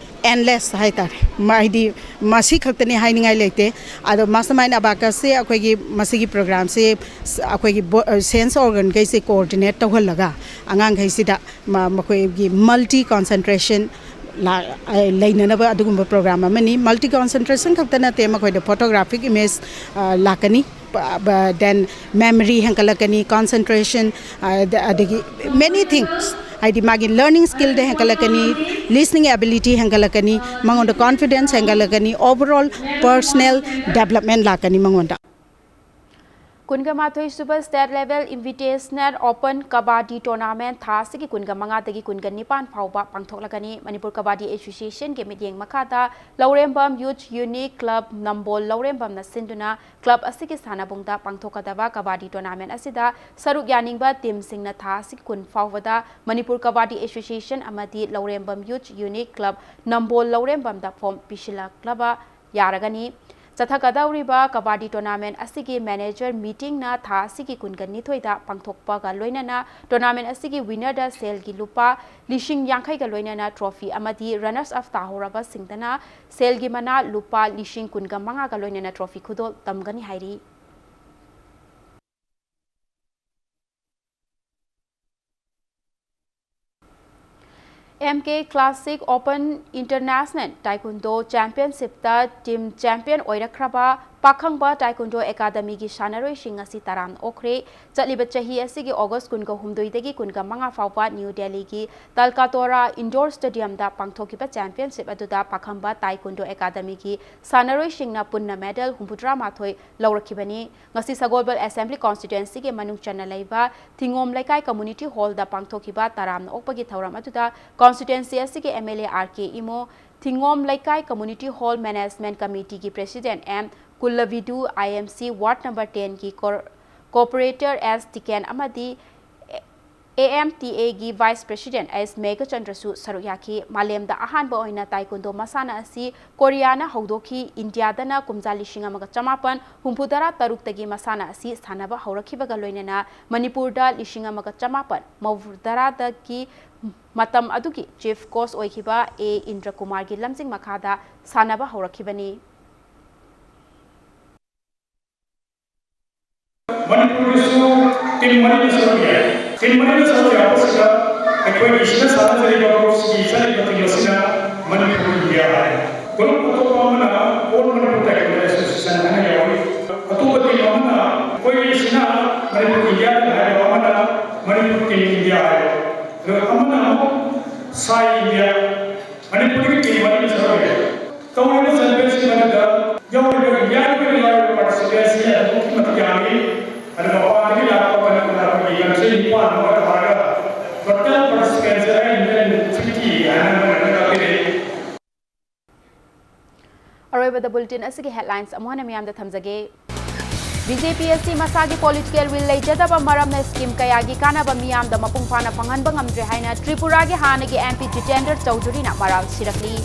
endless ꯍꯥꯏꯇꯥꯔꯦ꯫ ꯃ-, ꯍꯥꯏꯗꯤ ꯃꯁꯤ ꯈꯛꯇꯅꯤ ꯍꯥꯏꯅꯤꯡꯉꯥꯏ ꯂꯩꯇꯦ꯫ ꯑꯗꯣ Mastermind Abacusꯁꯦ ꯑꯩꯈꯣꯏꯒꯤ ꯃꯁꯤꯒꯤ programꯁꯦ ꯁ-, ꯑꯩꯈꯣꯏꯒꯤ ꯕꯣ-, ꯑ, sense organꯈꯩꯁꯦ coordinate ꯇꯧꯍꯜꯂꯒ ꯑꯉꯥꯡꯈꯩꯁꯤꯗ ꯃ-, ꯃꯈꯣꯏꯒꯤ multi concentration ꯂꯥ-, ꯑ, ꯂꯩꯅꯅꯕ ꯑꯗꯨꯒꯨꯝꯕ program ꯑꯃꯅꯤ꯫ Multi concentration ꯈꯛꯇ ꯅꯠꯇꯦ, ꯃꯈꯣꯏꯗ photographic image, ꯑ, ꯂꯥꯛꯀꯅꯤ꯫ ꯄ-, ꯕ-, then memory ꯍꯦꯟꯒꯠꯂꯛꯀꯅꯤ, concentration, ꯑ, ꯗ-, ꯑꯗꯒꯤ many things, ꯍꯥꯏꯗꯤ ꯃꯥꯒꯤ learning skillꯗ ꯍꯦꯟꯒꯠꯂꯛꯀꯅꯤ, listening ability ꯍꯦꯟꯒꯠꯂꯛꯀꯅꯤ, ꯃꯉꯣꯟꯗ confidence ꯍꯦꯟꯒꯠꯂꯛꯀꯅꯤ, overall personal development ꯂꯥꯛꯀꯅꯤ ꯃꯉꯣꯟꯗ꯫ ꯀꯨꯟꯒ ꯃꯥꯊꯣꯏ ꯁꯨꯕ State Level Invitational Open Kabaddi Tournament ꯊꯥ ꯑꯁꯤꯒꯤ ꯀꯨꯟꯒ ꯃꯉꯥꯗꯒꯤ ꯀꯨꯟꯒ ꯅꯤꯄꯥꯟ ꯐꯥꯎꯕ ꯄꯥꯡꯊꯣꯛꯂꯒꯅꯤ꯫ ꯃꯅꯤꯄꯨꯔ ꯀꯕꯥꯗꯤ ꯑꯦꯁꯣꯁꯤꯌꯦꯁꯟꯒꯤ ꯃꯤꯠꯌꯦꯡ ꯃꯈꯥꯗ ꯂꯧꯔꯦꯝꯕꯝ Youth Unique Club ꯅꯝꯕꯣꯜ ꯂꯧꯔꯦꯝꯕꯝꯅ ꯁꯤꯟꯗꯨꯅ club ꯑꯁꯤꯒꯤ ꯁꯥꯟꯅꯕꯨꯡꯗ ꯄꯥꯡꯊꯣꯛꯀꯗꯕ ꯀꯕꯥꯗꯤ tournament ꯑꯁꯤꯗ ꯁꯔꯨꯛ ꯌꯥꯅꯤꯡꯕ teamꯁꯤꯡꯅ ꯊꯥ ꯑꯁꯤꯒꯤ ꯀꯨꯟ ꯐꯥꯎꯕꯗ ꯃꯅꯤꯄꯨꯔ ꯀꯕꯥꯗꯤ ꯑꯦꯁꯣꯁꯤꯌꯦꯁꯟ ꯑꯃꯗꯤ ꯂꯧꯔꯦꯝꯕꯝ Youth Unique Club ꯅꯝꯕꯣꯜ ꯂꯧꯔꯦꯝꯕꯝꯗ form ꯄꯤꯁꯤꯜꯂꯛꯂꯕ ꯌꯥꯔꯒꯅꯤ꯫ ꯆꯠꯊꯒꯗꯧꯔꯤꯕ ꯀꯕꯥꯗꯤ tournament ꯑꯁꯤꯒꯤ manager meetingꯅ ꯊꯥ ꯑꯁꯤꯒꯤ ꯀꯨꯟꯒ ꯅꯤꯊꯣꯏꯗ ꯄꯥꯡꯊꯣꯛꯄꯒ ꯂꯣꯏꯅꯅ tournament ꯑꯁꯤꯒꯤ winnerꯗ ꯁꯦꯜꯒꯤ ꯂꯨꯄꯥ ꯂꯤꯁꯤꯡ ꯌꯥꯡꯈꯩꯒ ꯂꯣꯏꯅꯅ trophy ꯑꯃꯗꯤ runners up ꯇꯥꯍꯧꯔꯕꯁꯤꯡꯗꯅ ꯁꯦꯜꯒꯤ ꯃꯅꯥ ꯂꯨꯄꯥ ꯂꯤꯁꯤꯡ ꯀꯨꯟꯒ ꯃꯉꯥꯒ ꯂꯣꯏꯅꯅ trophy ꯈꯨꯗꯣꯜ ꯇꯝꯒꯅꯤ ꯍꯥꯏꯔꯤ꯫ M K Classic Open International Taekwondo Championshipꯇ team champion ꯑꯣꯏꯔꯛꯈ꯭ꯔꯕ ꯄꯥꯈꯪꯕ Taekwondo Academyꯒꯤ ꯁꯥꯟꯅꯔꯣꯏꯁꯤꯡ ꯉꯁꯤ ꯇꯔꯥꯝꯅ ꯑꯣꯛꯈ꯭ꯔꯦ꯫ ꯆꯠꯂꯤꯕ ꯆꯍꯤ ꯑꯁꯤꯒꯤ August ꯀꯨꯟꯒ ꯍꯨꯝꯗꯣꯏꯗꯒꯤ ꯀꯨꯟꯒ ꯃꯉꯥ ꯐꯥꯎꯕ New Delhiꯒꯤ ꯇꯜꯀꯥꯇꯣꯔꯥ Indoor Stadiumꯗ ꯄꯥꯡꯊꯣꯛꯈꯤꯕ championship ꯑꯗꯨꯗ ꯄꯥꯈꯪꯕ Taekwondo Academyꯒꯤ ꯁꯥꯟꯅꯔꯣꯏꯁꯤꯡꯅ ꯄꯨꯟꯅ medal ꯍꯨꯝꯐꯨꯇꯔꯥ ꯃꯥꯊꯣꯏ ꯂꯧꯔꯛꯈꯤꯕꯅꯤ꯫ ꯉꯁꯤ ꯁꯒꯣꯜꯕꯜ Assembly Constituencyꯒꯤ ꯃꯅꯨꯡ ꯆꯟꯅ ꯂꯩꯕ ꯊꯤꯉꯣꯝ ꯂꯩꯀꯥꯏ Community Hallꯗ ꯄꯥꯡꯊꯣꯛꯈꯤꯕ ꯇꯔꯥꯝꯅ ꯑꯣꯛꯄꯒꯤ ꯊꯧꯔꯝ ꯑꯗꯨꯗ constituency ꯑꯁꯤꯒꯤ M L A R K Imo, ꯊꯤꯉꯣꯝ ꯂꯩꯀꯥꯏ Community Hall Management Committeeꯒꯤ President M ꯀꯨꯂꯕꯤꯗꯨ, I M C Ward number tenꯒꯤ cor-, corporator S ꯇꯤꯀꯦꯟ ꯑꯃꯗꯤ A M T Aꯒꯤ Vice President S ꯃꯦꯘꯆꯟꯗ꯭ꯔꯁꯨ ꯁꯔꯨꯛ ꯌꯥꯈꯤ꯫ ꯃꯥꯂꯦꯝꯗ ꯑꯍꯥꯟꯕ ꯑꯣꯏꯅ Taekwondo ꯃꯁꯥꯟꯅ ꯑꯁꯤ ꯀꯣꯔꯤꯌꯥꯅ ꯍꯧꯗꯣꯛꯈꯤ꯫ ꯏꯟꯗꯤꯌꯥꯗꯅ ꯀꯨꯝꯖꯥ ꯂꯤꯁꯤꯡ ꯑꯃꯒ ꯆꯃꯥꯄꯟ ꯍꯨꯝꯐꯨꯇꯔꯥ ꯇꯔꯨꯛꯇꯒꯤ ꯃꯁꯥꯟꯅ ꯑꯁꯤ ꯁꯥꯟꯅꯕ ꯍꯧꯔꯛꯈꯤꯕꯒ ꯂꯣꯏꯅꯅ ꯃꯅꯤꯄꯨꯔꯗ ꯂꯤꯁꯤꯡ ꯑꯃꯒ ꯆꯃꯥꯄꯟ ꯃꯧꯗ꯭ꯔꯥꯗꯒꯤ ꯃꯇꯝ ꯑꯗꯨꯒꯤ chief coach ꯑꯣꯏꯈꯤꯕ A ꯏꯟꯗ꯭ꯔꯀꯨꯃꯥꯔꯒꯤ ꯂꯝꯖꯤꯡ ꯃꯈꯥꯗ ꯁꯥꯟꯅꯕ ꯍꯧꯔꯛꯈꯤꯕꯅꯤ꯫ ꯃꯅꯤꯄꯨꯔꯒꯤꯁꯨ team ꯃꯔꯤꯅ ꯁꯔꯨꯛ ꯌꯥꯏ꯫ Team ꯃꯔꯤꯅ ꯁꯔꯨꯛ ꯌꯥꯕꯁꯤꯗ ꯑꯩꯈꯣꯏꯒꯤ ꯁꯤꯗ ꯁꯥꯟꯅꯖꯔꯤꯕ groupꯁꯤꯒꯤ ꯆꯠꯂꯤꯕ team ꯑꯁꯤꯅ ꯃꯅꯤꯄꯨꯔ, ꯏꯟꯗꯤꯌꯥ ꯍꯥꯏ꯫ Group ꯑꯇꯣꯞꯄ ꯑꯃꯅ All Manipur Taekwondo Association ꯍꯥꯏꯅ ꯌꯥꯎꯏ꯫ ꯑꯇꯣꯞꯄ team ꯑꯃꯅ ꯑꯩꯈꯣꯏꯒꯤ ꯁꯤꯅ ꯃꯅꯤꯄꯨꯔ, ꯏꯟꯗꯤꯌꯥ ꯍꯥꯏꯕ ꯑꯃꯅ ꯃꯅꯤꯄꯨꯔ team ꯏꯟꯗꯤꯌꯥ ꯍꯥꯏꯕ꯫ ꯑꯗꯨꯒ ꯑꯃꯅ ꯑꯃꯨꯛ ꯁꯥꯏ ꯏꯟꯗꯤꯌꯥ꯫ ꯃꯅꯤꯄꯨꯔꯒꯤ team ꯃꯔꯤꯅ ꯁꯔꯨꯛ ꯌꯥꯏ꯫ ꯇꯧꯔꯤꯕ championship ꯑꯗꯨꯗ ꯌꯥꯎꯔꯤꯕ ꯏꯟꯗꯤꯌꯥꯒꯤ ꯑꯣꯏꯅ ꯌꯥꯎꯔꯤꯕ participants ꯁꯤ ꯑꯗꯨꯛꯀꯤ ꯃꯇꯤꯛ ꯌꯥꯝꯃꯤ꯫ ꯑꯗꯨꯒ ꯃꯄꯥꯟꯗꯒꯤ ꯂꯥꯛꯄ ꯀꯅꯥ ꯀꯅꯥ ꯑꯩꯈꯣꯏꯒꯤ country ꯅꯤꯄꯥꯟ ꯑꯃꯒ ꯊꯥꯔꯒ total participants ꯁꯦ eight hundred fifty ꯍꯥꯏꯅ ꯃꯣꯏꯅ ꯑꯩꯈꯣꯏ ꯇꯥꯛꯄꯤꯔꯛꯏ꯫ ꯑꯔꯣꯏꯕꯗ bulletin ꯑꯁꯤꯒꯤ headlines ꯑꯃꯨꯛ ꯍꯟꯅ ꯃꯤꯌꯥꯝꯗ ꯊꯝꯖꯒꯦ꯫ ꯕꯤ ꯖꯦ ꯄꯤ ꯑꯁꯤ ꯃꯁꯥꯒꯤ political will ꯂꯩꯖꯗꯕ ꯃꯔꯝꯅ scheme ꯀꯌꯥꯒꯤ ꯀꯥꯟꯅꯕ ꯃꯤꯌꯥꯝꯗ ꯃꯄꯨꯡ ꯐꯥꯅ ꯐꯪꯍꯟꯕ ꯉꯝꯗ꯭ꯔꯦ ꯍꯥꯏꯅ ꯇ꯭ꯔꯤꯄꯨꯔꯥꯒꯤ ꯍꯥꯟꯅꯒꯤ ꯑꯦꯝ ꯄꯤ ꯖꯤꯇꯦꯟꯗ꯭ꯔ ꯆꯧꯙꯨꯔꯤꯅ ꯃꯔꯥꯜ ꯁꯤꯔꯛꯂꯤ꯫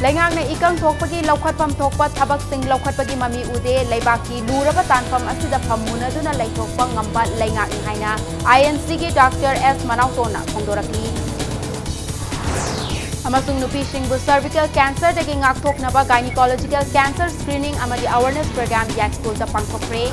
ꯂꯩꯉꯥꯛꯅ ꯏꯀꯪ ꯊꯣꯛꯄꯒꯤ ꯂꯧꯈꯠꯐꯝ ꯊꯣꯛꯄ ꯊꯕꯛꯁꯤꯡ ꯂꯧꯈꯠꯄꯒꯤ ꯃꯃꯤ ꯎꯗꯦ꯫ ꯂꯩꯕꯥꯛꯀꯤ ꯂꯨꯔꯕ ꯇꯥꯟꯐꯝ ꯑꯁꯤꯗ ꯐꯝ ꯃꯨꯅꯗꯨꯅ ꯂꯩꯊꯣꯛꯄ ꯉꯝꯕ ꯂꯩꯉꯥꯛꯅꯤ ꯍꯥꯏꯅ ꯑꯥꯏ ꯑꯦꯟ ꯁꯤꯒꯤ ꯗꯥꯛꯇꯔ ꯑꯦꯁ ꯃꯅꯥꯎꯇꯣꯟꯅ ꯐꯣꯡꯗꯣꯔꯛꯂꯤ꯫ ꯑꯃꯁꯨꯡ ꯅꯨꯄꯤꯁꯤꯡꯕꯨ cervical cancerꯗꯒꯤ ꯉꯥꯛꯊꯣꯛꯅꯕ gynecological cancer screening ꯑꯃꯗꯤ awareness program ꯌꯥꯏꯁ꯭ꯀꯨꯜꯗ ꯄꯥꯡꯊꯣꯛꯈ꯭ꯔꯦ꯫